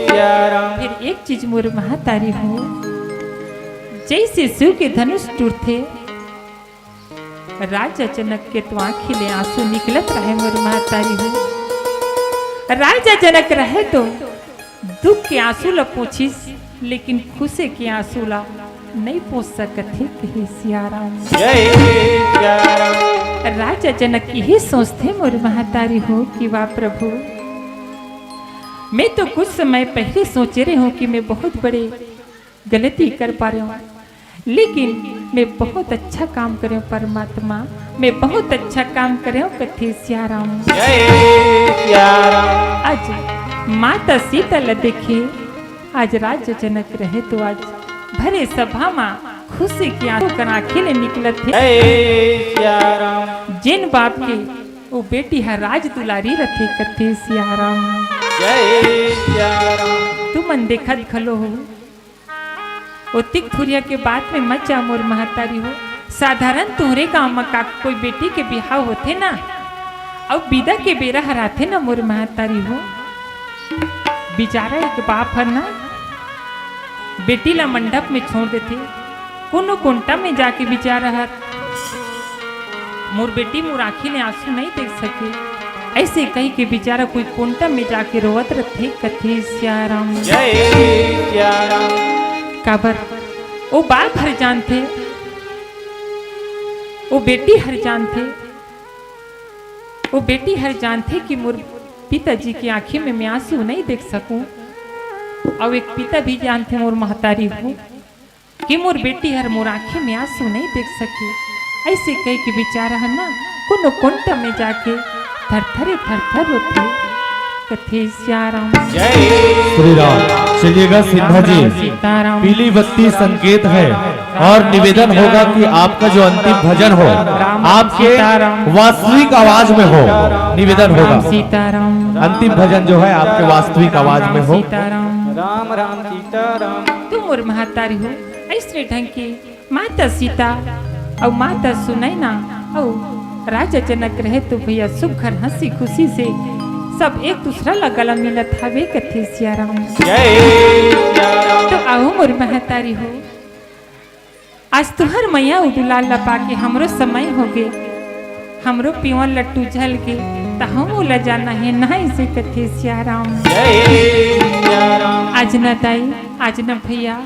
सियाराम। फिर एक चीज मोर महतारी हो, जइसे शिव के धनुष टूटथे, राजा जनक के तो आँखी ले आंसू निकलत रहे मोर महतारी हो। राजा जनक रहे तो दुख के आंसू ल पोंछिस, लेकिन खुशी के आंसू ल नइ पोंछ सकत हे कहे सियाराम। जय सियाराम। राजा जनक यही सोचथे मोर महतारी हो कि वाह प्रभु, मैं तो कुछ समय पहले सोचे रहे हूँ कि मैं बहुत बड़े गलती कर पारे हूँ, लेकिन मैं बहुत अच्छा काम करे हूँ परमात्मा, मैं बहुत अच्छा काम करे हूँ कथे सियाराम। जय सियाराम। आज माता सीता ल देखे, आज राजा जनक रहे तो आज भरे सभा मा खुशी के आंसू ओकर आँखी ले निकलत हे। जय सियाराम। जेन बाप के ओ बेटी ह राज दुलारी रथे कथे सियाराम। जय सियाराम। तुमन देखत घलो हो, ओतिक थुरिया के बात में मत जा मोर महतारी हो। साधारण तुंहरे गांव म का कोई बेटी के बिहाव होथे ना, अउ बिदा के बेरा हर आथे ना मोर महतारी हो, बिचारा एक बाप हर ना बेटी ला मंडप में छोड़ देथे, कोनो कोंटा में जाके बिचारा हर मोर बेटी मोर आँखी ले आंसू नइ देख सके, अइसे कहि के बिचारा कोई कोंटा में जाके रोवत रथे कथे सियाराम। जय सियाराम। काबर ओ बाप हर जानथे, ओ बेटी हर जानथे, ओ बेटी हर जानथे कि मोर पिताजी के आँखी में मैं आंसू नइ देख सकूं, अउ एक पिता भी जानथे मोर महतारी हो कि मोर बेटी हर मोर आँखी में आंसू नइ देख सके। अइसे कहि के बिचारा ह ना कोनो कोंटा में जाके थरथरे थरथर रोथे कथे सियाराम। जय श्री राम। चलिएगा सिन्हा जी, सीताराम। पीली बत्ती संकेत है और निवेदन होगा कि आपका जो अंतिम भजन हो, आपके वास्तविक आवाज में हो, निवेदन होगा। सीताराम। अंतिम भजन जो है आपके वास्तविक आवाज में हो। सीताराम। राम राम सीताराम। तुम मोर महतारी हो, अइसने ढंग के माता सीता अउ माता सुनैना अउ राजा जनक रहे तो भैया सुघर हंसी खुशी से सब एक दूसरा ला गला मिलत हवे कथे सियाराम। जय सियाराम। तो अउ मोर महतारी हो, आज तुहर मया अउ दुलार ला पाके हमरो समय होगे, हमरो पीवन लट्टू झलगे, त हम ओला जाना हे ना, अइसे कथे सियाराम। जय सियाराम। आज न दाई, आज न भैया,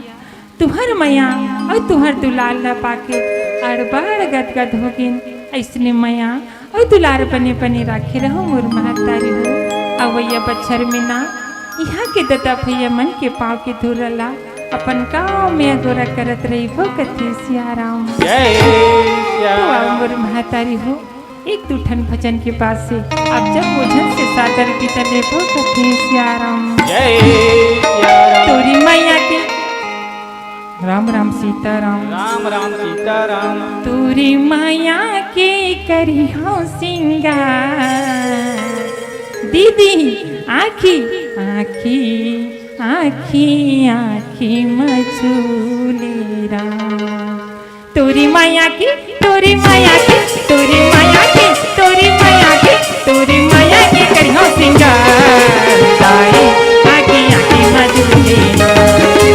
तुहर मया अउ तुहर दुलार ला पाके अड़बड़ गदगद होगेन। अइसने मया अउ दुलार बने बने राखे रहो मोर महतारी हो। अवइया बछर में ना इहाँ के ददा भैया मन के पाँव के धूरा ला अपन गाँव में अगोरा करत रहिबो कथे सियाराम। जय सियाराम। तो अउ मोर महतारी हो, एक दू ठन भजन के बाद से आप जब ओझन से सादर विदा लेबो कथे सियाराम। जय सियाराम। तोरी मया के राम राम सीताराम। राम राम सीताराम। तोरी मया के करिहौं सिंगार, दीदी आँखी आँखी आँखी आँखी मचूले राम। तोरी मया के, तोरी मया के, तोरी मया के, तोरी मया के,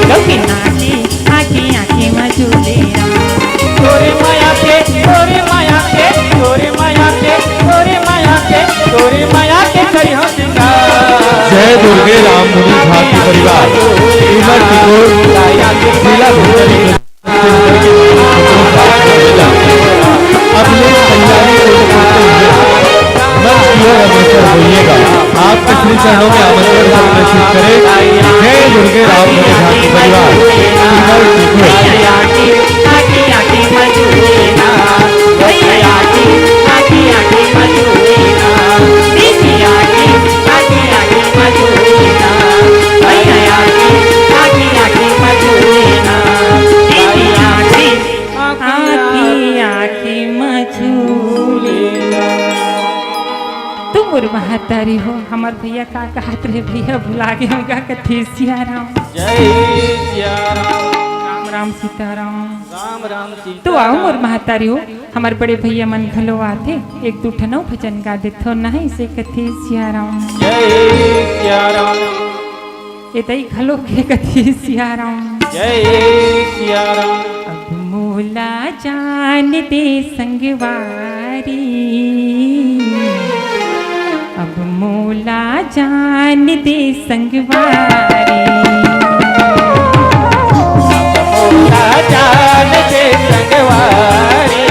लोकी नाचे आके आके मजूले राम। तोरे माया के, तोरे माया के, तोरे माया के, तोरे माया के, तोरे माया के करिहो सिंगार। जय दुर्गे राम मुनि झांकी परिवार, इमर टिकोर, जिला भीतरी। अपनी तैयारी को करते हुए मंच की ओर अग्रसर होइएगा। आपके श्री चरणों में आमंत्रण संप्रेषित करें। जय दुर्गे राम मुनि झांकी परिवार। आँखी, आँखी मछू लेला। तू मोर महतारी हो, हमर भैया का कहत रहे, भैया भुला गे होगा, कथे सिया राम। जय सिया राम। राम राम सीताराम। राम राम सीताराम। तो आओ मोर महतारी हो, हमर बड़े भैया मन घलो आथे, एक दू ठन अउ भजन गा देथो, नहीं से कथे सिया राम। जय सिया राम। ए तई घलो के कथे सिया राम। जय सिया राम। अब मोला जान दे संगवारी, अब मोला जान दे संगवारी। अब मोला जान दे संगवारी,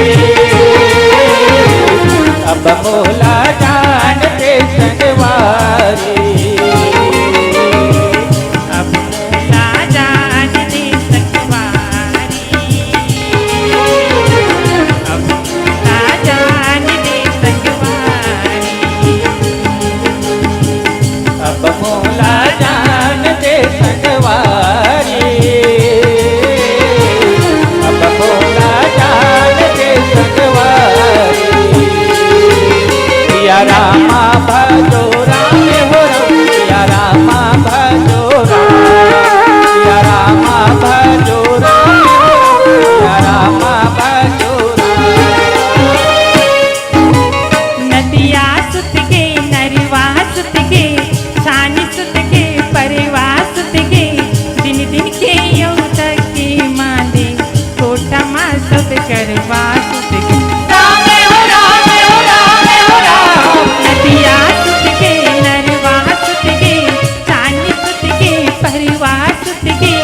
अब मोला जान दे संगवारी। अब मोला जान दे संगवारी, अब मोला जान दे संगवारी। अब मोला जान दे संगवारी, अब मोला जान दे संगवारी। सिया रामा भजो राम हो राम, सिया रामा भजो राम, सिया रामा भजो राम हो राम, सिया रामा भजो राम। नदिया सुत गे, नरवा सुत गे, छानी सुत गे, परवा सुत गे, दिन दिन के यौ तक के मांदे, कोटा मा सब करवा सुत गे। राम हो राम हो राम हो राम। नदिया सुत गे, नरवा सुत गे, छानी सुत गे, परवा सुत गे,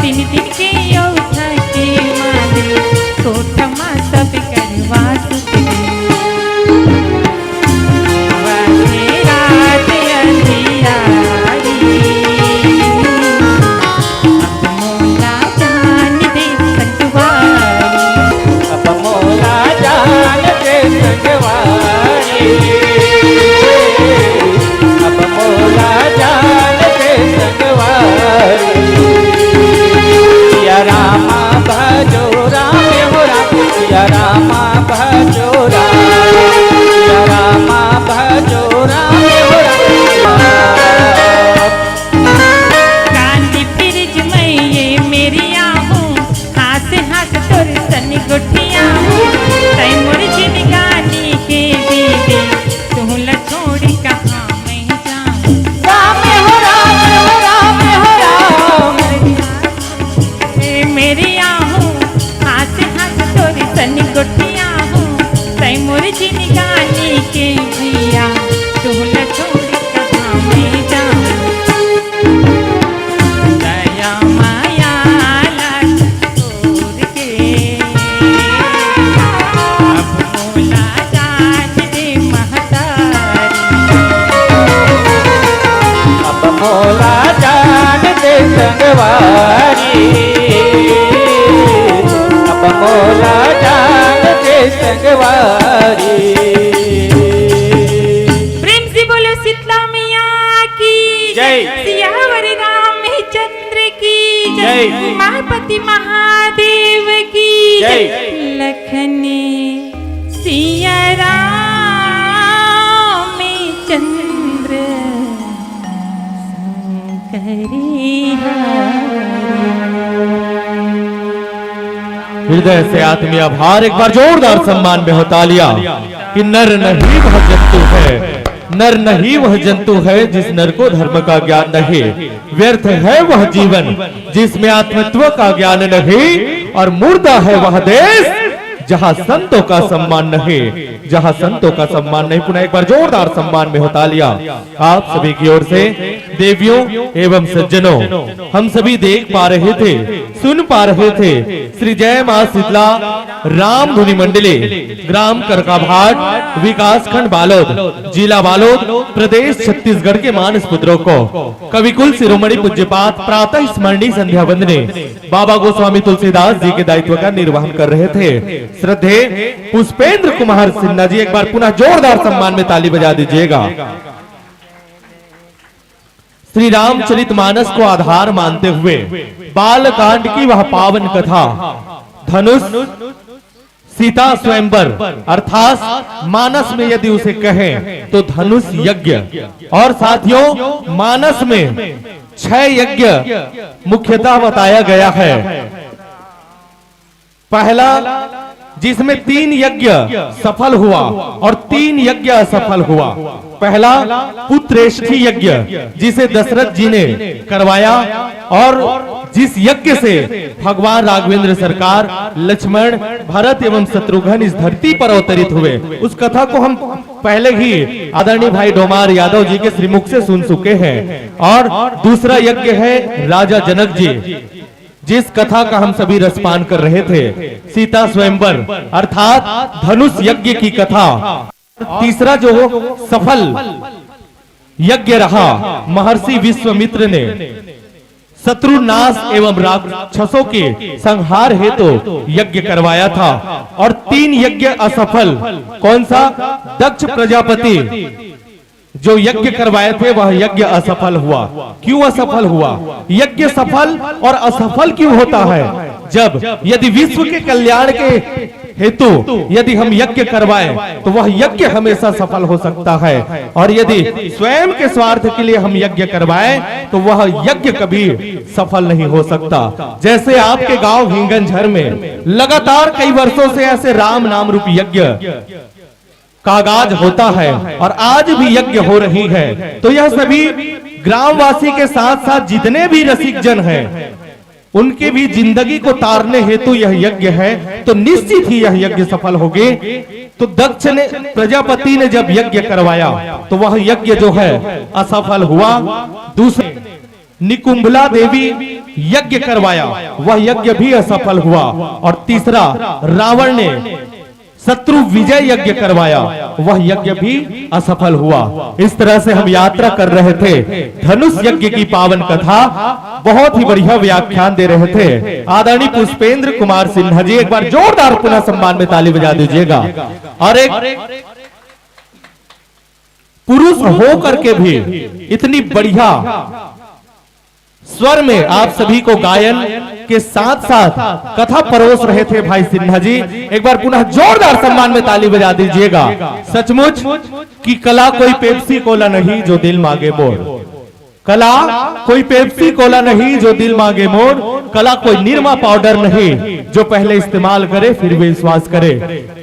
दिन दिन के यौ तक के मांदे, कोटा मा सब करवा सुत गे। अब मोला जान दे संगवारी। अब मोला जान दे संगवारी। सिया रामा भजो राम हो राम, सिया रामा भजो राम, सिया रामा भजो राम हो राम। कांदी फ्रिज में ये मेरी आहूं, हाथ हाथ तोर सन गोठिया हूं, तै मोर जिनगानी के दीदी, तुहला छोड़ी कहाँ मैं जाऊं। राम हो राम हो राम हो राम। ए मेरी आहूं, हाथ हाथ तोर सन गोठिया हूं, तै मोर जिनगानी के भैया, तुहला छोड़ कहाँ मैं जाऊं। दया माया लाज छोड़ के, अब मोला जान दे महतारी। अब मोला जान दे संगवारी, अब मोला जान दे संगवारी। प्रेम से बोलो शीतला मैया की जय। सियावर रामचंद्र की जय। जय। उमापति महादेव की जय। जय। लखन सिया रामचंद्र शंकरी हरि। हृदय से आत्मीय आभार, एक बार जोरदार सम्मान में हो तालियां कि नर नहीं वह जंतु है, नर नहीं वह जंतु है जिस नर को धर्म का ज्ञान नहीं, व्यर्थ है वह जीवन जिसमें आत्मत्व का ज्ञान नहीं, और मुर्दा है वह देश जहां संतों का सम्मान नहीं, जहां संतों का सम्मान नहीं। पुनः एक बार जोरदार सम्मान में हो तालियां आप सभी की ओर से। देवियों एवं सज्जनों, हम सभी देख पा रहे थे, सुन पा रहे थे, श्री जय मां शीतला राम धुनी मंडली, ग्राम करकाभाट, विकासखंड बालोद, जिला बालोद, प्रदेश छत्तीसगढ़ के मानस पुत्रों को कविकुल शिरोमणि पूज्यपाद प्रातः स्मरणी संध्या वंदनी बाबा गोस्वामी तुलसीदास जी के दायित्व का निर्वहन कर रहे थे श्रद्धेय पुष्पेंद्र कुमार सिन्हा जी। एक बार पुनः जोरदार सम्मान में ताली बजा दीजिएगा। श्री रामचरित मानस को आधार मानते हुए बालकांड की वह पावन कथा धनुष सीता स्वयंवर, अर्थात मानस में यदि उसे कहें तो धनुष यज्ञ। और साथियों, मानस में छह यज्ञ मुख्यतः बताया गया है। पहला, जिसमें तीन यज्ञ सफल हुआ और तीन यज्ञ असफल हुआ। पहला पुत्रेष्ठी यज्ञ, जिसे दशरथ जी ने करवाया, और जिस यज्ञ से भगवान राघवेंद्र सरकार, लक्ष्मण, भरत एवं शत्रुघ्न इस धरती पर अवतरित हुए, उस कथा को हम पहले ही आदरणीय भाई डोमार यादव जी के श्रीमुख से सुन चुके हैं। और दूसरा यज्ञ है राजा जनक जी, जिस कथा का हम सभी रसपान कर रहे थे, सीता स्वयंवर अर्थात धनुष यज्ञ की कथा। तीसरा जो सफल यज्ञ रहा, महर्षि विश्वामित्र ने शत्रु नाश एवं राक्षसों के संहार हेतु यज्ञ करवाया था। और तीन यज्ञ असफल। कौन सा? दक्ष प्रजापति जो यज्ञ करवाए थे, वह यज्ञ असफल हुआ। क्यों असफल हुआ? यज्ञ सफल और असफल क्यों होता है? जब यदि विश्व के कल्याण के हेतु यदि हम यज्ञ करवाएं, तो वह यज्ञ हमेशा सफल हो सकता है, और यदि स्वयं के स्वार्थ के लिए हम यज्ञ करवाएं, तो वह यज्ञ कभी सफल नहीं हो सकता। जैसे आपके गांव हिंगनझर में लगातार कई वर्षों से ऐसे राम नाम रूप यज्ञ का आगाज होता है और आज भी यज्ञ हो रही है, तो यह सभी ग्रामवासी के साथ साथ जितने भी रसिक जन हैं, उनके भी जिंदगी को तारने हेतु यह यज्ञ है, तो निश्चित ही यह यज्ञ सफल होगी। तो दक्ष ने, प्रजापति ने जब यज्ञ करवाया, तो वह यज्ञ जो है असफल हुआ। दूसरे, निकुंभला देवी यज्ञ करवाया, वह यज्ञ भी असफल हुआ। और तीसरा, रावण ने शत्रु विजय यज्ञ करवाया, वह यज्ञ भी असफल हुआ। इस तरह से हम यात्रा कर रहे थे धनुष यज्ञ की पावन कथा। बहुत ही बढ़िया व्याख्यान दे रहे थे आदरणीय पुष्पेंद्र कुमार सिन्हा जी। एक बार जोरदार पुनः सम्मान में ताली बजा दीजिएगा। और एक पुरुष हो करके भी इतनी बढ़िया स्वर में आप सभी को गायन के साथ साथ कथा परोस रहे थे भाई सिन्हा जी। एक बार पुनः जोरदार सम्मान में ताली बजा दीजिएगा। सचमुच कि कला कोई पेप्सी कोला नहीं जो दिल मांगे मोर। कला कोई पेप्सी कोला नहीं जो दिल मांगे मोर। कला कोई निरमा पाउडर नहीं जो पहले इस्तेमाल करे फिर विश्वास करे।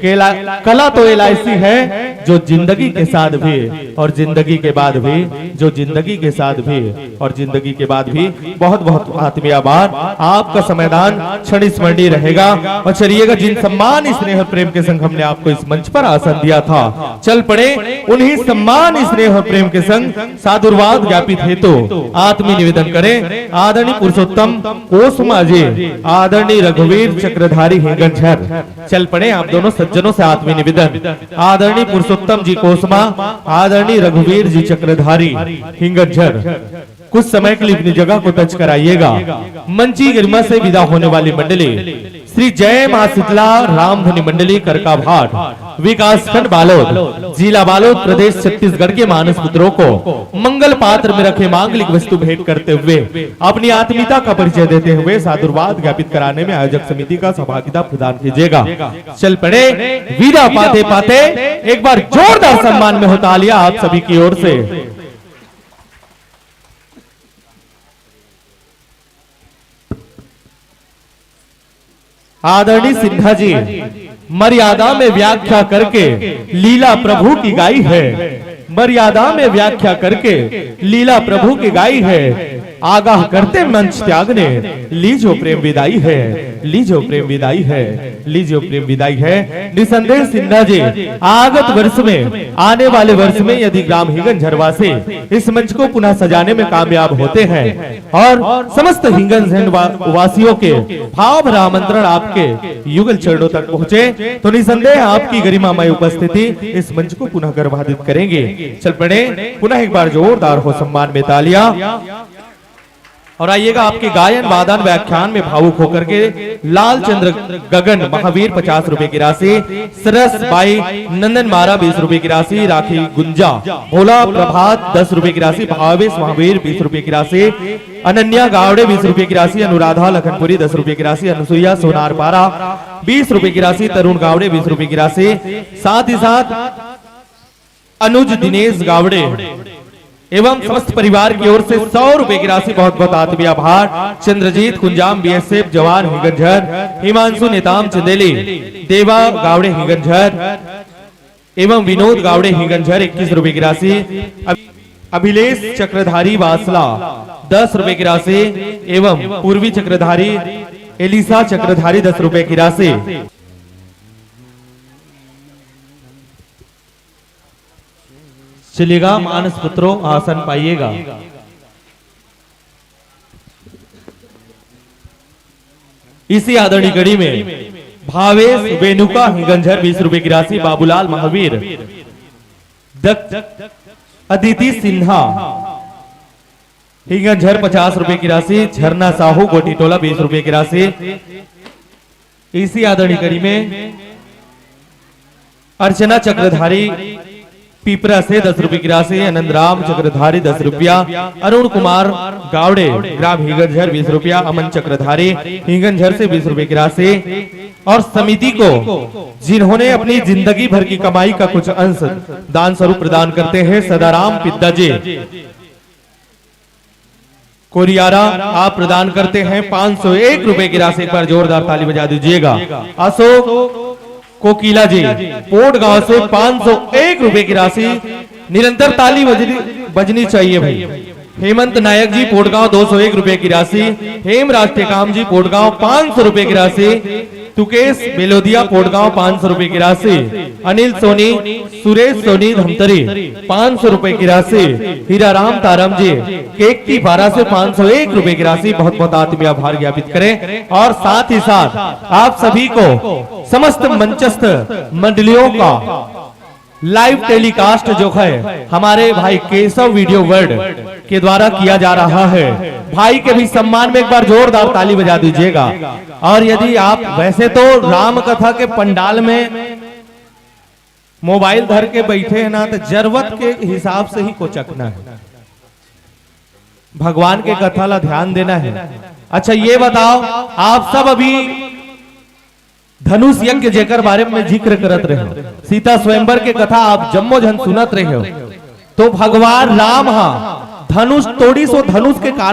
केला, कला तो एल आई सी है जो जिंदगी के साथ भी और जिंदगी के बाद भी, जो जिंदगी के साथ भी और जिंदगी के बाद भी। बहुत बहुत आत्मीय आभार। आपका समयदान क्षण स्मरणीय रहेगा। और चलिएगा, जिन सम्मान स्नेह प्रेम के संग हमने आपको इस मंच पर आसन दिया था, चल पड़े उन्हीं सम्मान स्नेह प्रेम के संग साधुवाद ज्ञापित हेतु आत्मीय निवेदन करें आदरणीय पुरुषोत्तम कोसमा जी, आदरणीय रघुवीर चक्रधारी हिंगनझर। चल पड़े आप दोनों सज्जनों से आत्मीय निवेदन, आदरणीय पुरुषोत्तम जी कोसमा, आदरणीय रघुवीर जी चक्रधारी हिंगनझर, कुछ समय के लिए अपनी जगह को तज कराइएगा। मंच की गरिमा से विदा होने वाली मंडली श्री जय मां शीतला रामधुनी मंडली करकाभाट, विकासखंड बालोद, जिला बालोद, प्रदेश छत्तीसगढ़ के मानस पुत्रों को मंगल पात्र में रखे मांगलिक वस्तु भेंट करते हुए अपनी आत्मीयता का परिचय देते हुए साधुवाद ज्ञापित कराने में आयोजक समिति का सहभागिता प्रदान कीजिएगा। चल पड़े विदा पाते पाते। एक बार जोरदार सम्मान में हो तालियां आप सभी की ओर से। आदरणीय सिन्हा जी मर्यादा में व्याख्या करके लीला प्रभु की गाई है। मर्यादा में व्याख्या करके लीला प्रभु की गाई है। आगाह करते मंच त्यागने, लीजो प्रेम विदाई है, लीजो प्रेम विदाई है, लीजो प्रेम विदाई है। निसंदेह सिन्हा जी आगत वर्ष में, आने वाले वर्ष में यदि ग्राम हिंगन झरवा से इस मंच को पुनः सजाने में कामयाब होते हैं और समस्त हिंगन झन वा-, वासियों के भाव भरा आमंत्रण आपके युगल चरणों तक पहुंचे, तो निसंदेह आपकी गरिमामय उपस्थिति इस मंच को पुनः गर्भादित करेंगे। चल पड़े, पुनः एक बार जोरदार हो सम्मान में तालियां। और आइएगा, आपके गायन वादन व्याख्यान में भावुक होकर के लाल चंद्र गगन महावीर पचास रुपए की राशि, सरस बाई नंदन मारा बीस रुपए की राशि, राखी गुंजा भोला प्रभात दस रुपए की राशि, भावेश महावीर बीस रुपए की राशि, अनन्या गावड़े बीस रुपए की राशि, अनुराधा लखनपुरी दस रुपए की राशि, अनुसुईया सोनारपारा बीस रुपए की राशि, तरुण गावड़े बीस रुपए की राशि, साथ ही साथ अनुज दिनेश गावड़े एवं समस्त परिवार की ओर से सौ रुपए की राशि, बहुत बहुत आत्मीय आभार। चंद्रजीत कुंजाम बीएसएफ जवान हिंगनझर, हिमांशु नेताम चंदेली, देवा गावड़े हिंगनझर एवं विनोद गावड़े हिंगनझर इक्कीस रुपए की राशि, अभ-, अभिलेष चक्रधारी वासला दस रुपए की राशि एवं पूर्वी चक्रधारी एलिसा चक्रधारी दस रुपए की राशि। चलिएगा, मानस पुत्रों, आसन पाइएगा। इसी आदरणीय कड़ी में भावेश वेणुका हिंगनझर बीस रुपए की राशि, बाबूलाल महावीर दत्त, अदिति सिन्हा हिंगनझर पचास रुपए की राशि, झरना साहू गोटीटोला बीस रुपए की राशि। इसी आदरणीय कड़ी में अर्चना चक्रधारी पीपरा से दस रुपए की राशि, आनंद राम चक्रधारी दस रुपया, अरुण कुमार गावड़े ग्राम हिंगनझर बीस रुपया, अमन चक्रधारी हिंगनझर से बीस रुपए की राशि और समिति को जिन्होंने अपनी जिंदगी भर की कमाई का कुछ अंश दान स्वरूप प्रदान करते हैं, सदाराम पिद्दा जी कोरियारा, आप प्रदान करते हैं पाँच सौ एक रुपए की राशि। एक बार जोरदार ताली बजा दीजिएगा। अशोक कोकिला जी पोटगांव से पाँच सौ एक रुपए की राशि निरंतर ताली बजनी, बजनी चाहिए भाई। हेमंत नायक जी पोटगांव दो सौ एक रुपए की राशि, हेमराज टेकाम जी पोटगांव पाँच सौ रुपए की राशि, तुकेश बेलोदिया पोटगांव पाँच सौ रुपए की राशि, अनिल सोनी, सुरेश सोनी धमतरी पाँच सौ रुपए की राशि, हीरा राम तारम जी केकतीपारा से पाँच सौ एक रुपए की राशि, बहुत बहुत आत्मीय आभार ज्ञापित करें। और साथ ही साथ आप सभी को समस्त मंचस्थ मंडलियों का लाइव टेलीकास्ट जो है हमारे भाई केशव वीडियो वर्ल्ड के द्वारा किया जा रहा है, भाई के भी सम्मान में एक बार जोरदार ताली बजा दीजिएगा। और यदि आप वैसे तो राम कथा के पंडाल में मोबाइल धर के बैठे हैं ना, तो जरूरत के हिसाब से ही कोचकना है, भगवान के कथा ला ध्यान देना है। अच्छा, ये बताओ, आप सब अभी धनुष यज्ञ जेकर बारे में जिक्र करत रहे हो, सीता स्वयंवर के कथा आप जम्मो झन सुनत रहे हो, तो भगवान राम हा धनुष तोड़िस, वो धनुष के